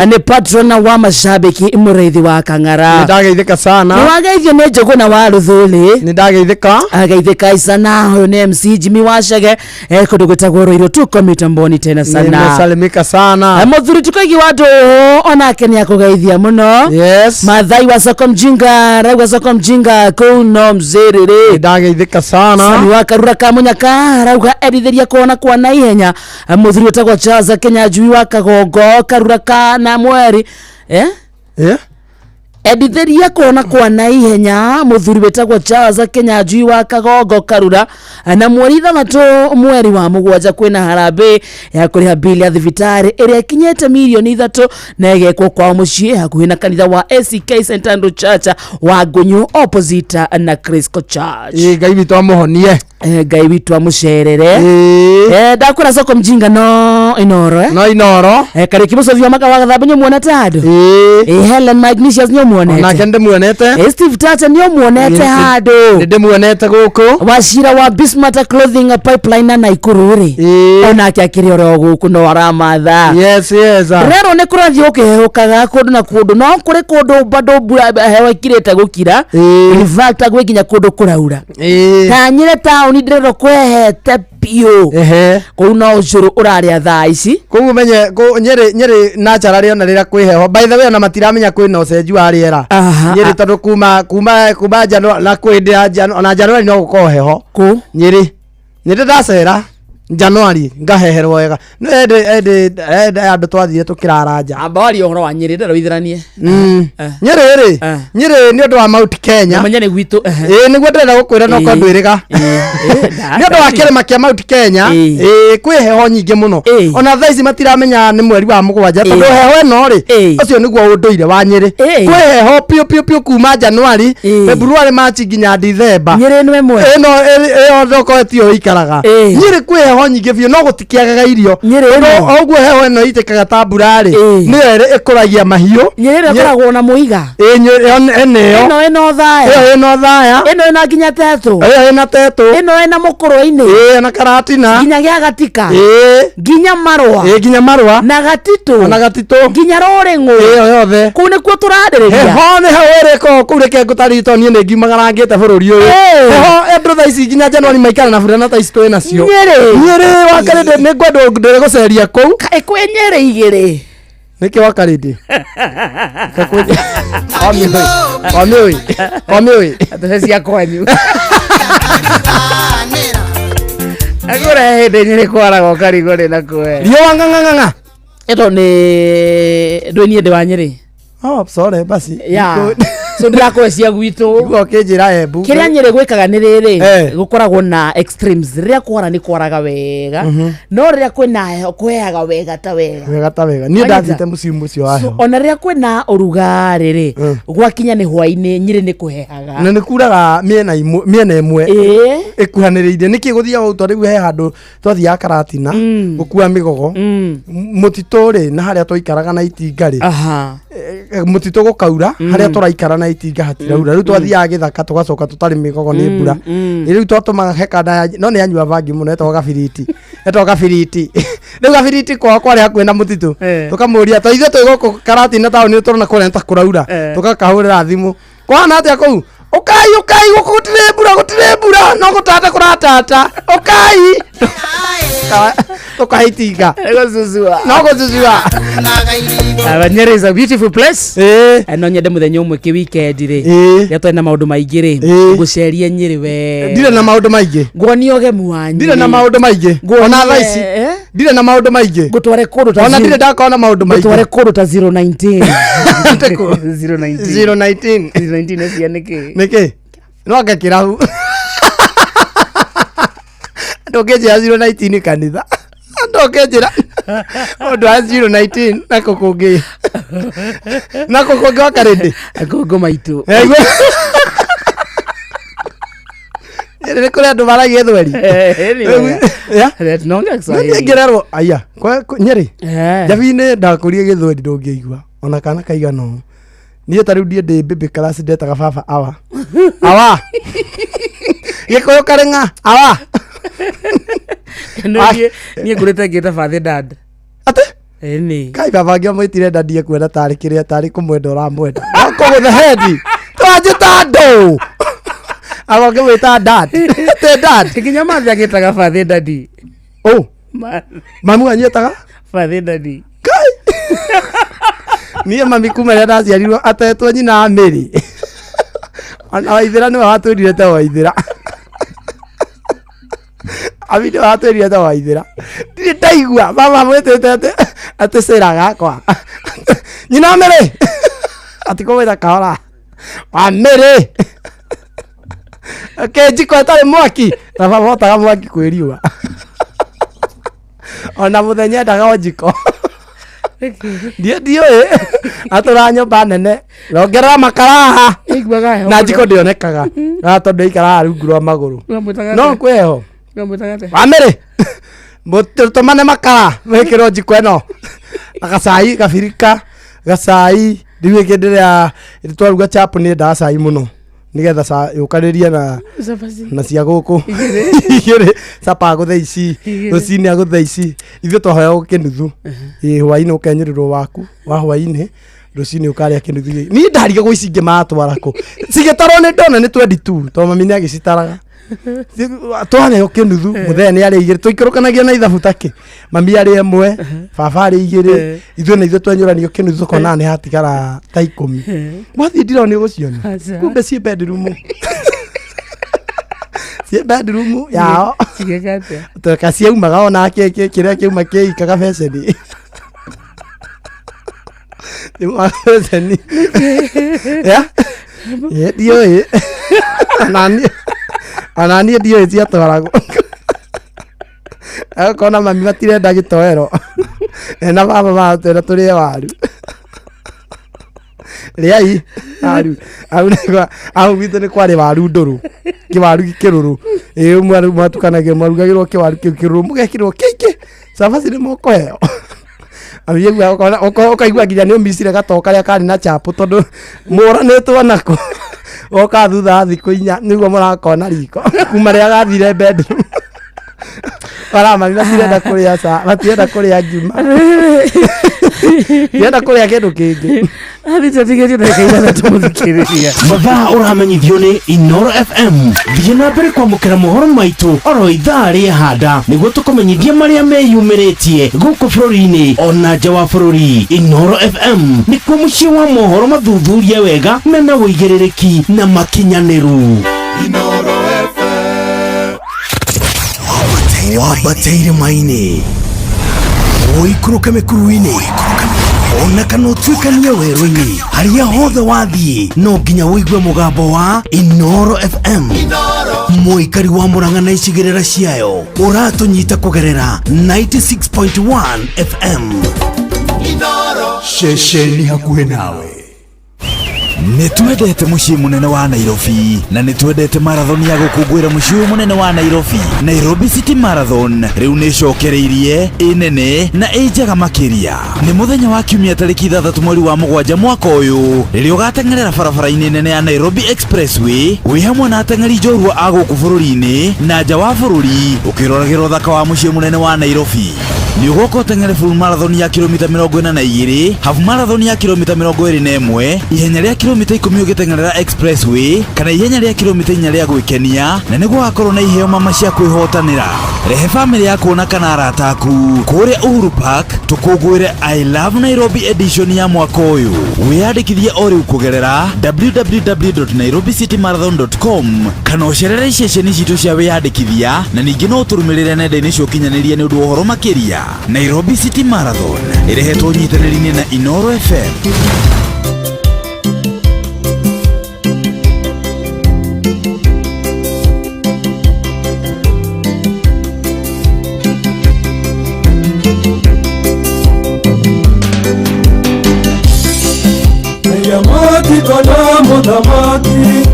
nĩ patron wa mashabiki mũrĩithi wa Kang'ara. Nĩndageithĩka sana. Nĩ wageithio nĩ Njũgũna wa Rũthũrĩ. Nĩndageithĩka. Ageithĩka sana. Ũyũ nĩ MC Jimmy Wachege kũndũ gwĩtagwo Rũirũ tuko mitamboni tena sana. Nimesalimika sana. Mũthuri tukoigi wa ndũũ onake nĩ akũgeithia mũno. Yes. Mathai wa soko mjinga rauga soko mjinga kũu no mzĩrĩrĩ. Nĩndageithĩka sana. Sami wa Karura ka Mũnyaka rauga erithĩria kuona kwa na ihenya. Mũthuri wĩtagwo Charles Kenya Njui wa Kagongo Karura ka na mweri endithĩria kuona kwa na ihenya. Mũthuri wĩtagwo Charles Kenya Njui wa Kagongo Karura na mweri 6 mweri wa 7 kwĩna harambĩ ya kũrĩha bili ya thibitarĩ ĩrĩa ĩkinyĩte mirioni 3 na ĩgekwo kwao mũciĩ hakuhĩ na kanitha wa ACK St Andrew Church wa Ngunyu opposite na Crisco Church. Ngai witũ amũhonie. Ngai witũ amũcerere. Ndakwĩra soko mjinga no inoro no inoro Karĩki mũcothi wa maka wa gathamba nĩũmuona ta andũ. Helen Magnesius nĩũmuona. ũmuonete. Onake ndĩmuonete. Ĩ, Steve Tata nĩ ũmuonete handũ. Nĩ ndĩmuonete gũkũ. Wacira wa Bismarck Clothing Pipeline na Naikuru rĩ, onake akĩrĩ oro gũkũ no aramatha. Yes, yes. Rero nĩ kũrathiĩ gũkĩhehũkaga kũndũ na kũndũ, no kũrĩ kũndũ bado mbura heho ĩkirĩte gũkira. In fact gwĩ nginya kũndũ kũraura. Ta Nyĩrĩ taũni ndĩrerwo kwehete biũ. Kũu no ũcũrũ ũrarĩa thaa ici. Koguo menye Nyĩrĩ Nyĩrĩ naturally ona rĩrĩa kwĩ heho, by the way, ona matiramenya kwĩna ũcenji wa rĩera Nyĩrĩ, tondũ kuma January na kwĩ hĩndĩ ya ona January no gũkorwo heho. Kũ? Nyĩrĩ nyĩrĩ ndacera January ngaheherwo wega no ende ende ende andũ twathire tũkĩrara nja. Amba warie ũhoro wa Nyĩrĩ ndarũithanie. Nyĩrĩ rĩ, Nyĩrĩ nĩ ũndũ wa Mount Kenya. Ũmenye nĩ gwitũ. Ĩĩ, nĩguo ndĩrenda gũkwĩra, no korwo ndwĩrĩga nĩ ũndũ wa kĩrĩma kĩa Mount Kenya. Ĩĩ, kwĩ heho nyingĩ mũno, ona thaa ici matiramenya nĩ mweri wa 7, tondũ heho ĩno rĩ, ũcio nĩguo ũndũire wa Nyĩrĩ. Kwĩ heho piũ piũ piũ kuma January, February, March nginya December. Nyĩrĩ ĩno ĩmwe. Ĩno ĩyo ndokorwo tiyo ĩikaraga. Nyĩrĩ kwĩ heho nyingĩ biũ, no gũtikĩagaga irio. Nyĩrĩ ĩno. Tondũ o ũguo heho ĩno ĩitĩkaga ta mbura rĩ, nĩyo ĩrĩ ĩkũragia mahiũ. Nyĩrĩ ĩno ĩkoragwo na mũiga. Ĩĩ, Nyĩrĩ ĩno ĩyo. Ĩno ĩna ũthaya. Ĩyo ĩna ũthaya. Ĩno ĩna nginya tetũ. Ĩyo ĩna tetũ. Ĩno ĩna mũkũrwe-inĩ. Ĩĩ, na karatina. Nginya gĩa gatika. Ĩĩ. Nginya marũa. Ĩĩ, nginya marũa. Na gatitũ. Na gatitũ. Nginya rũrĩng'ũ. Ĩyo yothe. Kũu nĩkuo tũrarĩrĩria. Heho nĩ heho ĩrĩkũ kũu, reke ngũtarĩrie, tondũ niĩ nĩ ngiumagarangĩte bũrũri ũyũ. Heho andũ thaa ici nginya January maikara na burana ta ici twĩ nacio. Nyĩrĩ. Nyĩrĩ wakarĩndĩ nĩ ngwenda ndĩrĩ gũceria kũu. Kaĩ kwĩ Nyĩrĩ igĩrĩ? Nĩkĩ wakarĩndĩ? Wamĩũĩ, wamĩũĩ. Mbeca cia kwanyu. Akũrehe hĩndĩ Nyĩrĩ kwaraga ũkarigwo nĩ nakũ we. Riũa ng'ang'ang'ang'a. Ĩto nĩ ndwĩ niĩ ndĩ wa Nyĩrĩ. Oh, sorry basi. Yeah. So ndĩrakũhe cia gwitũ. Niguo ũkĩnjĩra Embu. Kĩrĩa Nyĩrĩ gwĩkaga nĩ rĩrĩ, gũkoragwo na extremes. Rĩrĩa kwara nĩ kwaraga wega, no rĩrĩa kwĩna heho kũheaga wega ta wega. Wega ta wega. Niĩ Wanyita? ndathiĩte mũciĩ ũcio wa So, heho. ona rĩrĩa kwĩna ũrugarĩ rĩ, gwakinya nĩ hwainĩ Nyĩrĩ nĩ kũhehaga. Na nĩ kuraga mĩena imwe, mĩena ĩmwe ĩkuhanĩrĩirie. Nĩkĩ gũthiaga ũguo? Rĩu he handũ twathiaga Karatina gũkua mĩgogo mũtitũ rĩ, na harĩa twaikaraga na itinga rĩ, mũtitũ gũkaura, harĩa tũraikara na itinga hatiraura. Rĩu twathiaga gĩthaka tũgacoka tũtarĩ mĩgogo nĩ mbura. Rĩu twatũmaga he kanda no nĩ anyua bangi mũno, etagwo Gabiriti, etagwo Gabiriti. Rĩu Gabiriti kwao kwarĩ hakuhĩ na mũtitũ. Tũkamũria, to ithuĩ twĩ gũkũ Karatina taũni tũrona kũrĩa nĩ ta kũraura. Tũgakahũrĩra thimũ, kũhana atĩa kũu? Ũkai, ũkai gũkũ, gũtirĩ mbura, gũtirĩ mbura, no gũtata kũratata, ũkai. Tũkahitinga. Gũcucua. No gũcucua. Nyeri is a beautiful place. No nyende mũthenya ũmwe kĩ weekend rĩ, rĩrĩa twarĩ na maũndũ maingĩ rĩ, ngũcerie Nyĩrĩ we. Ndirĩ na maũndũ maingĩ. Nguonie ũgemu wa Nyĩrĩ. Ndirĩ na maũndũ maingĩ. Ona thaa ici ndirĩ na maũndũ maingĩ. Ngũtware kũndũ ta Ona ndirĩ ndakorwo na maũndũ maingĩ. Ngũtware kũndũ ta 019. 019. 019. 019 ĩcio nĩkĩ? Nĩkĩ? No anga kĩrabu. Ndũngĩnjĩra 019 kanitha. Ndũngĩnjĩra ũndũ wa 019 nako kũngĩ. Nako kũngĩ wa karĩndĩ. Ngũngũ maitũ. Nyĩrĩ nĩ kũrĩ andũ maragia gĩthweri. Tunaongea Kiswahili. Niĩ ngĩrerwo aya Nyĩrĩ njabi-inĩ ndakũrie gĩthweri ndũngĩigua ona kana kaigana ũũ. Niĩ ta rĩu ndiĩ ndĩ baby class ndetaga baba awa awa, gĩkũyũ karĩng'a awa. Niĩ ngũrĩte ngĩta father dad. Atĩ? Ĩni. Kai baba angĩamwĩtire dadi ekuona tarĩ kĩrĩa tarĩ kũmwenda ũramwenda, no kũgũthe hendi twanjĩta ndũ aba ngĩmwĩta dad, atĩ dad. Nginya mathi agĩtaga father daddy. Oh, mami wanyu etaga father daddy. Niĩ mami kuma rĩrĩa ndaciarirwo atetwo nyina wa Mary, ona Waithĩra nĩwe watwĩrire ta Waithĩra, ami nĩwe watwĩrire ta Waithĩra. Ndirĩ ndaigua mama amwĩtĩte atĩ atĩ cĩra gakwa nyina wa Mary, atikũmwĩta kahora wa Mary. Okay, njiko ĩtarĩ mwaki na baba otaga mwaki kwĩ riũa, ona mũthenya endaga o njiko. Ndiĩ ndiũĩ atũraga nyũmba nene rongerera makara haha na njiko ndĩonekaga. Ah, tondũ ĩikaraga rungu rwa magũrũ no kwĩho wamĩrĩ tũmane makara wĩkĩrwo njiko ĩno na gacai gabirika gacai. Rĩu ĩngĩ ndĩrĩa twaruga chapo nĩ endaga cai mũno nĩgetha yũkanĩrie na Cabaci. na cia gũkũ igĩrĩ capa agũthe ici Igĩrĩ. rũcinĩ agũthe ici ithuĩ twahoyagwo kĩnuthu ĩ hwainĩ ũkenyũrĩrwo waku wa hwainĩ rũcinĩ ũkarĩa kĩnuthu gĩkĩ. Niĩ ndarigagwo ici ingĩ matwara kũ cigĩtarwo nĩ ndona nĩ 22 tondũ mami nĩ agĩcitaraga twaneo kĩnuthu mũthee nĩ arĩa igĩrĩ tũikũrũkanagia na ithabu takĩ mami arĩ ĩmwe baba arĩ igĩrĩ ithuĩ na ithuĩ twenyũranio kĩnuthu tũkona nĩ hatigara ta ikũmi wathiĩ ndirona nĩ ũgũciona Aca. kumbe ciĩ bedroom ciĩ bedroom yao Cigĩka atĩa? toka ciaumaga onake kĩrĩa kĩauma kĩikaga beceni Ciaumaga beceni ya Ĩ, ndiũĩ onaniĩ ndiũĩ ciatwaragwo agakona mami matirenda gĩtoero na baba maratwĩra tũrĩe waru rĩai waru au nĩkwa au gwitũ nĩ kwarĩ waru ndũrũ kĩwaru kĩrũrũ ĩ mwatukanagio mwarugagĩrwo kĩwaru kĩu kĩrũrũ mũgekĩrwo kĩingĩ cabaci nĩ mũkũheo Abiaigua ũkaigua nginya nĩ ũmicire gatoo karĩa karĩ na chapo tondũ mũranĩtwo nako woka thutha wa thikũ inya nĩguo mũrakona riko kuma rĩrĩa gathire bedroom bara mami matirenda kũrĩa ca matirenda kũrĩa ngima tirenda kũrĩa kĩndũ kĩngĩ Athĩ ndagĩka ithathatũ mũthikĩrĩria. Mathaa ũramenyithio nĩ Inoro FM thiĩ na mbere kwamũkĩra mohoro maitũ oro ithaa rĩehanda nĩguo tũkũmenyithie marĩa meyumĩrĩtie gũkũ bũrũri-inĩ ona nja wa bũrũri. Inoro FM nĩkuo mũciĩ wa mohoro mathuthurie wega mena ũigĩrĩrĩki na makinyanĩru. Wambateire maini ũikũrũke mĩkuru-inĩ ona kana ũtuĩkanie werũ-inĩ harĩa hothe wathiĩ no nginya ũigue mũgambo wa Inoro FM mũikari wa Murang'a na icigĩrĩra ciayo ũratũnyita kũgerera 96.1 FM. Ceceni hakuhĩ nawe. Nĩ twendete mũciĩ mũnene wa Nairobi na nĩ twendete marathon ya gũkũngũĩra mũciĩ ũyũ mũnene wa Nairobi. Nairobi City Marathon rĩu nĩ ĩcokereirie ĩ nene na ĩ njega makĩria. Nĩ mũthenya wa kiumia tarĩki 6 mweri wa 7 mwaka ũyũ rĩrĩa ũgateng'erera barabara-inĩ nene ya Nairobi Expressway wĩ hamwe na ateng'eri njorua a gũkũ bũrũri-inĩ na nja wa bũrũri ũkĩroragĩra ũthaka wa mũciĩ mũnene wa Nairobi. Nĩ ũgoka ũteng'ere full marathon ya kilomita 42, half marathon ya kilomita 21, ihenya rĩa kilomita 10 ũgĩteng'erera expressway kana ihenya rĩa kilomita 4 rĩa gwĩkenia na nĩguo wakorwo na iheo mama cia kwĩhotanĩra. Rehe bamĩrĩ yaku na kana arata aku kũrĩa Uhuru Park tũkũngũĩre I Love Nairobi edition ya mwaka ũyũ. Wĩyandĩkithie o rĩu kũgerera www.nairobicitymarathon.com kana ũcerere ceceni citũ cia wĩyandĩkithia na ningĩ no ũtũrũmĩrĩre nenda-inĩ cia ũkinyanĩria nĩ ũndũ wa ũhoro makĩria. Nairobi City Marathon ĩrehetwo ũnyitanĩri-inĩ na Inoro FM. Yamati kona muthamaki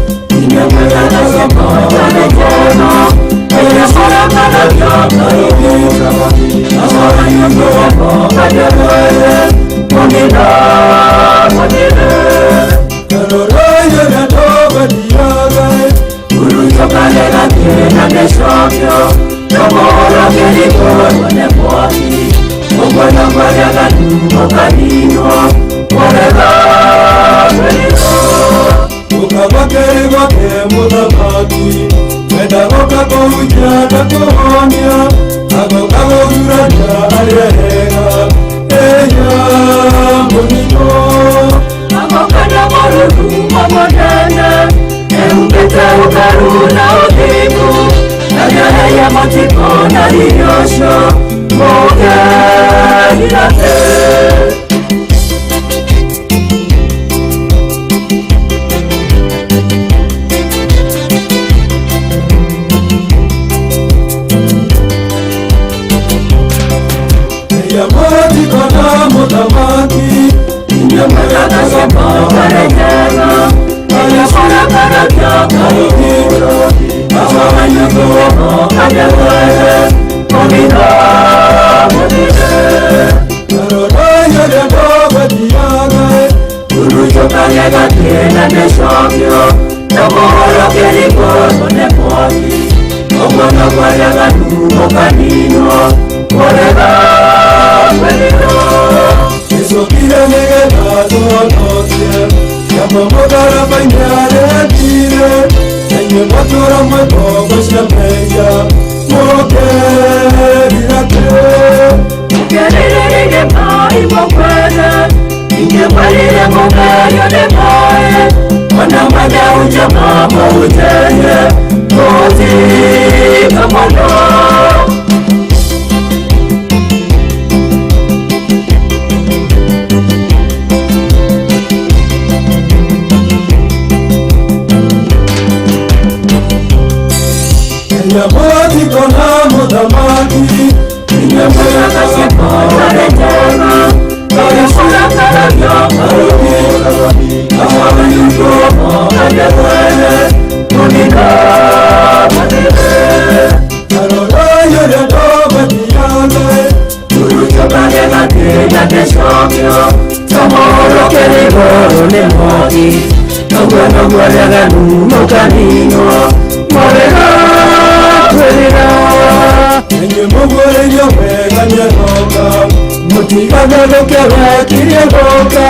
Ukabakere gwake muthamaki wendagoka kũhunjia na kũhonia agoka gũthurania arĩa ega enya mũnino agoka na mũrurumo mũnene ehumbĩte ũkaru na ũthingu na nĩaheire matikũ na hinya ũcio mũgerirate. Yamati kona muthamaki Uruchukage gatĩna nĩcokio Na mũhoro kĩringwo nĩ mwaki Ũguo noguo arĩa mũkaninwo Kũrega kwĩrirwo Icokire nĩgetha tũhonokie Kĩama mũtharaba-inĩ arekire Na inyuĩ mwatũra mwĩ ngombo cia mehia Mũkerira kĩ Mũkerire maĩ mũkwene Ingĩmwarire mũgerio nĩ maĩ Ona mwanya mama ũtenye Mũtika mũno Kenya mũtikona mũthamaki Inyuĩ Mũguĩrĩrio wega nĩaroka Mũtigagarũke wekirie gũka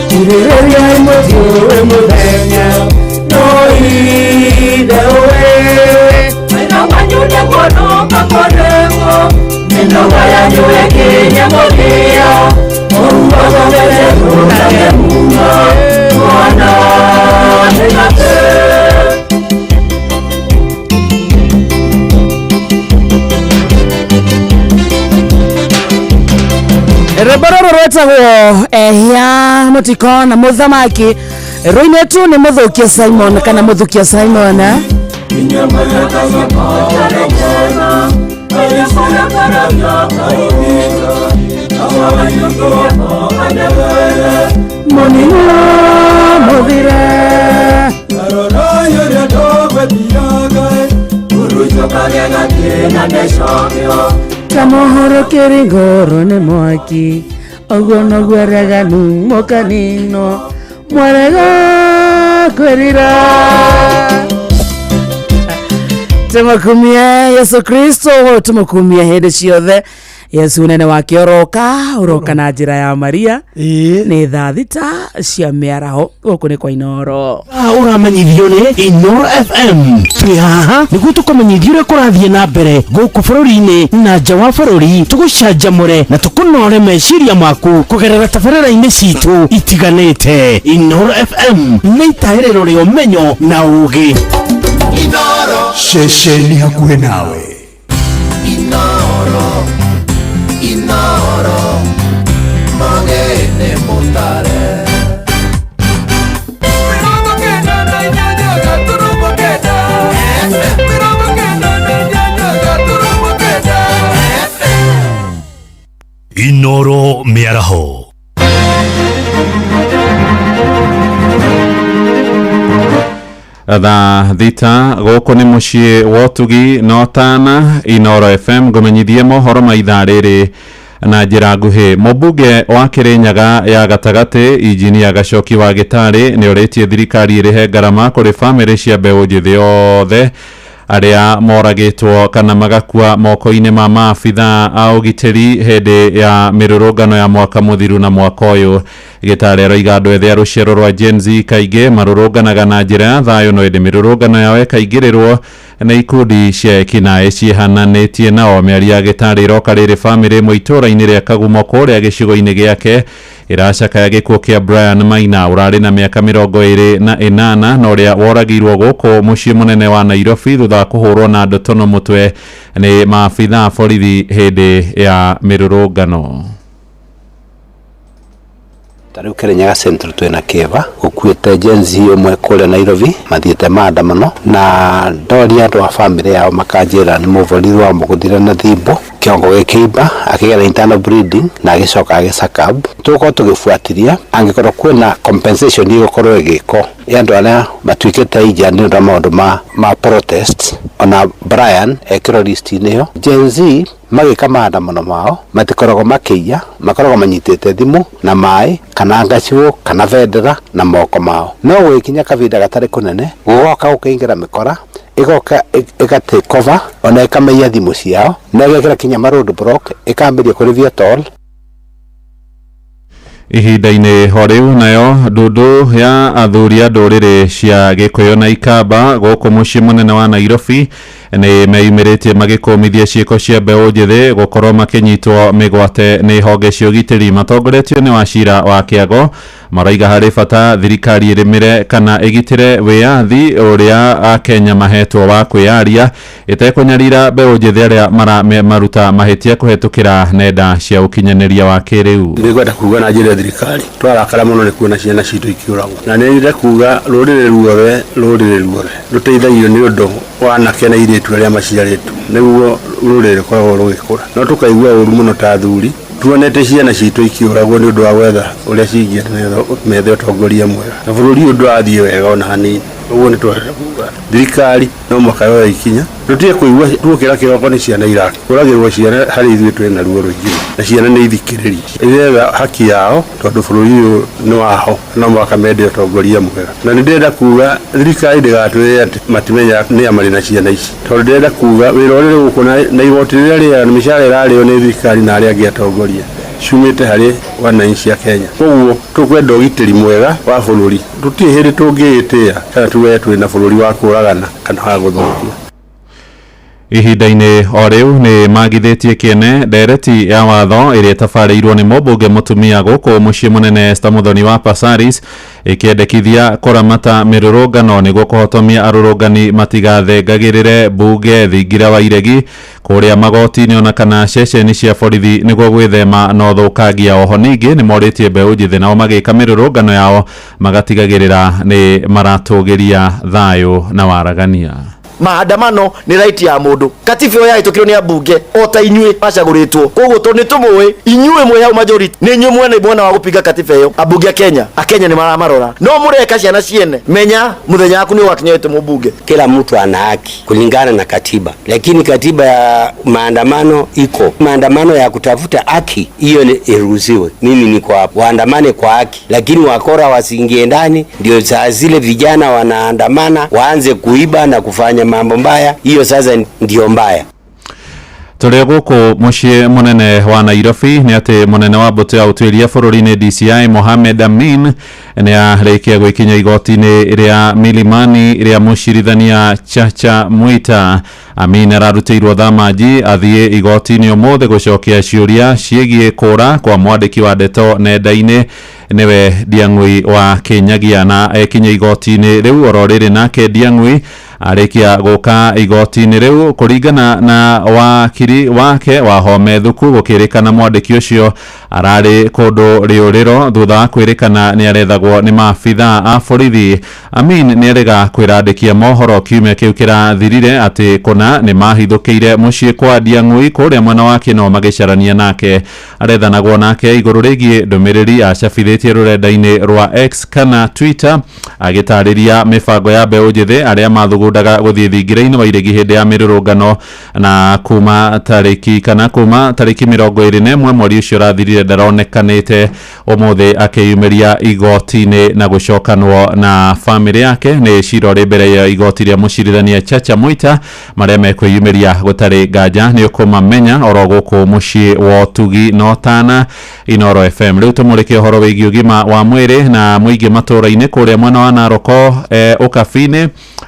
Kirĩrĩriai mũthiũĩ mũthenya No ithe ũĩ Wĩra wanyu nĩguonũka kũrĩwo Mĩnoga yanyu ĩkinye mũthia Mũruagomere mũtage muno Mwana nĩgate Rwĩmbo rũrũ rwĩtagwo ehia mũtikona mũthamaki rũinĩtwo nĩ mũthũkia Simon kana mũthũkia Simon eh? Mũnino mũthire Ta mũhoro kĩrĩ ngoro nĩ mwaki ũguo noguo araganu mũkaninwo mwarega kwĩrira tũmũkumie Yesu Kristo tũmũkumie hĩndĩ ciothe Yesu nene wake ũroka ũroka na njĩra ya Maria nĩ thaa 6 cia mĩaraho gũkũ nĩ kwa Inoro Ũramenyithio nĩ Inoro FM twĩ haha nĩguo tũkũmenyithia ũrĩa kũrathiĩ na mbere gũkũ bũrũri-inĩ na nja wa bũrũri tũgũcanjamũre na tũkũnore meciria maku kũgerera tabarĩra-inĩ citũ itiganĩte. Inoro FM nĩ itahĩrĩro rĩa ũmenyo na ũũgĩ. Ceceni hakuhĩ nawe. Inoro, Inoro, Mogene Mutare. Inoro mĩaraho. Thaa 6 gũkũ nĩ mũciĩ wa ũtugi na ũtana Inoro FM ngũmenyithie mohoro ma ithaa rĩrĩ na njĩra nguhĩ. Mũmbunge wa Kĩrĩnyaga ya gatagatĩ injinia Gacoki wa Gĩtarĩ nĩ orĩtie thirikari ĩrĩhe ngarama kũrĩ bamĩrĩ cia mbeũ njĩthĩ othe arĩa moragĩtwo kana magakua moko-inĩ ma maabithaa a ũgitĩri hĩndĩ ya mĩrũrũngano ya mwaka mũthiru na mwaka ũyũ. Gĩtarĩ aroiga andũ ethĩ a rũciaro rwa Gen Z kaingĩ marũrũnganaga na njĩra ya thayũ no ĩndĩ mĩrũrũngano yao ĩkaingĩrĩrwo nĩ ikundi cia ekinaĩ ciĩhananĩtie nao. Mĩario ya Gĩtarĩ ĩroka rĩrĩ bamĩrĩ ĩmwe itũũra-inĩ rĩa Kagumo kũrĩa gĩcigo-inĩ gĩake ĩracakaya gĩkuũ kĩa Brian Maina ũrarĩ na mĩaka 28 na ũrĩa woragĩirwo gũkũ mũciĩ mũnene wa Nairobi thutha wa kũhũrwo na ndotono mũtwe nĩ maabithaa borithi hĩndĩ ya mĩrũrũngano. Ta rĩu Kĩrĩnyaga Central twĩna kĩeva gũkuĩte Gen Z ũmwe kũrĩa Nairobi mathiĩte maandamano na ndoria andũ a bamĩrĩ yao makanjĩra nĩ mũborithi wamũgũthire na thimbo Kĩongo gĩkĩimba, akĩgĩa na internal bleeding na agĩcoka agĩsuccumb. Tũgũkorwo tũgĩbuatĩria angĩkorwo kwĩna compensation ĩgũkorwo ĩgĩkwo ya andũ arĩa matuĩkĩte injured nĩ ũndũ wa maũndũ ma protest. Ona Brian ekĩrwo list-inĩ ĩyo. Gen Z magĩka maandamano mao matikoragwo makĩiya, makoragwo manyitĩte thimũ na maĩ kana ngacibũ kana bendera na moko mao. No gũgĩkinya kahinda gatarĩ kũnene gũgoka gũkaingĩra mĩkora ĩgoka ĩga take over ona ĩkamaiya thimũ ciao na ĩgekĩra kinya ma road block ĩkambĩrĩria kũrĩhia toll. Ihinda-inĩ o rĩu nayo ndundu ya athuri a ndũrĩrĩ cia Gĩkũyũ na Ikamba gũkũ mũciĩ mũnene wa Nairobi nĩ meyumĩrĩtie magĩkũmithia ciĩko cia mbeũ njĩthĩ gũkorwo makĩnyitwo mĩgwate nĩ honge cia ũgitĩri matongoretio nĩ Wachira wa Kĩago. Maraiga harĩ bata thirikari ĩrĩmĩre kana ĩgitĩre wĩyathi ũrĩa Akenya mahetwo wa kwĩyaria ĩtekũnyarira mbeũ njĩthĩ arĩa maruta mahĩtia kũhetũkĩra nenda cia ũkinyanĩria wa kĩrĩu. Nĩngwenda kuga na njĩra ya thirikari twarakara mũno nĩ kuona ciana citũ ikĩũragwo, na nĩ kuga rũrĩrĩ ruothe rũteithagio nĩ ũndũ wa anake na airĩtu arĩa maciarĩtwo nĩguo rũrĩrĩ rũkoragwo rũgĩkũra. No tũkaigua ũru mũno ta athuri tuonete ciana citũ ikĩũragwo nĩ ũndũ wa gwetha ũrĩa cingĩenda methe ũtongoria mwega, na bũrũri ũyũ ndũrathiĩ wega ona hanini. Ũguo nĩ twahota kuga thirikari no mũhaka yoe ikinya, tũtige kũigua tuokĩra kĩroko nĩ ciana irakũragĩrwo ciana harĩ ithuĩ twĩna ruo rũingĩ, na ciana nĩ ithikĩrĩrie iretha haki yao tondũ bũrũri ũyũ nĩ waho, no mũhaka mende ũtongoria mwega. Na nĩ ndĩrenda kuga thirikari ndĩgatwĩre atĩ matimenyaga nĩa marĩ na ciana ici, tondũ ndĩrenda kuga wĩra ũrĩa ũrĩ gũkũ na igoti rĩrĩa rĩega na mĩcara ĩrarĩo nĩ thirikari na arĩa angĩ atongoria ciumĩte harĩ wananchi a Kenya. Koguo tũkwenda ũgitĩri mwega wa bũrũri, tũtirĩ hĩndĩ tũngĩĩtĩa kana tuge twĩna bũrũri wa kũragana kana wa gũthũkia. Ihinda-inĩ o rĩu nĩ magithĩtie kĩene ndereti ya watho ĩrĩa ĩtabarĩirwo nĩ mũmbunge mũtumia gũkũ mũciĩ mũnene Esther Muthoni wa Passaris ĩkĩendekithia kũramata mĩrũrũngano nĩguo kũhotomia arũrũngani matigathengagĩrĩre mbunge thingira wa iregi kũrĩa magoti-inĩ ona kana ceceni cia borithi nĩguo gwĩthema na ũthũkangia. Oho ningĩ nĩ morĩtie mbeũ njĩthĩ nao magĩka mĩrũrũngano yao magatigagĩrĩra nĩ maratũgĩria thayũ na waragania. Maandamano nĩ right ya mũndũ. Katiba ĩyo yahĩtũkirwo nĩ ambunge o ta inyuĩ macagũrĩtwo, koguo tondũ nĩ tũmũĩ inyuĩ mwĩ hau majority nĩ inyuĩ mwene mwena wa gũpinga katiba ĩyo. Ambunge a Kenya, Akenya nĩ maramarora, no mũreka ciana ciene menya mũthenya waku nĩ ũgakinya wĩtwo mũmbunge. Kila mtu ana haki kulingana na katiba, lakini katiba ya maandamano iko, maandamano ya kutafuta haki hiyo iruhusiwe. Mimi niko hapo, waandamane kwa haki, lakini wakora wasiingie ndani, ndio saa zile vijana wanaandamana waanze kuiba na kufanya mambo mbaya, hiyo sasa ndio mbaya. Tũrĩ gũkũ mũciĩ mũnene wa Nairobi nĩ atĩ mũnene wa mbũtũ ya ũtuĩria bũrũri-inĩ DCI Mohamed Amin nĩ arĩkia gwĩkinya igoti-inĩ rĩa Milimani rĩa mũcirithania Chacha Mwita. Amin ararutĩirwo thamaji athiĩ igoti-inĩ ũmũthĩ gũcokia ciũria ciĩgiĩ kũra kwa mwandĩki wa ndeto nenda-inĩ nĩwe Ndiang'ui wa Kinyagia, na ekinya igoti-inĩ rĩu oro rĩrĩ nake Ndiang'ui arĩkia gũka igoti-inĩ rĩu kũringana na wakiri wake Wahome Thuku gũkĩrĩkana mwandĩki ũcio ararĩ kũndũ rĩũrĩro thutha wa kwĩrĩkana nĩ arethagwo nĩ maabithaa a borithi. Amin nĩ erĩga kwĩrandĩkia mohoro kiumia kĩu kĩrathirire atĩ kũna nĩ mahithũkĩire mũciĩ kwa Ndiang'ui kũrĩa mwena wa Kĩno magĩcarania nake. Arethanagwo nake igũrũ rĩgiĩ ndũmĩrĩri acabithĩtie rũrenda-inĩ rwa X kana Twitter agĩtarĩria mĩbango ya mbeũ njĩthĩ arĩa mathugundaga gũthiĩ thingira-inĩ wa iregi hĩndĩ ya mĩrũrũngano na kuma tarĩki 21 mweri ũcio ũrathirire ndaronekanĩte. Ũmũthĩ akĩyumĩria igoti-inĩ na gũcokanwo na famĩlĩ yake nĩ cira ũrĩ mbere ya igoti rĩa mũcirithania Chacha Mwita marĩa mekwĩyumĩria gũtarĩ nganja nĩ ũkũmamenya oro gũkũ mũciĩ wa ũtugi no tana Inoro FM. Rĩu tũmũrĩke ũhoro wĩgiĩ ũgima wa mwĩrĩ na mũingĩ matũũra-inĩ kũrĩa mwena wa Naroko Ũkabi-inĩ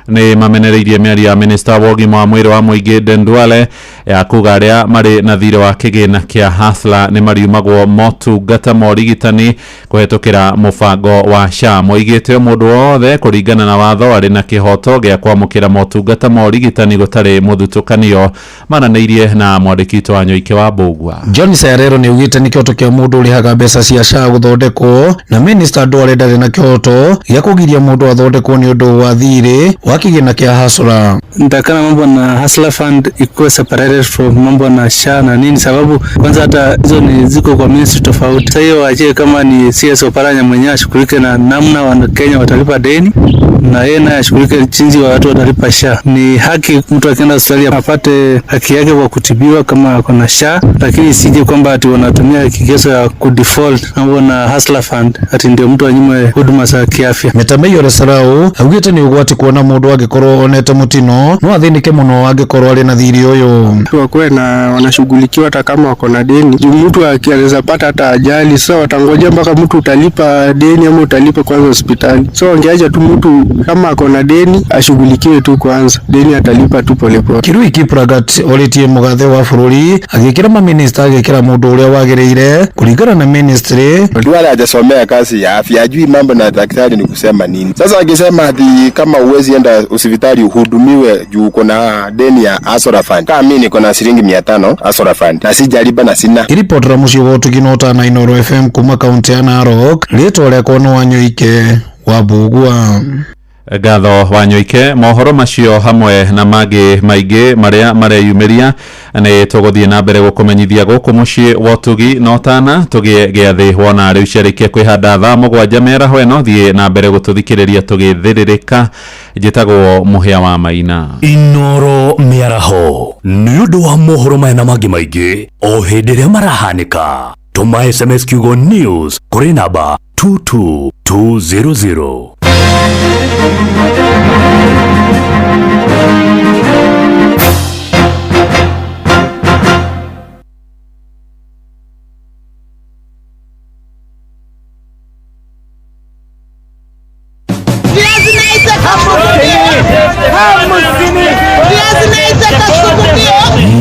nĩ mamenereirie mĩario ya minista wa ũgima wa mwĩrĩ wa mũingĩ Aden Duale ya kuga arĩa marĩ na thirĩ wa kĩgĩna kĩa Hustler nĩ mariumagwo motungata ma ũrigitani kũhetũkĩra mũbango wa SHA. Moigĩte mũndũ wothe kũringana na watho arĩ na kĩhoto gĩa kwamũkĩra motungata ma ũrigitani gũtarĩ mũthutũkanio. Maranĩirie na mwandĩki witũ wa Nyoike wa Mbũgua. John Serero nĩ augĩte nĩ kĩhoto kĩa mũndũ ũrĩhaga mbeca cia SHA gũthondekwo, na minista Duale ndarĩ na kĩhoto gĩa kũgiria mũndũ athondekwo nĩ ũndũ wa thirĩ wa wa kĩgĩna kĩa Hustler. Nitakana mambo na Hustler Fund ikuwe separated from mambo na SHA na nini, sababu kwanza hata hizo ni ziko kwa ministry tofauti. Sasa hiyo waachie kama ni CS Oparanya mwenyewe ashughulike na namna Wakenya watalipa deni na yeye naye ashughulike jinsi watu watalipa SHA. Ni haki mtu akienda hospitali apate haki yake kwa kutibiwa kama ako na SHA, lakini isije kwamba ati wanatumia kigezo ya kudefault mambo na Hustler Fund ati ndio mtu anyimwe huduma za kiafya. Metameyo Ole Sarau augĩte nĩ ũgwati kuona mũndũ angĩkorwo onete mũtino no athĩnĩke mũno angĩkorwo arĩ na thirĩ ũyũ. Wakuwe na wanashughulikiwa hata kama wako na deni. Juu mtu anaweza pata hata ajali, sasa watangoja mpaka mtu utalipa deni ama utalipa kwanza hospitali. So wangeacha tu mtu kama ako na deni ashughulikiwe tu kwanza, deni atalipa tu polepole. Kirui Kiplagat orĩtie mũgathe wa bũrũri agĩkĩra maminista agĩkĩra mũndũ ũrĩa wagĩrĩire kũringana na ministry. Duale hajasomea kazi ya afya, hajui mambo na daktari ni kusema nini. Sasa akisema ati kama uwezi enda hospitali uhudumiwe juu uko na deni ya Hustler Fund. Kama mimi niko na shilingi 500 Hustler Fund na sijalipa na sina. Iripotera mũciĩ wa ũtugi na ũtana Inooro FM kuma kaunti ya Narok, rĩtwa rĩakwa nĩ Wanyoike wa Mbugua. Ngatho Wanyoike. Mohoro macio hamwe na mangĩ maingĩ marĩa mareyumĩria nĩ tũgũthiĩ na mbere gũkũmenyithia gũkũ mũciĩ wa ũtugi na ũtana. Tũgĩe gĩathĩ wona rĩu ciarĩkia kwĩhanda thaa 7 mĩaraho ĩno. Thiĩ na mbere gũtũthikĩrĩria tũgĩthĩrĩrĩka. Njĩtagwo Mũhĩa wa Maina. Inooro mĩaraho nĩ ũndũ wa mohoro maya na mangĩ maingĩ o hĩndĩ ĩrĩa marahanĩka. Tũma SMS kiugo news kũrĩ namba 22200.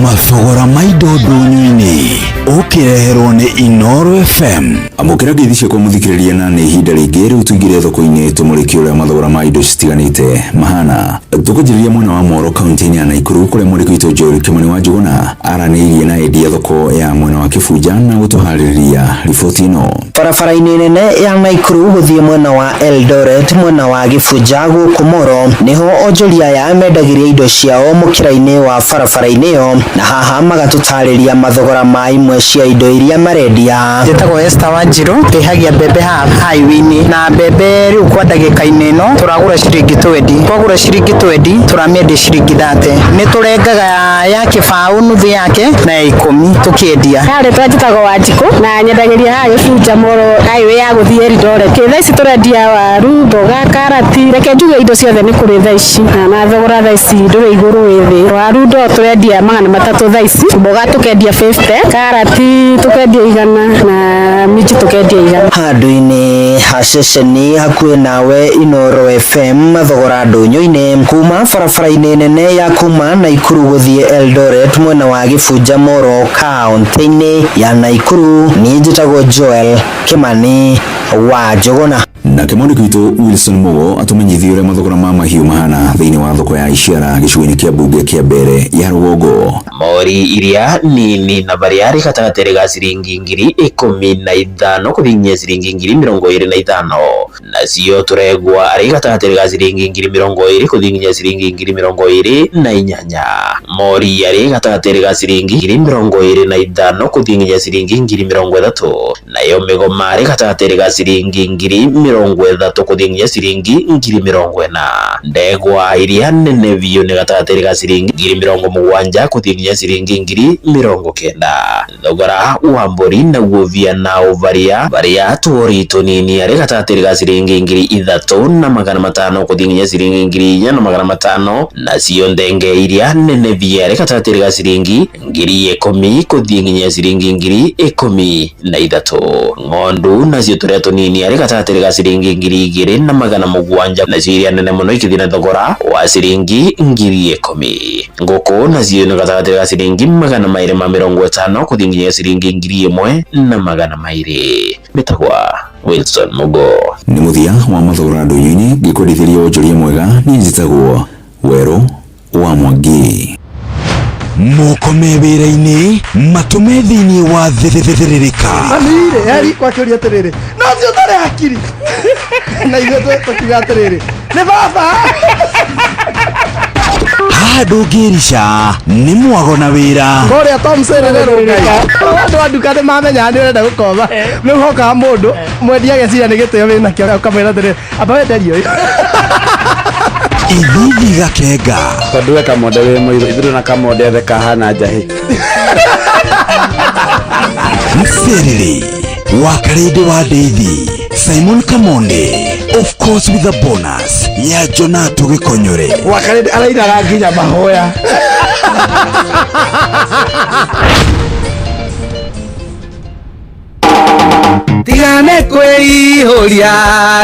Mathogora ma indo ndũnyũ-inĩ ũkĩreherwo nĩ Inooro FM. Amũkĩra ngeithi ciakwa mũthikĩrĩria, na nĩ ihinda rĩngĩ rĩu tũingĩre thoko-inĩ tũmũrĩkie ũrĩa mathogora ma indo citiganĩte mahana. Tũkwanjĩrĩria mwena wa Moro kaunti-inĩ ya Nakuru kũrĩa mwandĩki witũ Joel Kimani wa Njuguna aranĩirie na endia thoko ya mwena wa Kĩbunja na gũtũharĩrĩria riboti ĩno. Barabara-inĩ nene ya Nakuru gũthiĩ mwena wa Eldoret mwena wa Gĩbunja gũkũ Moro nĩho onjoria aya mendagĩria indo ciao mũkĩra-inĩ wa barabara-inĩ ĩyo, na haha magatũtarĩria mathogora ma imwe cia indo iria marendia. Njĩtagwo Esther Wanjiru, ndĩhagia mbembe haha highway-inĩ, na mbembe rĩu kwa ndagĩka-inĩ ĩno tũragũra ciringi 20, twagũra ciringi 20 tũramĩendia ciringi 30. Nĩ tũrengaga ya kĩbaũ nuthu yake na ya 10 tũkĩendia. Rĩtwa njĩtagwo Wanjikũ na nyendagĩria haha Gĩbunja Moro highway ya gũthiĩ Eldoret. Thaa ici tũrendia waru, mboga, karati, reke njuge indo ciothe nĩ kũrĩ thaa ici, na thogora thaa ici ndũrĩ igũrũ wĩ thĩ. Waru ndoo tũrendia 300 thaa ici, mboga tũkendia 50, karati tũkendia 100 na minji tũkendia 100. Handũ-inĩ ha ceceni hakuhĩ nawe Inooro FM mathogora ndũnyũ-inĩ kuma barabara-inĩ nene ya kuma Nakuru gũthiĩ Eldoret mwena wa Gĩbunja Moro kaunti-inĩ ya Nakuru. Niĩ njĩtagwo Joel Kimani wa Njuguna. Nake mwandĩki witũ Wilson Mugo atũmenyithie ũrĩa mathogora ma mahiũ mahana thĩinĩ wa thoko ya Iciara gĩcigo-inĩ kĩa mbunge kĩa Mbere ya Rũgongo. Mori iria nini na baria arĩ gatagatĩ ga ciringi 15,000 kũthiĩ ciringi 25,000, nacio tũregwa arĩ gatagatĩ ga ciringi 20,000 kũthiĩ ciringi 28,000. Mori arĩ gatagatĩ ga ciringi 25,000 kũthiĩ ciringi 30,000, nayo mĩgoma arĩ gatagatĩ ga ciringi 30,000 kũthiĩ ciringi 40,000. Ndegwa iria nene biũ nĩ gatagatĩ ga ciringi 70,000 kũthiĩ ciringi 90,000. Thogora wa mbũri naguo via na ũvaria varia tuori tũnini arĩ gatagatĩ ga ciringi 3,500 kũthiĩ ciringi 4,500, nacio ndenge iria nene biũ arĩ gatagatĩ ga ciringi 10,000 kũthiĩ ciringi 13,000. Ng'ondu nacio tũrĩa tũnini arĩ gatagatĩ ga ciringi 2,700, nacio iria nene mũno ikĩthiĩ na thogora wa ciringi 10,000. Ngũkũ nacio nĩ gatagatĩ ga ciringi 250 kũthiĩ ciringi 1,200. Mbĩtagwa Wilson Mugo. Nĩ mũthia wa mathogora ndũnyũ-inĩ, ngĩkwendithĩria wonjoria mwega. Niĩ njĩtagwo Werũ wa Mwangi. Moko me wĩra-inĩ matũme thĩinĩ wa thĩthĩrĩrĩka. Mami-rĩ, heri kwakĩũria atĩrĩrĩ, no ũcio ũtarĩ hakiri na ithuĩ tũkiuga atĩrĩrĩ nĩ baba. Haha ndũngĩrica nĩ mwago na wĩra. Kũrĩa Tom Serere rũngai. Andũ a nduka nĩ mamenya nĩ ũrenda gũkomba. Nĩ ũhokaga mũndũ mwendia ageciria nĩ gĩtĩo wĩnakĩo ũkamwĩra atĩrĩ amba wenderie ũyũ. Ithithi Gakenga. Tondũ we Kamonde wĩ mũirũ, ithuĩ na Kamonde othe kahana njahĩ. Mserere wa Karĩndĩ wa Ndeithi, Simon Kamonde, of course with a bonus ya Jonato Gĩkonyore. Wakarĩndĩ arainaga nginya mahoya. Tigane kwĩihũria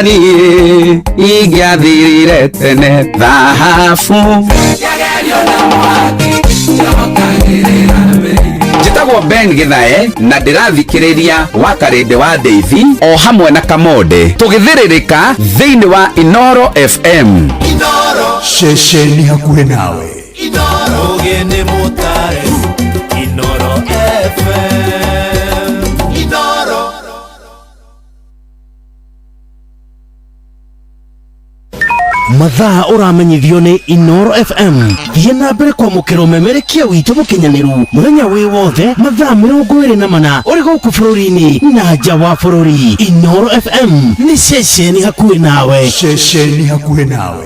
niĩ ingĩathirire tene thahabu. Njĩtagwo Ben Githae na ndĩrathikĩrĩria wa Karĩndĩ wa Ndeithi o hamwe na Kamonde tũgĩthĩrĩrĩka thĩinĩ wa Inoro FM. Ceceni hakuhĩ nawe. Ũgĩ nĩ mũtare Inoro FM. Inoro. Mathaa ũramenyithio nĩ Inoro FM. Thiĩ na mbere kwamũkĩra ũmemerekia witũ mũkinyanĩru mũthenya wĩ wothe mathaa 24 ũrĩ gũkũ bũrũri-inĩ na nja wa bũrũri. Inoro FM nĩ ceceni hakuhĩ nawe. Ceceni hakuhĩ nawe.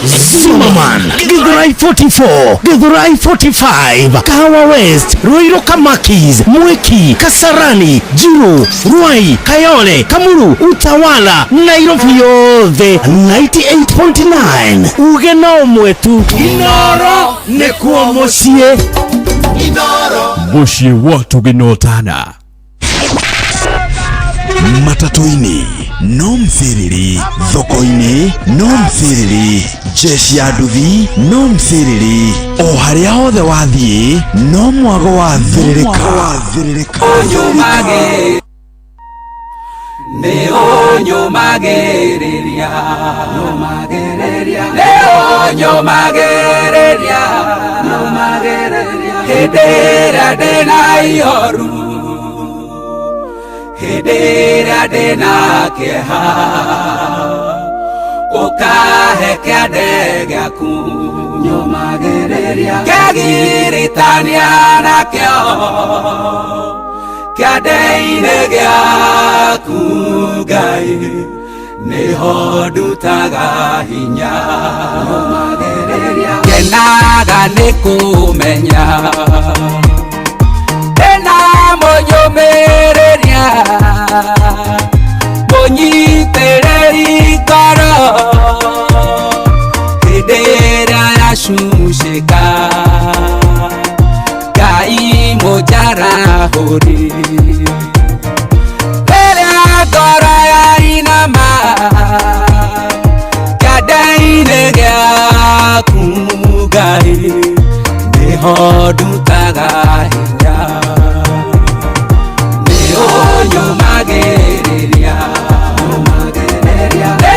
Zimmerman, Githurai 44, Githurai 45, Kahawa West, Ruiru Kamakis, Mwiki, Kasarani, Jiru, Ruai, Kayole, Kamuru, Utawala, Nairobi yothe 98.9. Uge no mwetu. Inoro nĩkuo mũciĩ. Mũciĩ wa tũgĩnotana. Matatũ-inĩ no msiriri, thoko-inĩ no msiriri, jeshi ya nduthi no msiriri, o harĩa hothe wathiĩ no mwago wa thĩrĩrĩka. Nĩ ũnyũmagĩrĩria, nĩ ũnyũmagĩrĩria, hĩndĩ ĩrĩa ndĩna ihoru, hĩndĩ ĩrĩa ndĩna kĩeha, ũkahe kĩande gĩaku, kĩgiritania nakĩo, kĩande-inĩ gĩaku Ngai, nĩho ndutaga hinya. Ngenaga nĩ kũmenya ndĩna mũnyũmĩrĩria, mũnyitĩrĩri ngoro, hĩndĩ ĩrĩa yacucĩka, Ngai mũnjarahũri. Rĩrĩa ngoro yainama, kĩande-inĩ gĩaku Ngai, nĩho ndutaga hinya. Nĩ ũnyũmagĩrĩria, nĩ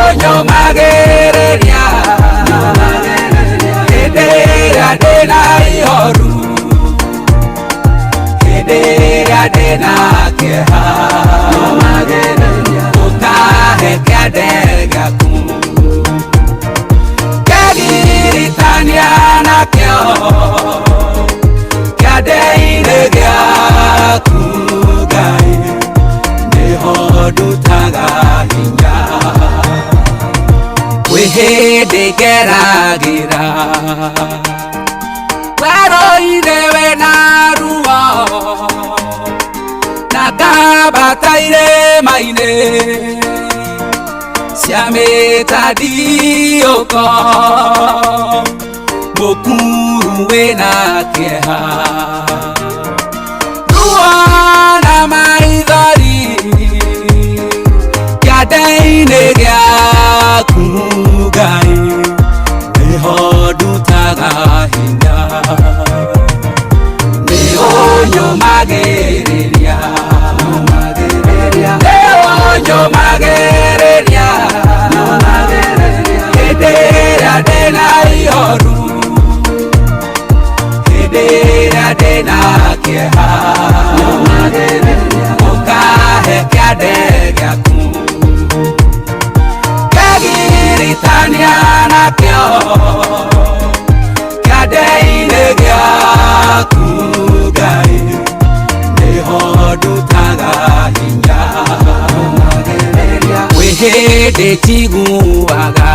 ũnyũmagĩrĩria, hĩndĩ ĩrĩa ndĩna ihoru, hĩndĩ ĩrĩa ndĩna kĩeha, ũkahe kĩande gĩaku, kĩgiritania nakĩo, kĩande-inĩ gĩaku Ngai, nĩho ndutaga hinya. Kwĩ hĩndĩ ngeragĩra werũ-inĩ wĩna ruo, na ngambata irĩma-inĩ cia mĩtandiũko, mũkuru wĩna kĩeha, ruo na maithori, kĩande-inĩ gĩaku Ngai, nĩho ndutaga hinya. Nĩ ũnyũmagĩrĩria, nĩ ũnyũmagĩrĩria, hĩndĩ ĩrĩa ndĩna ihoru, hĩndĩ ĩrĩa ndĩna kĩeha, Hĩndĩ njiguaga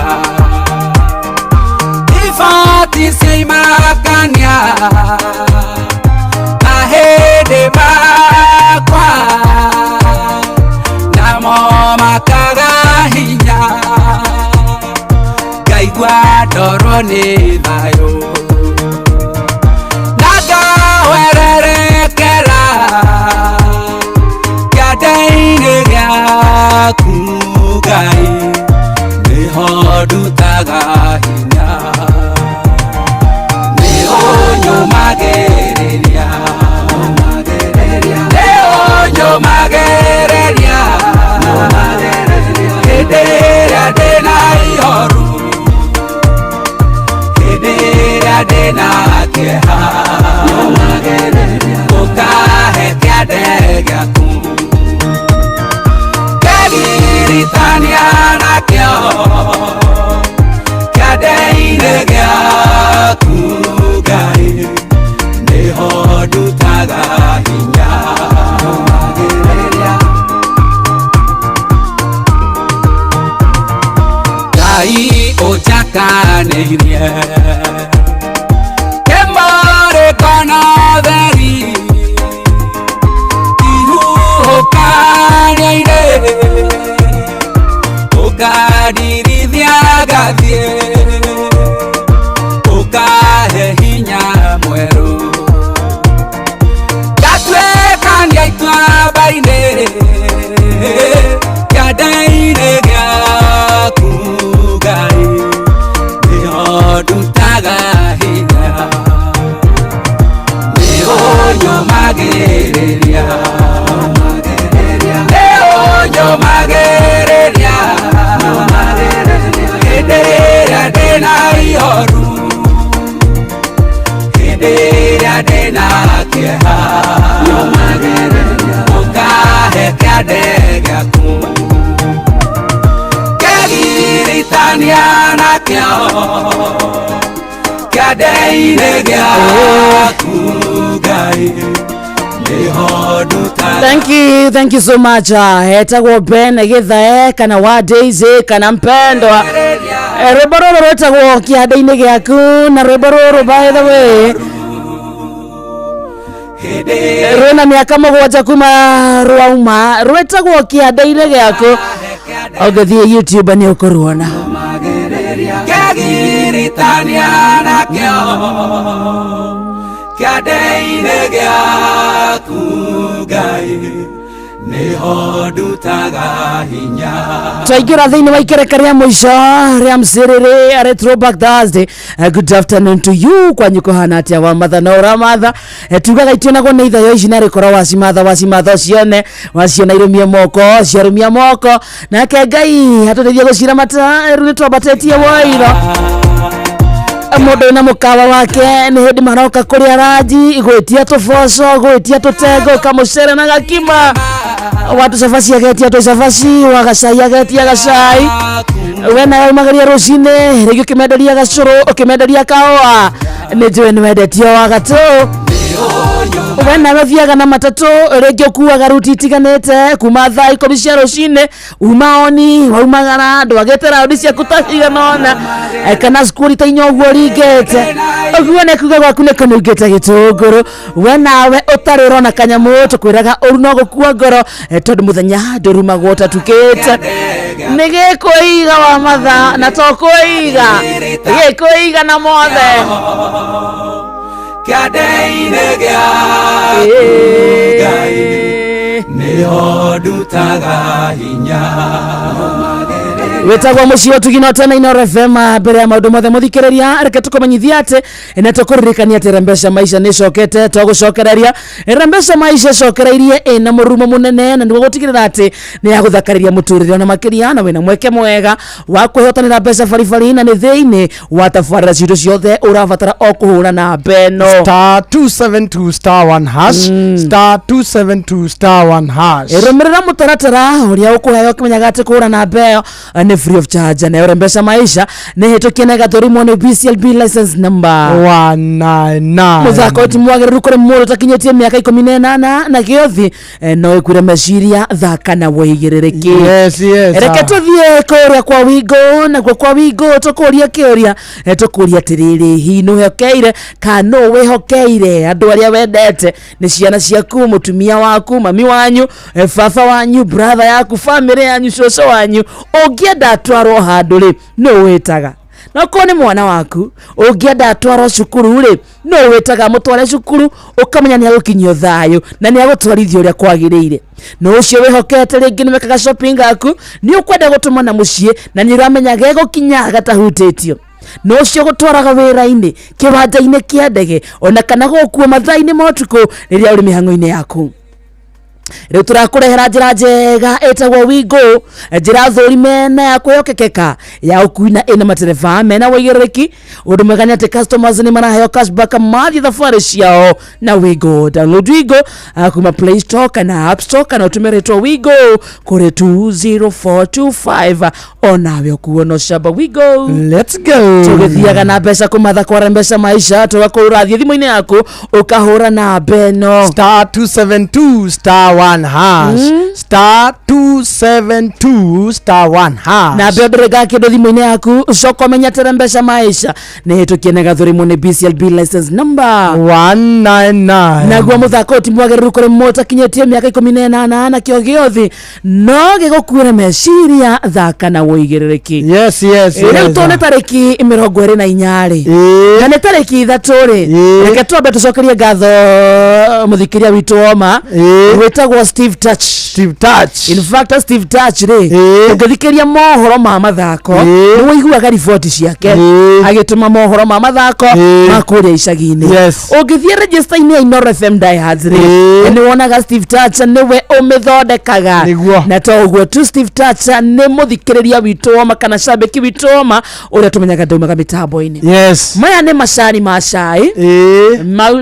ibati cia imakania mahĩndĩ makwa namo makaga hinya ngaigua ndorwo nĩ thayũ na ngawererekera kĩande-inĩ gĩaku Ngai nĩho ndutaga hinya nĩho nyũmagĩrĩria nĩho nyũmagĩrĩria hĩndĩ ĩrĩa ndĩna ihoru hĩndĩ ĩrĩa ndĩna kĩeha ũkahe kĩande gĩaku ngegiritania nakĩo kĩande-inĩ gĩaku Ngai nĩho ndutaga hinya. Ngai ũnjakanĩirie kĩmũrĩko na ũtheri ihuhũkanio-inĩ ũkandirithia ngathiĩ ũkahe hinya mwerũ ngatuĩkania ituamba-inĩ kĩande-inĩ gĩaku Ngai nĩho ndutaga hinya nĩho nyũmagĩrĩria nĩho nyũmagĩrĩria hĩndĩ ĩrĩa ndĩna ihoru hĩndĩ ĩrĩa ndĩna kĩeha ũkahe kĩande gĩaku ngegiritania nakĩo kĩande-inĩ gĩaku Ngai nĩho ndutaga. Thank you so much. Etagwo Ben Githae kana wa Daisy kana mpendwa. Rwĩmbo rũrũ rwĩtagwo kĩande-inĩ gĩaku na rwĩmbo rũrũ by the way rwĩna mĩaka 7 kuma rwauma rwĩtagwo kĩande-inĩ gĩaku. Ũngĩthiĩ YouTube nĩ ũkũruona. Ngegiritania nakĩo kĩande-inĩ gĩaku Ngai nĩho ndutaga hinya. Twaingĩra thĩinĩ wa ikereka rĩa mũico rĩa mcĩrĩrĩ arĩ Throwback Thursday. Good afternoon to you kwanyu kũhana atĩa wa matha na ũramatha. Tugaga itionagwo nĩ ithayo ici narĩ korwo wacimatha wacimatha ũcione waciona irũmie moko ciarũmia moko nake Ngai atũteithie gũciramata rĩu nĩtwambatĩtie woiro mũndũ wĩna mũkawa wake nĩ hĩndĩ maroka kũrĩa ranji gwĩtia tũboco gwĩtia tũtengo kamũcere na gakima watu cabaci agetia tũcabaci wagacai agetia gacai we nawe umagaria rũcinĩ rĩngĩ ũkĩmenderia gacũrũ ũkĩmenderia kahũa nĩ njũĩ nĩ wendetio wagatũ we nawe ũthiaga na matatũ rĩngĩ ũkuaga ruti itiganĩte kuma thaa 10 cia rũcinĩ uma oni waumagara ndwagĩte raundi ciaku ta cigana ũna kana cukuru ta inya ũguo ũringĩte ũguo nĩ kuga gwaku nĩ kũnungĩte gĩtũngũrũ we nawe ũtarĩ ũrona kanyamũ tũkwĩraga ũru no gũkua ngoro tondũ mũthenya ndũrumagwo ũtatukĩte nĩ gĩkwĩiga wa matha na to kwĩiga gĩkwĩiga na mothe kĩande-inĩ gĩaku Ngai nĩho ndutaga hinya. Wĩtagwo mũciĩ ũtugi no tena Inooro FM mbere ya maũndũ mothe mũthikĩrĩria reke tũkũmenyithia atĩ na tũkũririkania atĩ Rembesha Maisha nĩ ĩcokete to gũcokereria Rembesha Maisha ĩcokereirie ĩna mũrumo mũnene na nĩguo gũtigĩrĩra atĩ nĩ yagũthakarĩria mũtũrĩre ona makĩria na wĩna mweke mwega wa kwĩhotanĩra mbeca baribari na nĩ thĩinĩ wa tabarĩra citũ ciothe ũrabatara o kũhũra namba ĩno star 272 star 1 hash star 272 star 1 hash rũmĩrĩra mũtaratara ũrĩa ũkũheo ũkĩmenyaga atĩ kũhũra namba ĩyo nĩ Nĩ free of charge. Nayo Rembesha Maisha nĩ hĩtũkie na ĩgatũrimwo nĩ BCLB license number 199. Mũthako ti mwagĩrĩru kũrĩ mũndũ ũtakinyĩtie mĩaka 18 na gĩothi, no ĩkuire meciria. Thaka na wĩigĩrĩrĩki. Yes. Reke tũthiĩ kũrĩa kwa Wingo. Nakuo kwa Wingo tũkũria kĩũria, tũkũria atĩrĩrĩ, hihi nĩũhokeire kana nũ wĩhokeire andũ arĩa wendete? Nĩ ciana ciaku, mũtumia waku, mami wanyu, baba wanyu, brother yaku, family yanyu, cũcũ wanyu. Ũngĩenda atwarwo handũ rĩ, nũ wĩtaga? No korwo nĩ mwana waku ũngĩenda atwarwo cukuru rĩ, no wĩtaga mũtware cukuru, ũkamenya nĩ agũkinyio thayũ na nĩ agũtwarithio ũrĩa kwagĩrĩire. No ũcio wĩhokete rĩngĩ nĩ mekaga shopping gaku, nĩ ũkwenda gũtũma na mũciĩ na nĩ ũramenya gegũkinya gatahutĩtio. No ũcio gũtwaraga wĩra-inĩ, kĩwanja-inĩ kĩa ndege, ona kana gũkua mathaa-inĩ ma ũtukũ rĩrĩa ũrĩ mĩhang'o-inĩ yaku. Rĩu tũrakũrehera njĩra njega ĩtagwo Wingo, njĩra thũri mena ya kwĩhokekeka ya ũkui na ĩna matereba mena wĩigĩrĩrĩki. Ũndũ mwega nĩ atĩ customers nĩ maraheo cashback mathiĩ thabarĩ ciao na Wingo. Download Wingo kuma Play Store kana App Store, kana ũtũme rĩtwa Wingo kũrĩ 20425, onawe ũkuo no camba Wingo. Let's go. Tũgĩthiaga na mbeca kũmatha kwara mbeca maisha, tũgakũra thiĩ thimũ-inĩ yaku ũkahũra namba ĩno: *272*1#, *272*1#. Na mbere mbere ga kĩndũ thimũ-inĩ yaku, coka ũmenye atĩrĩ mbeca maisha nĩ hĩtũkie na gathũrimwo nĩ BCLB license number 199. Naguo mũthako ti mwagĩrĩru kũrĩ mũtakinyĩtie mĩaka 18 na kĩo gĩothi, no gĩgũkuĩre meciria. Thaka na wĩigĩrĩrĩki. Yes. Rĩu tũ nĩ tarĩki 24 rĩ, na nĩ tarĩki 3 rĩ, reke twambe tũcokerie ngatho mũthikĩria witũ woma wĩtagwo Steve Touch. Steve Touch. In fact, Steve Touch rĩ, ũngĩthikĩria mohoro ma mathako nĩ wĩiguaga riboti ciake agĩtũma mohoro ma mathako ma kũrĩa icagi-inĩ. Ũngĩthiĩ register-inĩ ya Inoro FM Diehards rĩ, nĩ wonaga Steve Touch nĩwe ũmĩthondekaga. Na to ũguo tu, Steve Touch nĩ mũthikĩrĩria witũ woma kana cambĩki witũ woma ũrĩa tũmenyaga ndaumaga mĩtambo-inĩ. Maya nĩ macani ma cai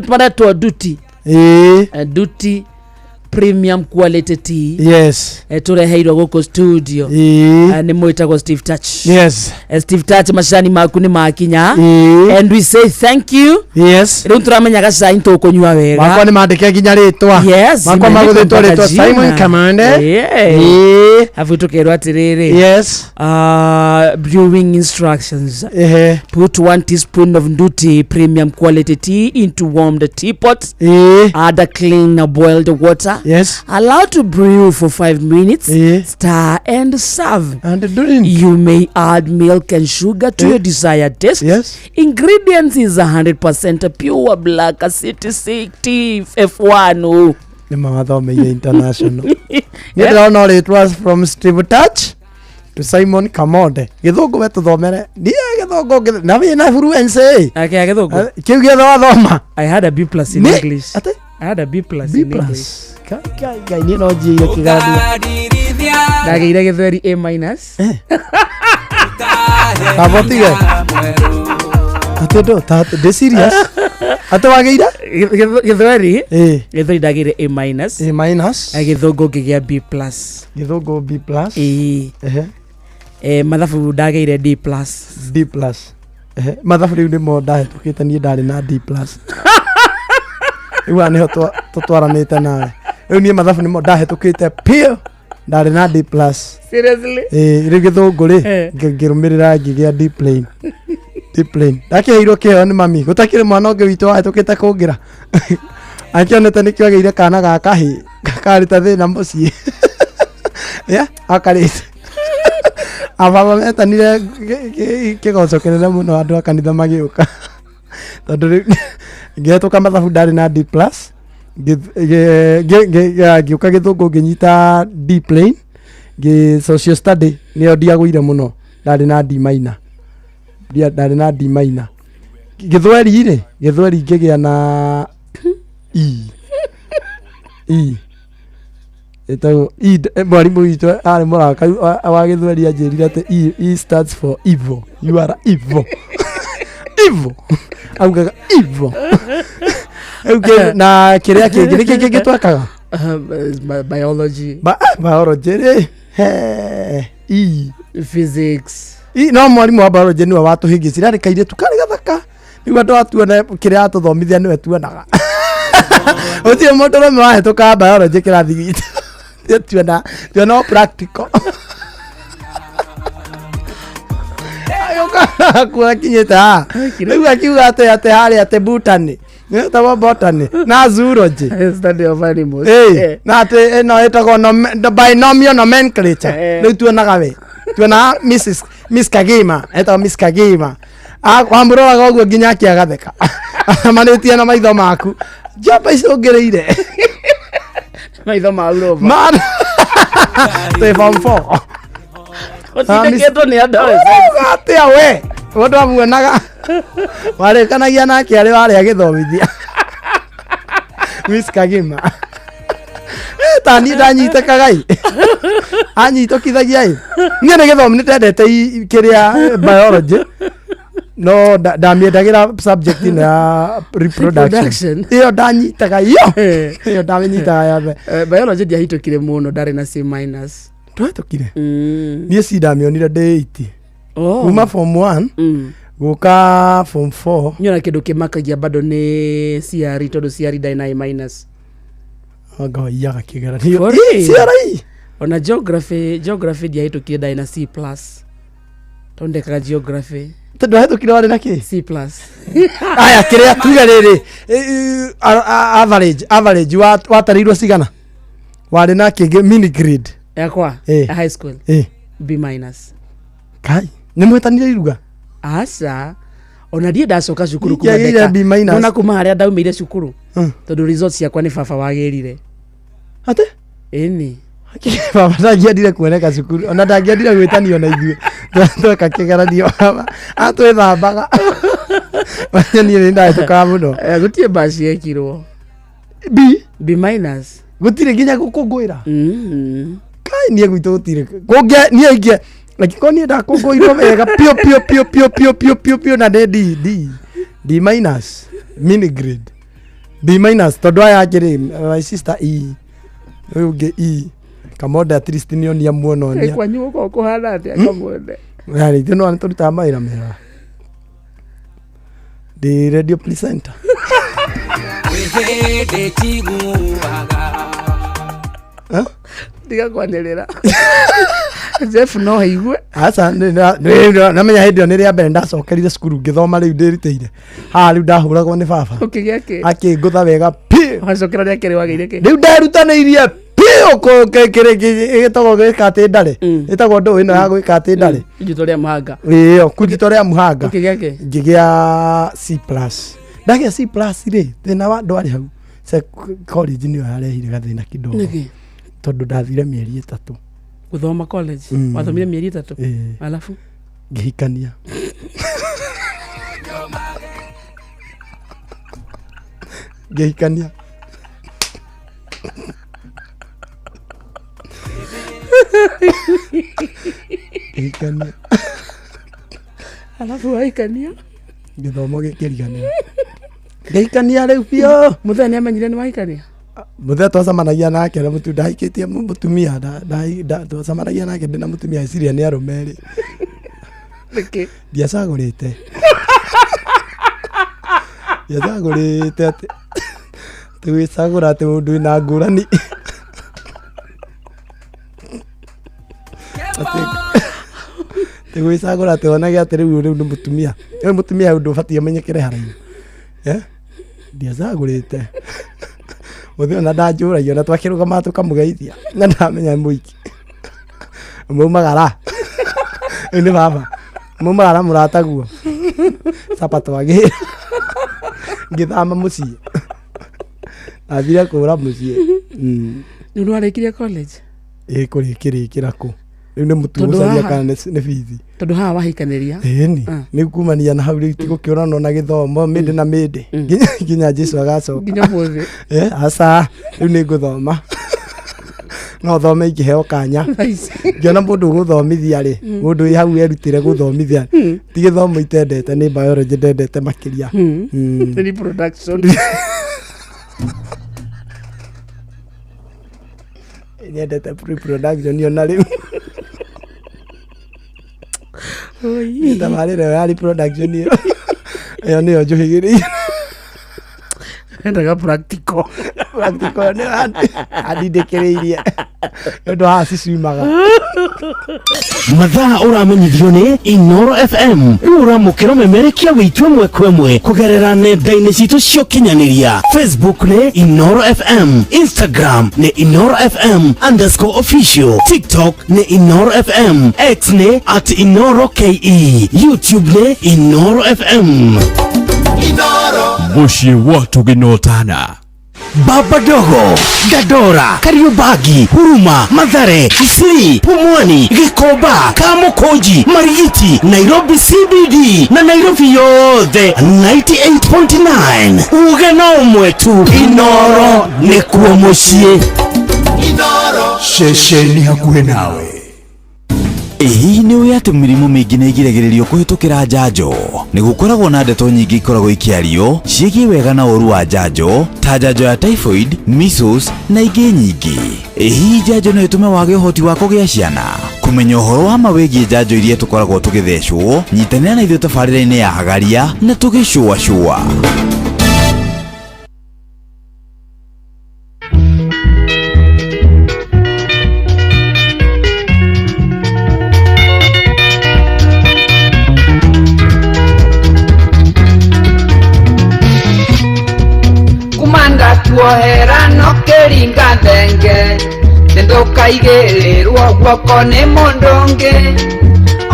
maretwo Duty, Duty Premium Quality Tea. Tũreheirwo gũkũ studio nĩ mwĩtagwo Steve Touch. Steve Touch, macani maku nĩ makinya and we say thank you. Rĩu tũramenya gacai tũkũnyua wega. Makwa nĩ mandĩke nginya rĩtwa. Yes. Makwa magũthĩtwo Imeandikwo rĩtwa Simon mpaka Kamande. jina. Afu tukerwo atĩrĩrĩ, brewing instructions: put 1 teaspoon of Nduti Premium Quality Tea into warmed teapot, add a clean boiled water, allow to brew for 5 minutes, stir and serve. And drink. You may add milk and sugar to your desired taste. Ingredients is 100% pure black CTC tea F1. Oh. Nĩ mawathomeire international. Nĩ ndĩrona rĩtwa from Steve Touch to Simon Kamonde. Gĩthũngũ we tũthomere niĩ gĩthũngũ na wĩna fluency. Okay, gĩthũngũ. Kĩu gĩothe wathoma. I had a B plus in English. Ate? I had a B plus B in plus. English. Kai Ngai, niĩ no njiĩire kĩgandio. Ndagĩire gĩthweri A minus. Kabotige atĩ ndũ ndĩ serious atĩ wagĩire Gĩthweri. Gĩthweri ndagĩire A minus. A minus. Gĩthũngũ ngĩgĩa B plus. Gĩthũngũ B plus. Ĩĩ. Mathabu ndagĩire D plus. D plus. Mathabu rĩu nĩmo ndahĩtũkĩte, niĩ ndarĩ na D plus. Rĩu haha nĩho tũtwaranĩte nawe. Rĩu niĩ mathabu nĩmo ndahĩtũkĩte piũ, ndarĩ na D plus. Seriously? Ĩĩ, rĩu gĩthũngũ rĩ, ngĩrũmĩrĩra ngĩgĩa D plane. D plane ndakĩheirwo kĩheo nĩ mami, gũtakĩrĩ mwana ũngĩ witũ wahĩtũkĩte kũngĩra, akĩonete nĩkĩo agĩire kana ga kahĩ karĩ ta thĩna mũciĩ ya akarĩte. Ababa metanire kĩgoco kĩnene mũno, andũ a kanitha magĩũka, tondũ rĩu ngĩhetũka mathabu ndarĩ na D plus, ngĩũka gĩthũngũ ngĩnyita D plane, ngĩ social study nĩyo ndiagũire mũno, ndarĩ na D minor. Ndarĩ na D minor. Gĩthweri rĩ, gĩthweri ngĩgĩa na E E ĩtagwo E. Mwarimũ witũ arĩ mũrakaru wa gĩthweri, anjĩrire atĩ E, E stands for evil, you are evil, evil, augaga evil. Rĩu na kĩrĩa kĩngĩ nĩkĩ kĩngĩ twekaga? Biology. Biology rĩ, he E. Physics. No mwarimũ wa biology nĩwe watũhĩngĩcire, arĩ kairĩtu karĩ gathaka, nĩguo andũ atuone kĩrĩa atũthomithia nĩwe tuonaga. Gũtirĩ mũndũrũme wahĩtũkaga biology kĩrathi gitũ. Tuona tuona o practical. Agĩũka kuo akinyĩte haha, rĩu akiuga atĩ atĩ harĩa atĩ botany, ĩtagwo botany na zoology. Study of animals. Na atĩ ĩno ĩtagwo binomial nomenclature. Rĩu tuonaga we tuonaga Mrs. Miss Kagima, etagwo Miss Kagima. Wamũroraga ũguo nginya akĩagatheka amanĩtie na maitho maku, njamba icũngĩrĩire maitho ma urova. Man twĩ form 4. Ũtindĩkĩtwo nĩ adolescents. Ũrauga atĩa we? Mũndũ amuonaga warĩkanagia nake arĩ warĩ agĩthomithia Miss Kagima. Ta niĩ ndanyitĩkaga ĩ, anyitũkithagia ĩ, niĩ nĩ gĩthomo nĩ ndendete kĩrĩa biology, no ndamĩendagĩra subject ĩno ya reproduction. Reproduction. Ĩyo ndanyitaga, iyo ĩyo ndamĩnyitaga yothe. Biology ndiahĩtũkire mũno, ndarĩ na C minus. Ndwahĩtũkire? Niĩ ci ndamĩonire ndĩ 80. Oh. Kuma form 1 gũka form 4. Nyona kĩndũ kĩmakagia bado nĩ CRE, tondũ CRE ndarĩ na A minus. Anga waiyaga kĩgeranio? For Ĩ, real? CRE? Ona geography ndiahĩtũkire, ndarĩ na C plus, tondũ ndekaga geography. Tondũ wahĩtũkire warĩ na kĩ? C plus. Aya, kĩrĩa tuge rĩrĩ, average watarĩirwo cigana, warĩ na kĩngĩ mini grade? Yakwa? Eh. Ya high school? Eh. B minus. Kai nĩ mwĩtanire iruga? Aca, ona ndiĩ ndacoka cukuru kuma Ingĩagĩire B minus. Nona kuma harĩa ndaumĩire cukuru, tondũ results ciakwa nĩ baba wagĩrire. Atĩ? Ĩni. Baba ndangĩendire kuoneka cukuru, ona ndangĩendire gwĩtanio na ithuĩ tweka kĩgeranio, baba atwĩthambaga. Niĩ nĩ ndahĩtũkaga mũno. Gũtirĩ mbaci yekirwo. B? B minus. Gũtirĩ nginya gũkũngũĩra? Kai niĩ gwitũ gũtirĩ kũngĩ, niĩ ingĩ angĩkorwo niĩ ndakũngũĩirwo wega piũ piũ piũ piũ piũ piũ piũ piũ, na nĩ D D D minus, mini grade D minus, tondũ aya angĩ rĩ, my sister E, ũyũ ũngĩ E, Kamonde at least nĩ onia muononia. Kwanyu gũkorwo kũhana atĩa, Kamonde? Yani ithuĩ no nĩtũrutaga mawĩra mega, ndĩ radio presenter. Hĩndĩ tiguaga. Tiga kwanĩrĩra, Jeff no aigue. Aca, namenya hĩndĩ ĩyo nĩ rĩa mbere ndacokerire cukuru ngĩthoma, rĩu ndĩrutĩire haha, rĩu ndahũragwo nĩ baba. Ũkĩgĩa kĩ? Akĩngũtha wega piũ. Wacokera rĩa kerĩ wagĩire kĩ? Rĩu nderutanĩirie piũ gĩtagwo gwĩka atĩ ndarĩ, ĩtagwo ndũ ĩno ya gwĩka atĩ ndarĩ. Ijito rĩa mũhanga. Ĩyo kunjito rĩa mũhanga. Ũkĩgĩa kĩ? Ngĩgĩa C plus. Ndagĩa C plus rĩ, thĩna wa ndwarĩ hau. College nĩyo yarehire gathĩna kidogo. Nĩkĩ? Tondũ ndathire mĩeri 3. Gũthoma college? Wathomire mĩeri 3? Ĩĩ. Alafu? Ngĩhikania. Ngĩhikania. Ngĩhikania. Alafu wahikania? Gĩthomo gĩkĩriganĩra. Ngĩhikania rĩu biũ. Mũthee nĩ amenyire nĩ wahikania? Mũthee twacemanagia nake na mũtu ndahikĩtie mũtumia, twacemanagia nake ndĩna mũtumia, eciria nĩ arũme erĩ. Nĩkĩ? Ndiacagũrĩte. Ndiacagũrĩte atĩ tũgĩcagũra atĩ mũndũ wĩna ngũrani. Atĩ tũgĩcagũra atĩ wonage atĩ rĩu rĩu nĩ mũtumia. Rĩu mũtumia ũndũ ũbatiĩ ũmenyekere haraihu. Ndiacagũrĩte. Mũthee ona ndanjũragia, ona twakĩrũgamaga tũkamũgeithia na ndamenya nĩ mũiki. Maumagara. Rĩu nĩ baba. Maumagara mũrataguo. Capa twagĩra. Ngĩthama mũciĩ. Ndathire kũra mũciĩ. Nĩ ũndũ warĩkirie college? Ĩ kũrĩkĩrĩkĩra kũ? Rĩu nĩ mũtu Tondũ gũcaria haha- kana nĩ bithi. Tondũ haha wahikanĩria? Ĩni. Nĩ kumania na hau rĩu tigũkĩũranwo na gĩthomo mĩndĩ na mĩndĩ. Nginya Jesũ agacoka. Nginya ũmũthĩ. Aca, rĩu nĩ ngũthoma. No thome ingĩheo kanya. Ngĩona mũndũ ũgũthomithia rĩ, mũndũ wĩ hau erutĩre gũthomithia. Ti gĩthomo itendete, nĩ biology ndendete makĩria. Reproduction. Nyendete reproduction ona rĩu. Tabarĩra ĩyo ya reproduction ĩyo ĩyo nĩyo njũhĩgĩrĩire. Endaga practical. Practical nĩyo andindĩkĩrĩirie nĩ ũndũ haha ciciumaga. Mathaa ũramenyithio nĩ Inoro FM. Rĩu ũramũkĩra ũmemerekia witũ ĩmwe kwa ĩmwe kũgerera nenda-inĩ citũ cia ũkinyanĩria. Facebook nĩ Inoro FM, Instagram nĩ Inoro FM underscore official, TikTok nĩ Inoro FM, X nĩ at Inoro KE, YouTube nĩ Inoro FM. Mũciĩ wa Tũgĩnotana. Baba Dogo, Dandora, Kariobangi, Huruma, Mathare, Isli, Pumwani, Gikomba, Kamukunji, Marigiti, Nairobi CBD na Nairobi yothe 98.9. Uge no ũmwe tu, Inoro nĩkuo mũciĩ. Ceceni hakuhĩ nawe. Ĩ hihi nĩ ũĩ atĩ mĩrimũ mĩingĩ nĩ ĩgiragĩrĩrio kũhĩtũkĩra njanjo? Nĩ gũkoragwo na ndeto nyingĩ ikoragwo ikĩario ciĩgiĩ wega na ũũru wa njanjo ta njanjo ya typhoid, measles na ingĩ nyingĩ. Ĩ hihi njanjo no ĩtũme wage ũhoti wa kũgĩa ciana? Kũmenya ũhoro wa ma wĩgiĩ njanjo iria tũkoragwo tũgĩthecwo, nyitanĩra na ithuĩ tabarĩra-inĩ ya Hagaria na tũgĩcũacũa. Kumanda tuohera no kĩringa thenge nĩndũkaigĩrĩrwo guoko nĩ mũndũ ũngĩ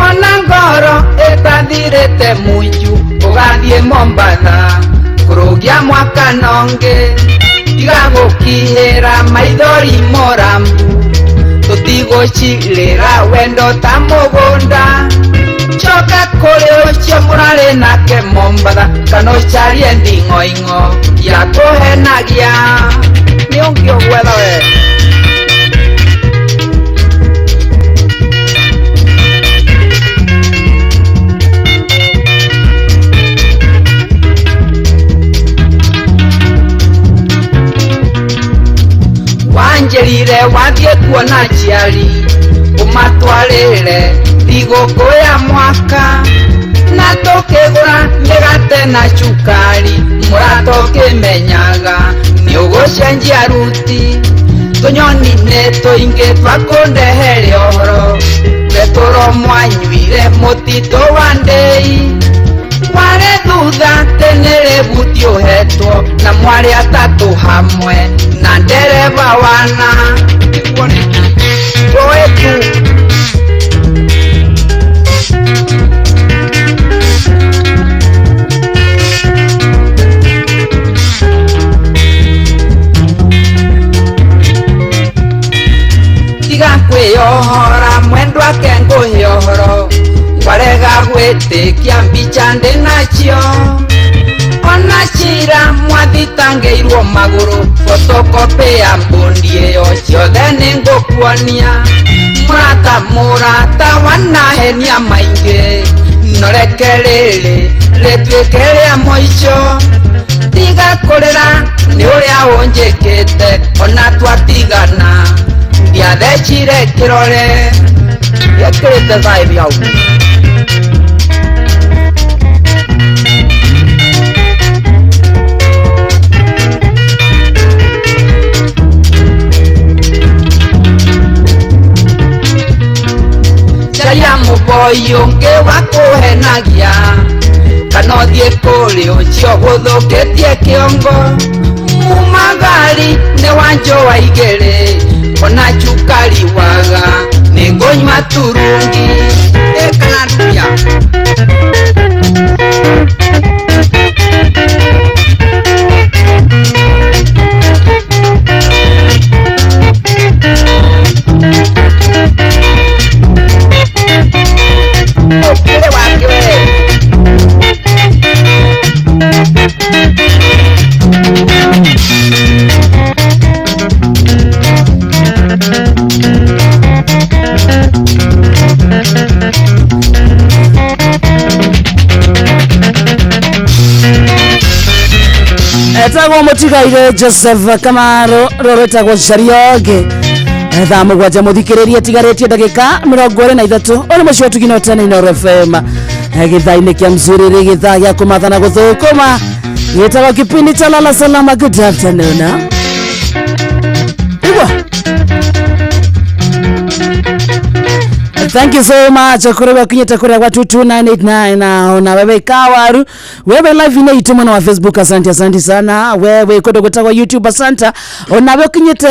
ona ngoro ĩtathirĩte munju ũgathiĩ Mombatha kũrũgia mwaka nongĩ tiga gũkihĩra maithori morambu tũtigũcirĩra wendo ta mũgũnda coka kũrĩ ũcio mũrarĩ nake Mombatha kana ũcarie nding'oing'o ya kũhenagia nĩ ũngĩ ũgwetha we. Wanjĩrire wathiĩ kuona aciari ũmatwarĩre thigũkũ ya mwaka na tũkĩgũra mĩgate na cukari mũrata ũkĩmenyaga nĩ ũgũcenjia ruti tũnyoni nĩ tũingĩ twakũndehere ũhoro betũro mwanyuire mũtitũ wa ndĩi warĩ thutha tene rĩbuti ũhetwo na mwarĩ atatũ hamwe na ndereba wana tũĩtu. Tiga kwĩyohora mwendwa ake ngũhe ũhoro warega gwĩtĩkia mbica ndĩ nacio ona cira mwathitangĩirwo magũrũ photocopy ya mbũndi ĩyo ciothe nĩ ngũkuonia mũrata mũrata wanahenia maingĩ no reke rĩrĩ rĩtuĩke rĩa mũico tiga kũrĩra nĩ ũrĩa ũnjĩkĩte ona twatigana ndiathecire kĩrore gĩkĩrĩte vibe hau. Caria mũboi ũngĩ wa kũhenagia kana ũthiĩ kũrĩ ũcio gũthũkĩtie kĩongo mumagari nĩ wanjũa igĩrĩ ona cukari waga nĩ ngũnyua turungi ĩkana ndumia. Ũkĩrĩ wake we. Etagwo mũtigaire Joseph Kamaro rũrĩtagwo Carioge thaa mũgwanja mũthikĩrĩrie tigarĩtie ndagĩka 23 ũrĩ mũciĩ wa Tugina Tene Inooro FM. Githaa-inĩ kĩa mzuriri githaa gĩa kũmatha na gũthũkũma gĩtagwo kipindi cha lala salama. Good afternoon, ah. Igua. Thank you so much kuri wakinyita kuria gwa 22989 na ona wewe kawaru wewe live ine itu mwana wa Facebook, asante asante sana wewe kodo gwetagwo YouTube, asante ona we ukinyite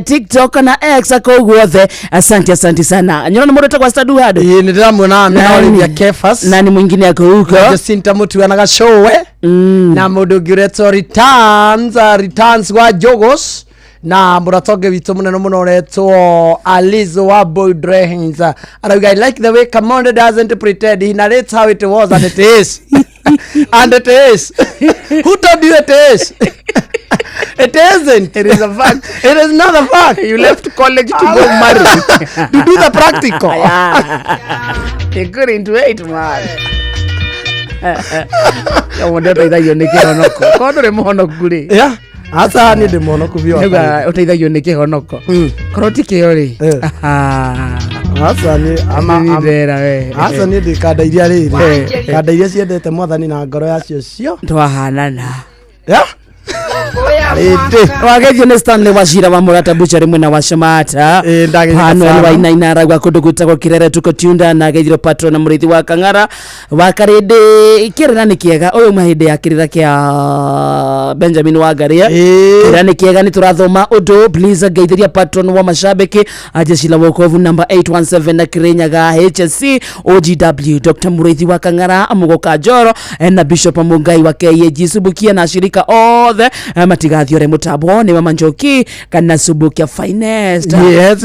TikTok na X ako guothe, asante asante sana nyona mundu etagwa Stadu hado Ĩĩ, nĩ ndĩramuona mena Olivia Kefas nani mwingine ako huko na Jacinta Mutua na Gacowe na mũndũ ũngĩ ũretwo Returns, Returns wa Jogos na mũratonge witũ mũnene mũno ũretwo Alice wa Boy Drehins arauga, "I like the way Kamonde doesn't pretend. He narrates how it was and it is and it is." Who told you it is? It isn't. It is a fact. It is not a fact. You left college to go marry. To do the practical. Yeah. You couldn't wait, man. Kamonde ũteithagio nĩ kĩhonoko korwo ndũrĩ mũhonoku rĩ. Yeah. Asa niĩ ndĩ mũhonoku biũ. Nĩguo ũteithagio nĩ kĩhonoko korwo ti kĩo rĩ. Asa niĩ ama Ndera we. Asa niĩ ndĩ kanda iria rĩrĩ kanda iria ciendete mwathani na ngoro yacio cio twahanana. Yeah. Wagethio nĩ Stanley Wachira wa Murata Butchery mwena wa Shamata Panuel wa Inaina arauga kũndũ gwĩtagwo Kirere tuko tunda na geithiro patron na mũrĩithi wa Kang'ara wa Karĩndĩ kĩrĩra nĩ kĩega ũyũ uma hĩndĩ ya kĩrĩra kĩa Benjamin Wangaria kĩrĩra nĩ kĩega nĩ tũrathoma ũndũ please ngeithĩria patron wa mashabiki jeshi la wokovu number 817 na Kirinyaga HSC OGW Dr. Mũrĩithi wa Kang'ara Mũgoka Njoro na Bishop Mungai wa KAG Subukia na ashirika othe matigathiore mutambo ni mama Njoki kana Subukia finest. Yes.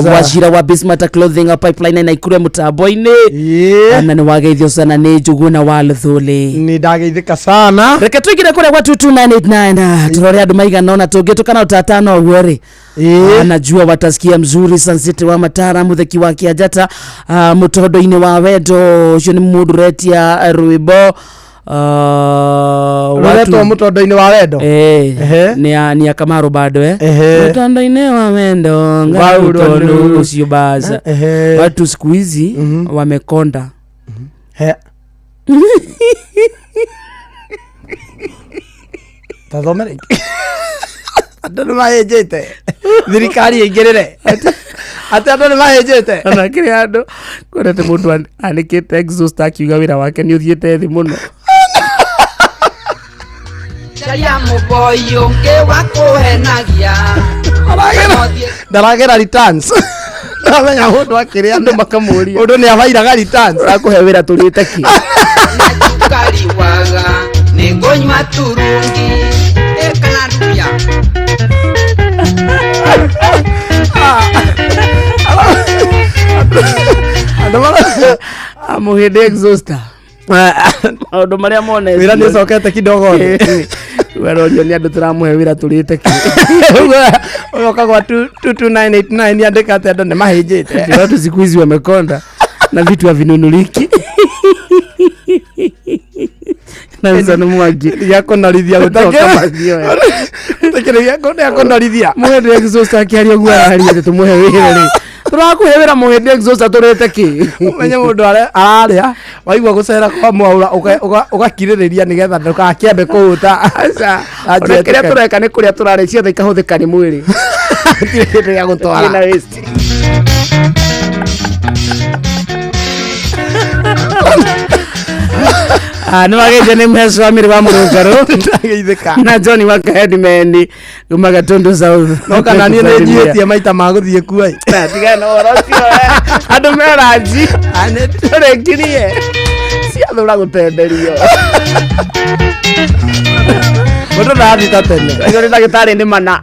Wachira wa Bismata Clothing Pipeline na ikure mutambo-inĩ na nĩ wageithio sana nĩ Njuguna wa Luthuli. Nĩ ndageithĩka sana. Reke tũingĩre kũrĩa gwa 22989 turore andũ maigana ona tũngĩtũkana ũtatano ũguo rĩ. Najua watasikia mzuri Sansiti wa Matara mutheki wa Kiajata mutondo-inĩ wa wendo ũcio nĩ mũndũ ũretia rwĩmbo Ruretwo mutondo-inĩ wa wendo. Ni akamaru bado mutondo-inĩ wa wendo ngarutondo ucio baza. Watu siku hizi wamekonda. Tathome rĩngĩ. Andũ nĩ mahĩnjĩte thirikari ĩingĩrĩre atĩ andũ nĩ mahĩnjĩte ona kĩrĩ andũ kwendete mũndũ anĩkĩte exhaust akiuga wĩra wake nĩ ũthiĩte thĩ mũno. Caria mũboi ũngĩ wa kũhenagia. Ndaragera returns. Ndamenya mũndũ akĩrĩa andũ makamũria mũndũ nĩ abairaga returns. Ũrakũhe wĩra tũrĩte kĩ Cukari waga nĩngũnyua turungi ĩkana ndubia. Amũhĩndĩ exhauster maũndũ marĩa monete wĩra nĩ ũcokete kidogo rĩ werorio nĩ andũ tũramũhe wĩra tũrĩte kĩ ũgoka gwa 22989 andĩka atĩ andũ nĩ mahĩnjĩte. Watu siku hizi wamekonda na vitu havinunuliki. Na nzano mwangi gĩakũnorithia gũtakĩrĩ gĩakũnorithia mũhĩndĩ exhauster akĩaria ũguo araria atĩ tũmũhe wĩra rĩ tũrakũhe wĩra mũhĩndĩ exhauster tũrĩte kĩ ũmenye mũndũ ararĩa waigua gũcera kwa mwaura ũgakirĩrĩria nĩgetha ndũgakĩambe kũhũta. Aca ona kĩrĩa tũreka nĩ kũrĩa tũrarĩa ciothe ikahũthĩka nĩ mwĩrĩ hatirĩ kĩndũ gĩa gũtwara. Ina waste. Nĩ wageithio nĩ Mheco wa Mĩrĩ wa Mũrũngarũ na John wa Kahedimeni kuma Gatundu South. No kana niĩ nĩ njiĩtie maita ma gũthiĩ kuo ĩ. Tigana na ũhoro ũcio andũ me ranji tũrĩkirie ciathũra gũtenderio. Mũndũ ndarathiĩ ta tene. Acio nĩ ndagĩtarĩ nĩ mana.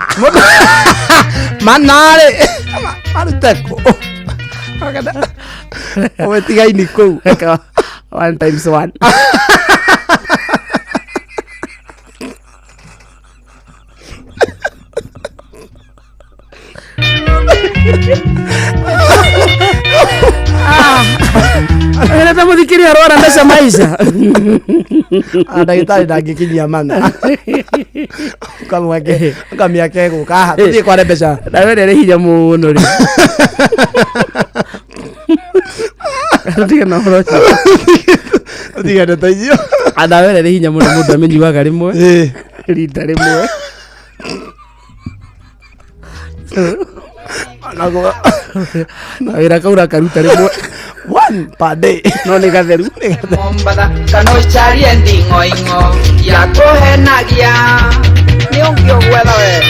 Mana rĩ marute kũ? Ũmĩtigaini kũu. 1 times 1. Ĩreta mũthikĩria arwara mbeca maica. Ndagĩtarĩ ndangĩkinyia mana. Ũkamĩake gũka haha tũthiĩ kware mbeca. Ndawa ĩrĩa ĩrĩ hinya mũno rĩ. Tũtige na ũhoro ũcio. Ũtige ndeto icio. Ndawa ĩrĩa ĩrĩ hinya mũno mũndũ amĩnyuaga rĩmwe rita rĩmwe. Wĩra kau ũrakaruta rĩmwe. One per day. No nĩ gatheru. Mombatha kana ũcarie nding'oing'o ya kũhenagia nĩ ũngĩ ũgwetha we.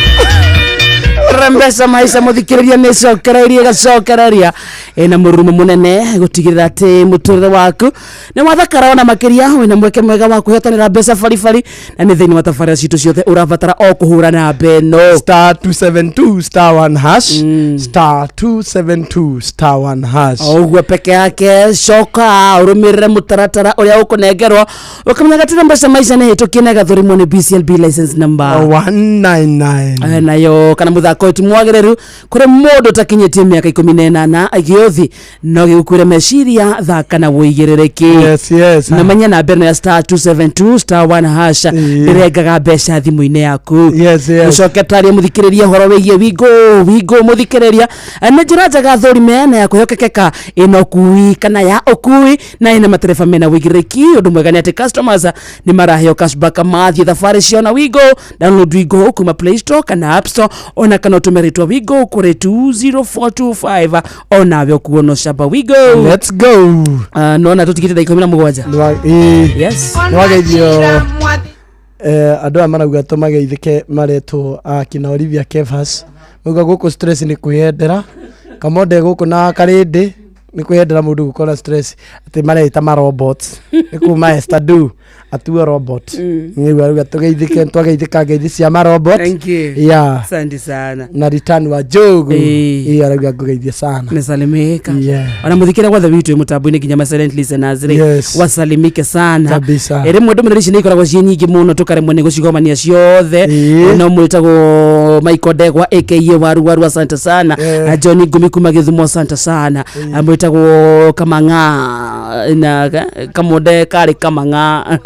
Rembesa maisha muthikiriria nä cokereirie gacokereria ina murumo munene gutigirira ati muturire waku ni wathakara ona makiria wina mweke mwega wa kuhotanira mbeca baribari na ni thiini wa tabarira citu ciothe urabatara o kuhura namba ĩno star 272 star 1 hash star 272 star 1 hash o ũguo peke yake coka ũrũmĩrĩre mũtaratara ũrĩa ũkũnengerwo ũkamenyaga atĩ mbeca maica nĩ hĩtũkie na ĩgathũrimwo nĩ BCLB license number 199 nayo kana mũthako ti mwagĩrĩru kũrĩ mũndũ ũtakinyĩtie mĩaka 18 gĩũthi no gĩgũkuĩre meciria thaka na wũigĩrĩrĩki. Yes, yes. Na menya namba ĩno ya star 272 star 1 hash ĩrengaga mbeca thimũ-inĩ yaku. Yes, yes. Ũcoke tarie mũthikĩrĩria ũhoro wĩgiĩ Wigo. Wigo mũthikĩrĩria nĩ njĩra njega thũrime na ya kwĩhokekeka ĩna ũkui kana ya ũkui na ĩna matereba mena wũigĩrĩrĩki. Ũndũ mwega nĩ atĩ customers nĩ maraheo cashback mathiĩ thabarĩ ciao na Wigo. Download Wigo kuma Play Store kana App Store ona kana ũtũme rĩtwa Wigo kũrĩ 20425 onawe ũkuo no camba Wigo. Let's go. Nona tũtigĩte ndagĩka 17. Yes. Nĩwageithio andũ aya marauga tũmageithĩke maretwo akina Olivia Kevas mauga gũkũ stress nĩ kwĩyendera Kamonde gũkũ na Karĩndĩ nĩ kwĩyendera mũndũ gũkora stress atĩ mareita ma robots nĩ kuma Esther Du atuo robot nĩguo arauga tũgeithĩke twageithĩka ngeithi cia ma robot. Thank you. Yeah. Asante sana. Na return wa Njogu Ĩĩ. Arauga ngũgeithie sana. Mesalimika. Yeah. Ona muthikira gwothe witũ mutambo-inĩ nginya ma silent listeners rĩ. Yes. Wasalimike sana. Kabisa. Rĩmwe ndũmĩrĩri ici nĩ ikoragwo ciĩ nyingĩ mũno tũkaremwo nĩ gũcigomania ciothe. No mwĩtagwo Michael Ndegwa aka Waru Waru asante sana. Yeah. John Ngumi kuma Gĩthumo asante sana. Mwĩtagwo Kamang'a na Kamonde karĩ Kamang'a.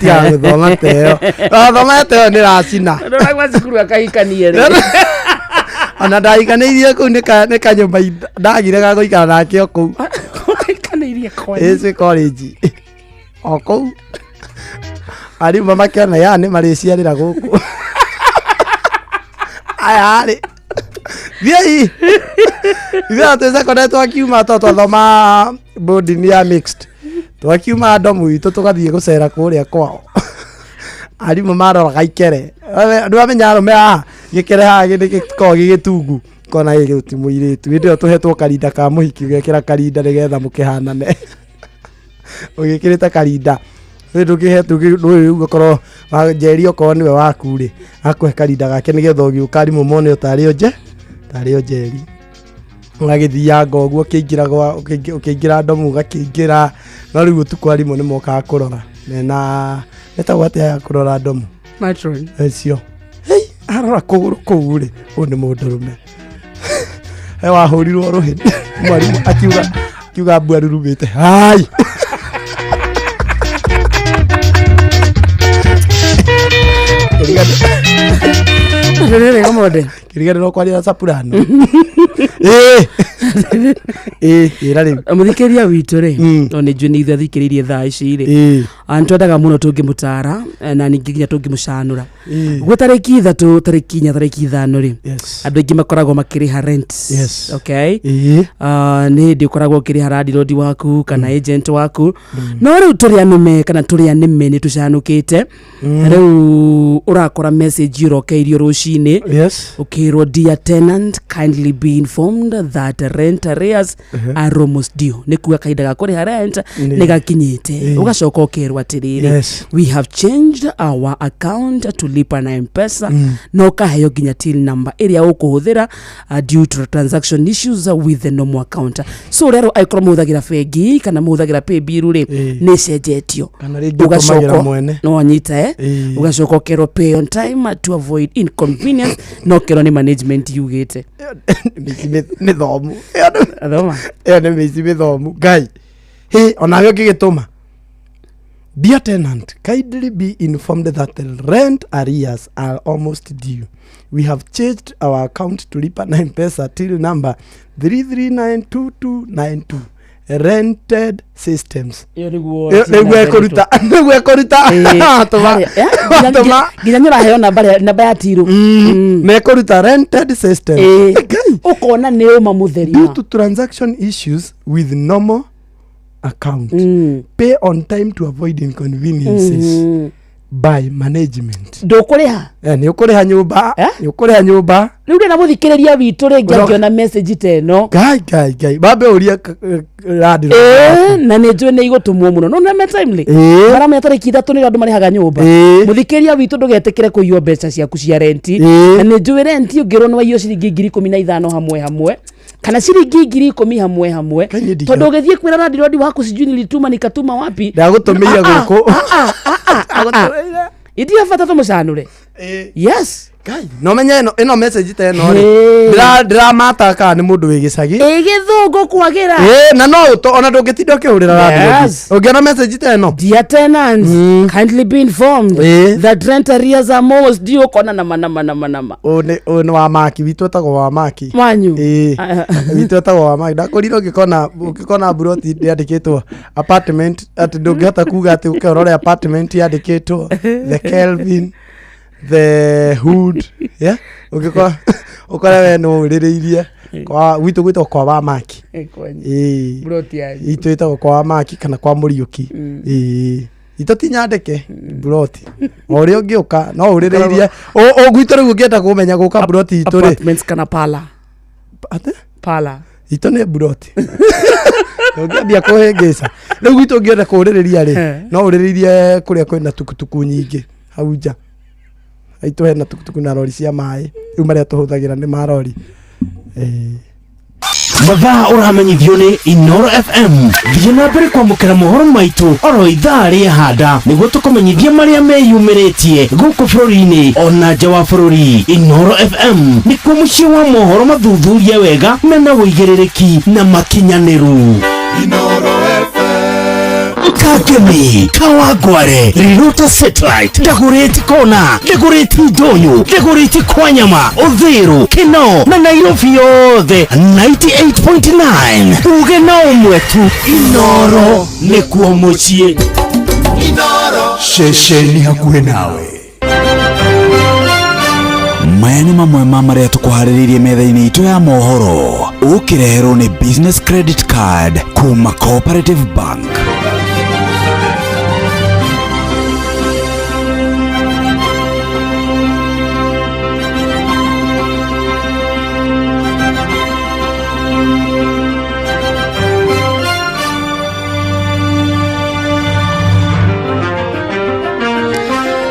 Tiga gũthoma teo. Wathoma teo nĩ racina. Ndũragwa cukuru akahikanie rĩ. Ona ndahikanĩirie kũu nĩ kanyũmba ndagire ga gũikara nake o kũu. Ũrahikanĩirie kwanyu. Ĩci college. O kũu. Arimũ makĩona ya nĩ marĩciarĩra gũkũ. Aya rĩ. Thiĩi. Ithuĩ twĩ secondary twakiuma to twathoma boarding ya mixed. Twakiuma ndomu itũ tũgathiĩ gũcera kũrĩa kwao. Arimũ maroraga ikere. Ndũramenya arũme haha gĩkere haha nĩ gĩkoragwo gĩ gĩtungu. Kona gĩkĩ ti mũirĩtu. Hĩndĩ ĩyo tũhetwo karinda ka mũhiki ũgekĩra karinda nĩgetha mũkĩhanane. Ũgĩkĩrĩte karinda. Rĩu ndũkĩhetwo rĩu ũgakorwo Njeri okorwo nĩwe waku rĩ akũhe karinda gake nĩgetha ũgĩũka arimũ mone tarĩ o tarĩ o Njeri. Ũgagĩthianga ũguo ũkĩingĩra gwa ũkĩingĩra ndomu ũgakĩingĩra no rĩu ũtukũ arimũ nĩ mokaga kũrora mena metagwo atĩa ya kũrora ndomu Matron. Ecio. Hei, arora kũgũrũ kũu rĩ ũyũ nĩ mũndũrũme. He wahũrirwo rũhĩ mwarimũ akiuga mbu arurumĩte. Hai. Rĩrĩ Kamonde. Kĩriganĩrwo kwaria na Soprano. Ĩra rĩu. Mũthikĩrĩria witũ rĩ no nĩ njũĩ nĩ ithuĩ athikĩrĩirie thaa ici rĩ nĩtwendaga mũno tũngĩmũtara na ningĩ nginya tũngĩmũcanũra. Guo tarĩki 3 tarĩki 4 tarĩki 5 rĩ andũ aingĩ makoragwo makĩrĩha rent. Yes. Okay. Nĩ hĩndĩ ũkoragwo ũkĩrĩha landlord waku kana agent waku no rĩu tũrĩ anũme kana tũrĩ anĩme nĩ tũcanũkĩte. Rĩu ũrakora message ũrokeirio rũcinĩ. Yes. Ũkĩrwo dear tenant kindly be informed that rent arrears are almost due. Nĩ kuga kahinda ga kũrĩha rent nĩ gakinyĩte. Ũgacoka ũkerwo atĩrĩrĩ Yes. we have changed our account to lipa na M-Pesa na ũkaheo nginya till number ĩrĩa ũkũhũthĩra due to transaction issues with the normal account. So rero angĩkorwo mũhũthagĩra bengi kana mũhũthagĩra paybill rĩ nĩ ĩcenjetio. Kana rĩngĩ ũtũmagĩra mwene. No anyite ũgacoka ũkerwo pay on time to avoid inconvenience no ũkerwo nĩ management yugĩte. Mĩici mĩthomu. Athoma. Ĩyo nĩ mĩici mĩthomu. Ngai. Hĩ onawe ũngĩgĩtũma. Dear tenant, kindly be informed that the rent arrears are almost due. We have changed our account to lipa na M-Pesa till number 3392292. Rented systems. Ĩyo nĩguo Ĩyo nĩguo ĩkũruta, nĩguo ĩkũruta. Watũma, watũma. Nginya nĩ ũraheo namba ya tiru. Mekũruta rented systems. Ũkona nĩ ũma mũtheri. Due to transaction issues with normal account, pay on time to avoid inconveniences by management. Ndũkũrĩha. Nĩ ũkũrĩha nyũmba, nĩ ũkũrĩha nyũmba. Rĩu ndĩna mũthikĩrĩria witũ rĩngĩ angĩona message ta ĩno. Ngai, ngai, ngai, mambe ũrie landlord. Na nĩ njũĩ nĩ igũtũmwo mũno, no nĩ timely. Maramenya tarĩki 3 nĩrĩo andũ marĩhaga nyũmba. Mũthikĩrĩria witũ, ndũgetĩkĩre kũiywo mbeca ciaku cia renti. Na nĩ njũĩ renti ũngĩrwo nĩ waiywo ciringi 15,000 hamwe hamwe kana ciringi 10,000 hamwe hamwe, tondũ ũgĩthiĩ kwĩra landlord waku, "Sijui nilituma nikatuma wapi." Ndagũtũmĩire gũkũ. Idia bata tũmũcanũre. Yes. No menye ĩno message ta ĩno rĩ, ndĩramata kana nĩ mũndũ wĩ gĩcagi. Ĩ gĩthũngũ kwagĩra. Ĩ, na no ona ndũngĩtinda ũkĩhũrĩra landlord. Ũngĩona message ta ĩno. "Dear tenants, kindly be informed that rent arrears are most due," ũkona nama nama nama nama. Ũyũ nĩ wa maki witũ, ĩtagwo wa maki. Wanyu? Ĩ, witũ ĩtagwo wa maki. Ndakũrire ũngĩkona buroti yandĩkĩtwo apartment, atĩ ndũngĩhota kuga atĩ ũke ũrore apartment yandĩkĩtwo the Kelvin, the Hood, yeah, ũngĩkora ũkore we no ũrĩrĩirie kwa gwitũ gwĩtagwo kwa wa maki. Ĩ. Buroti yanyu. Itũ ĩtagwo kwa wa maki kana kwa Mũriũki. Ĩ, itũ ti nyandĩke buroti, o ũrĩa ũngĩũka no ũrĩrĩirie o gwitũ. Rĩu ũngĩenda kũmenya gũka buroti itũ rĩ. Apartments kana pala? Atĩ? Pala. Itũ nĩ buroti, ũngĩambia kũhĩngĩca rĩu gwitũ ũngĩenda kũrĩrĩria rĩ, no ũrĩrĩirie kũrĩa kwĩna tukutuku nyingĩ hau nja aitũ, hena tukutuku na rori cia maĩ. Rĩu marĩa tũhũthagĩra nĩ marori. Ĩĩ. Mathaa ũramenyithio nĩ Inoro FM. Thiĩ na mbere kwamũkĩra mohoro maitũ oro ithaa rĩa handa nĩguo tũkũmenyithie marĩa meyumĩrĩtie gũkũ bũrũri-inĩ ona nja wa bũrũri. Inoro FM nĩkuo mũciĩ wa mohoro mathuthurie wega mena ũigĩrĩrĩki na makinyanĩru. Kangemi, Kawangware, Riruta Satellite, Dagoretti Kona, Dagoretti Ndonyo, Dagoretti Kwanyama, Uthiru, Kinoo na Nairobi yothe 98.9. Uge na ũmwe tu, Inoro nĩkuo mũciĩ. Ceceni hakuhĩ nawe. Maya nĩ mamwe ma marĩa tũkũharĩrĩirie metha-inĩ itũ ya mohoro, ũkĩreherwo nĩ business credit card kuma Cooperative Bank.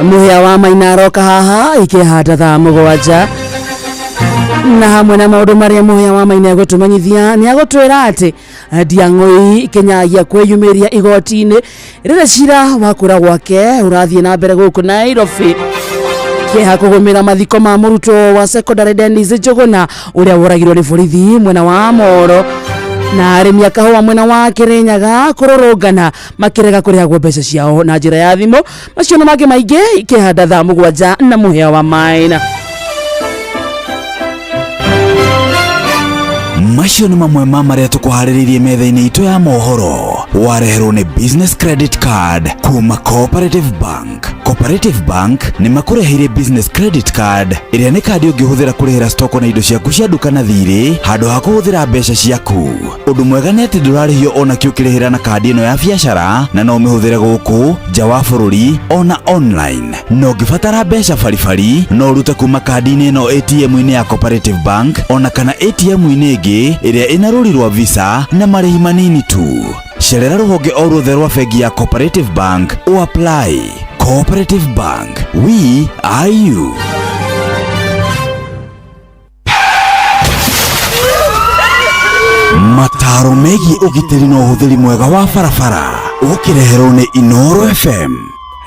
Muhia wa Maina aroka haha ikihanda thaa 7, na hamwe na maundu maria Muhia wa Maina egũtũmenyithia, nĩ agũtwĩra atĩ Ndiang'ũi Kinyagia kwĩyumĩria igoti-inĩ rĩrĩa cira wa kũra gwake ũrathiĩ na mbere gũkũ Nairobi. Kĩeha kũgũmĩra mathiko ma mũrutwo wa secondary Dennis Njũgũna ũrĩa woragirwo nĩ borithi mwena wa Moro, na arĩmi a kahũa mwena wa Kĩrĩnyaga kũrũrũngana makĩrega kũrĩhagwo mbeca ciao na njĩra ya thimũ. Macio na mangĩ maingĩ ikĩhanda thaa 7 na Mũhĩa wa Maina. Macio nĩ mamwe ma marĩa tũkũharĩrĩirie metha-inĩ itũ ya mohoro, wareherwo nĩ business credit card kuma Cooperative Bank. Cooperative Bank nĩ makũreheire business credit card, ĩrĩa nĩ kandi ũngĩhũthĩra kũrĩhĩra stoko na indo ciaku cia nduka na thirĩ handũ ha kũhũthĩra mbeca ciaku. Ũndũ mwega nĩ atĩ ndũrarĩhio ona kĩ ũkĩrĩhĩra na kandi ĩno ya biacara, na no ũmĩhũthĩre gũkũ nja wa bũrũri ona online. Na ũngĩbatara mbeca baribari, no ũrute kuma kandi-inĩ ĩno ATM-inĩ ya Cooperative Bank ona kana ATM-inĩ ĩngĩ ĩrĩa ĩna rũri rwa Visa na marĩhi manini tu. Cerera rũhonge o ruothe rwa bengi ya Cooperative Bank o apply. Cooperative Bank, we are you. Mataro megiĩ ũgitĩri na ũhũthĩri mwega wa barabara, ũkĩreherwo nĩ Inoro FM.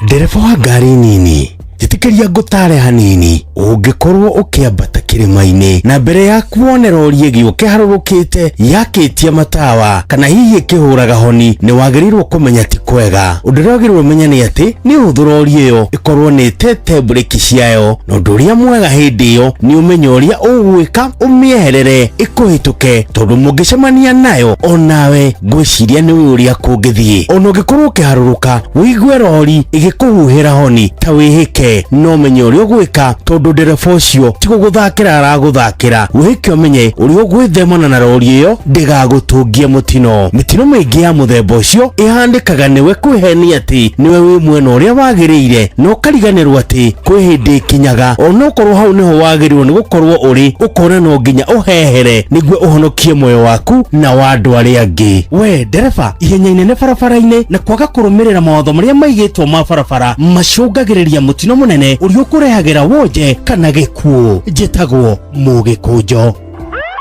Ndereba wa ngari nini, njĩtĩkĩria ngũtare hanini. Ũngĩkorwo ũkĩambata kĩrĩma-inĩ na mbere yaku wone rori ĩgĩũka ĩharũrũkĩte yakĩtie matawa kana hihi ĩkĩhũraga honi nĩ wagĩrĩirwo kũmenya ti kwega. Ũndũ ũrĩa wagĩrĩirwo ũmenye nĩ atĩ nĩ ũhũthũ rori ĩyo ĩkorwo nĩ ĩtete mburĩki ciayo, na ũndũ ũrĩa mwega hĩndĩ ĩyo nĩ ũmenye ũrĩa ũgwĩka ũmĩeherere ĩkũhĩtũke, tondũ mũngĩcemania nayo onawe ngwĩciria nĩ ũĩ ũrĩa kũngĩthiĩ. Ona ũngĩkorwo ũkĩharũrũka wĩigue rori ĩgĩkũhuhĩra honi ta wĩhĩke, no ũmenye ũrĩa ũgwĩka tondũ ndereba ũcio ti gũgũthakĩra aragũthakĩra. Wĩhĩke ũmenye ũrĩa ũgwĩthemana na rori ĩyo ndĩgagũtũngie mũtino. Mĩtino mĩingĩ ya mũthemba ũcio ĩhandĩkaga nĩwe kwĩhenia atĩ nĩwe wĩ mwena ũrĩa wagĩrĩire, na ũkariganĩrwo atĩ kwĩ hĩndĩ ĩkinyaga onokorwo hau nĩho wagĩrĩirwo nĩ gũkorwo ũrĩ, ũkona no nginya ũhehere nĩguo ũhonokie muoyo waku na wa andũ arĩa angĩ. We ndereba, ihenya inene barabara-inĩ na kwaga kũrũmĩrĩra mawatho marĩa maigĩtwo ma barabara macũngagĩrĩria mũtino mũnene ũrĩa ũkũrehagĩra wonje kana gĩkuũ. Njĩtagwo Mũgĩkũnjo.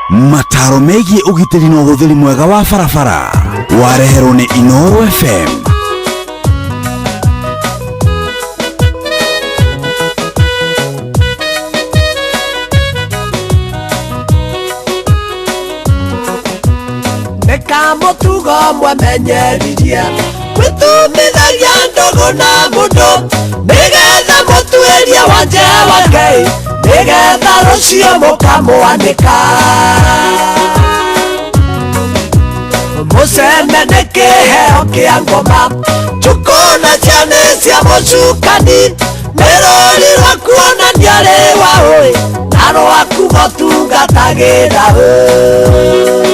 Mataro megiĩ ũgitĩri na ũhũthĩri mwega wa barabara wareherwo nĩ Inooro FM. Nĩkamũtugo mwemenyeririe gwĩtumithagia ndũgũ na mũndũ nĩgetha mũtuĩrie wanje wake nĩgetha rũciũ mũkamwanĩka. Mũcene nĩ kĩheo kĩa ngoma, njukũ na ciana cia mũcukani, nĩ rũri rwa kuonania rĩ wa ũĩ na rwaku gũtungatagĩra ũĩ.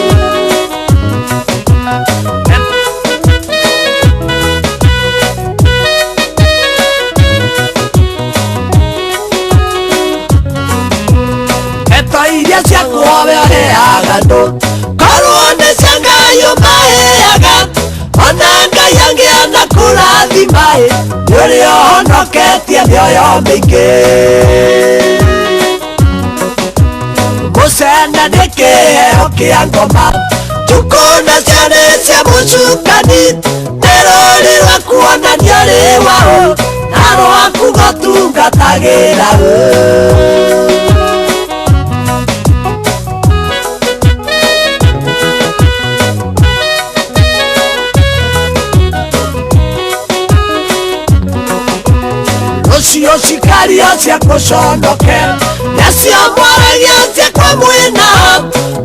Iria ciakwa we ũheaga andũ, korwo nĩ cia Ngai ũmaheaga, ona Ngai angĩona kũrathima ĩ, nĩ ũrĩa ũhonoketie mĩoyo mĩingĩ. Mũcene nĩ kĩheo kĩa ngoma, njukũ na ciana cia mũcukani, nĩ rũri rwa kuonania rĩ wa ũ, na rwaku gũtungatagĩra ũ. Rũciũ cikario cia kũconoke, nacio mwaragia ciakwa mwĩna,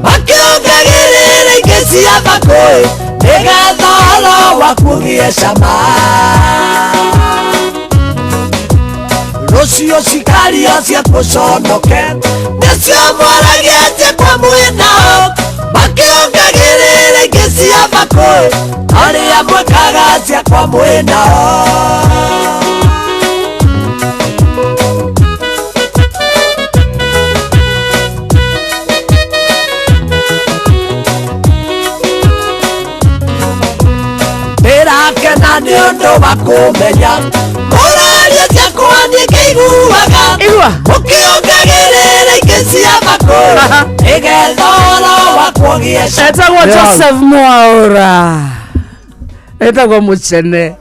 makĩongagĩrĩra ingĩ cia thakũĩ, nĩgetha ũhoro waku ũgĩe cama. Rũciũ cikario cia kũconoke, nacio mwaragia ciakwa mwĩna, makĩongagĩrĩra ingĩ cia thakũĩ, arĩa mwĩkaga ciakwa mwĩna. Ndĩrakena nĩ ũndũ wa kũmenya mũraria ciakwa niĩ ngĩiguaga, mũkĩongagĩrĩra ingĩ cia thakũĩ, nĩgetha ũhoro waku ũgĩe cama. Etagwo Joseph Mwaura, etagwo Mũcene.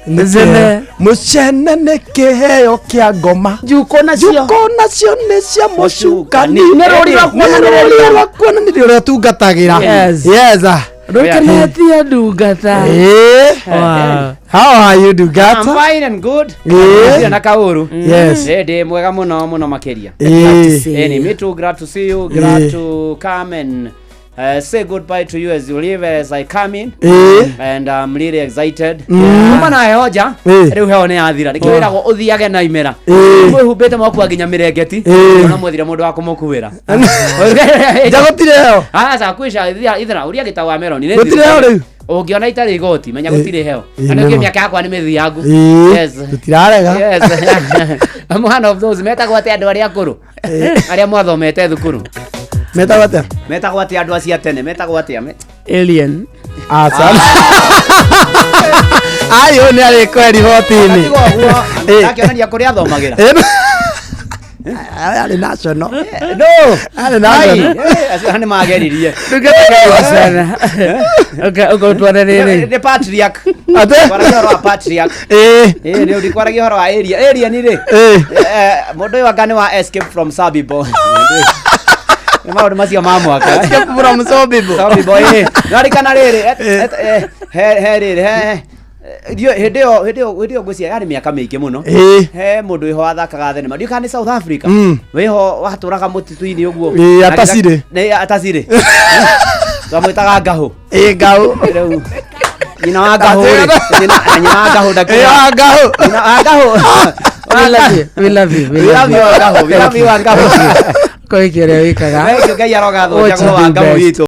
Mũcene. Mũcene nĩ kĩheo kĩa ngoma, njukũ nacio, njukũ nacio nĩ cia mũcukani, Nĩ rũri rwa kuonanĩrĩria. Nĩ rũri rwa kuonanĩrĩria ũrĩa ũtungatagĩra. Yes. Yes. Rũkenetie ndungata. Wow. How are you, Ndungata? I'm fine and good. Yeah. Na kauru. Yes. Ndĩ mwega mũno mũno makĩria. Yeah. Ni me too glad to see you, glad Yeah. to come and say goodbye to you as you leave as I come in. Yeah. And I'm really excited. Mm. Kuma na heho nja, Yeah. rĩu heho nĩ yathira. Nĩkĩo wĩragwo ũthiage na imera. Yeah. Mwĩhumbĩte mwakua nginya mĩrengeti. Yeah. Ona mwethire mũndũ wa kũmũkuĩra. Nja gũtirĩ heho. Aca kwĩca ithira ũria gĩtau wa meroni. Nĩ Gũtirĩ heho rĩu? Ũngĩona itarĩ igoti menya gũtirĩ heho. Ĩĩ, Na nĩkĩo nĩma. mĩaka yakwa nĩ mĩthiangu. Ĩĩ, Yes. tũtirarega. Yes. I'm one of those metagwo atĩa andũ arĩa akũrũ arĩa mwathomete thukuru. Metagwo atĩa? Metagwo atĩa andũ acio a tene? Metagwo atĩa? Alien. Aca. Ayo nĩ arĩkwo riboti-inĩ. Tiga ũguo, ndakĩonania kũrĩa athomagĩra. Arĩ national. No. Arĩ national. Ai, acio nĩ mageririe. Ndungata sana. Ũka ũtware rĩrĩ. Nĩ patriarch. Ate? Kwaragia ũhoro wa patriarch. Ĩĩ. Ĩĩ, nĩ ũndĩ ũhoro wa area. Area nĩ rĩ? Ĩĩ. Mũndũ ũyũ anga nĩ wa escape from Sobibor. Nĩ maũndũ macio ma mwaka. Escape from Sobibor. Sobibor, ĩĩ. Nĩwarikana rĩrĩ, he rĩrĩ, he hĩndĩ ĩyo ngwĩciria yarĩ mĩaka mĩingĩ mũno. Ĩĩ. He mũndũ wĩho wathakaga thenema, ndiũĩ kana nĩ South Africa, wĩho watũraga mũtitũ-inĩ ũguo. Ĩĩ, Na Atasirĩ. Nĩ Atasirĩ, twamwĩtaga Ngahũ. Ĩĩ, Ngahũ. Rĩu nyina wa Ngahũ rĩ, nyina wa Ngahũ ndakĩra. Ĩĩ, wa Ngahũ. Nyina wa Ngahũ. We love you. We love you. We love you, Ngahũ. We love you, Ngahũ. Koiki ũrĩa wĩkaga. Thank you, Ngai arogathwo njagũro wa Ngahũ witũ.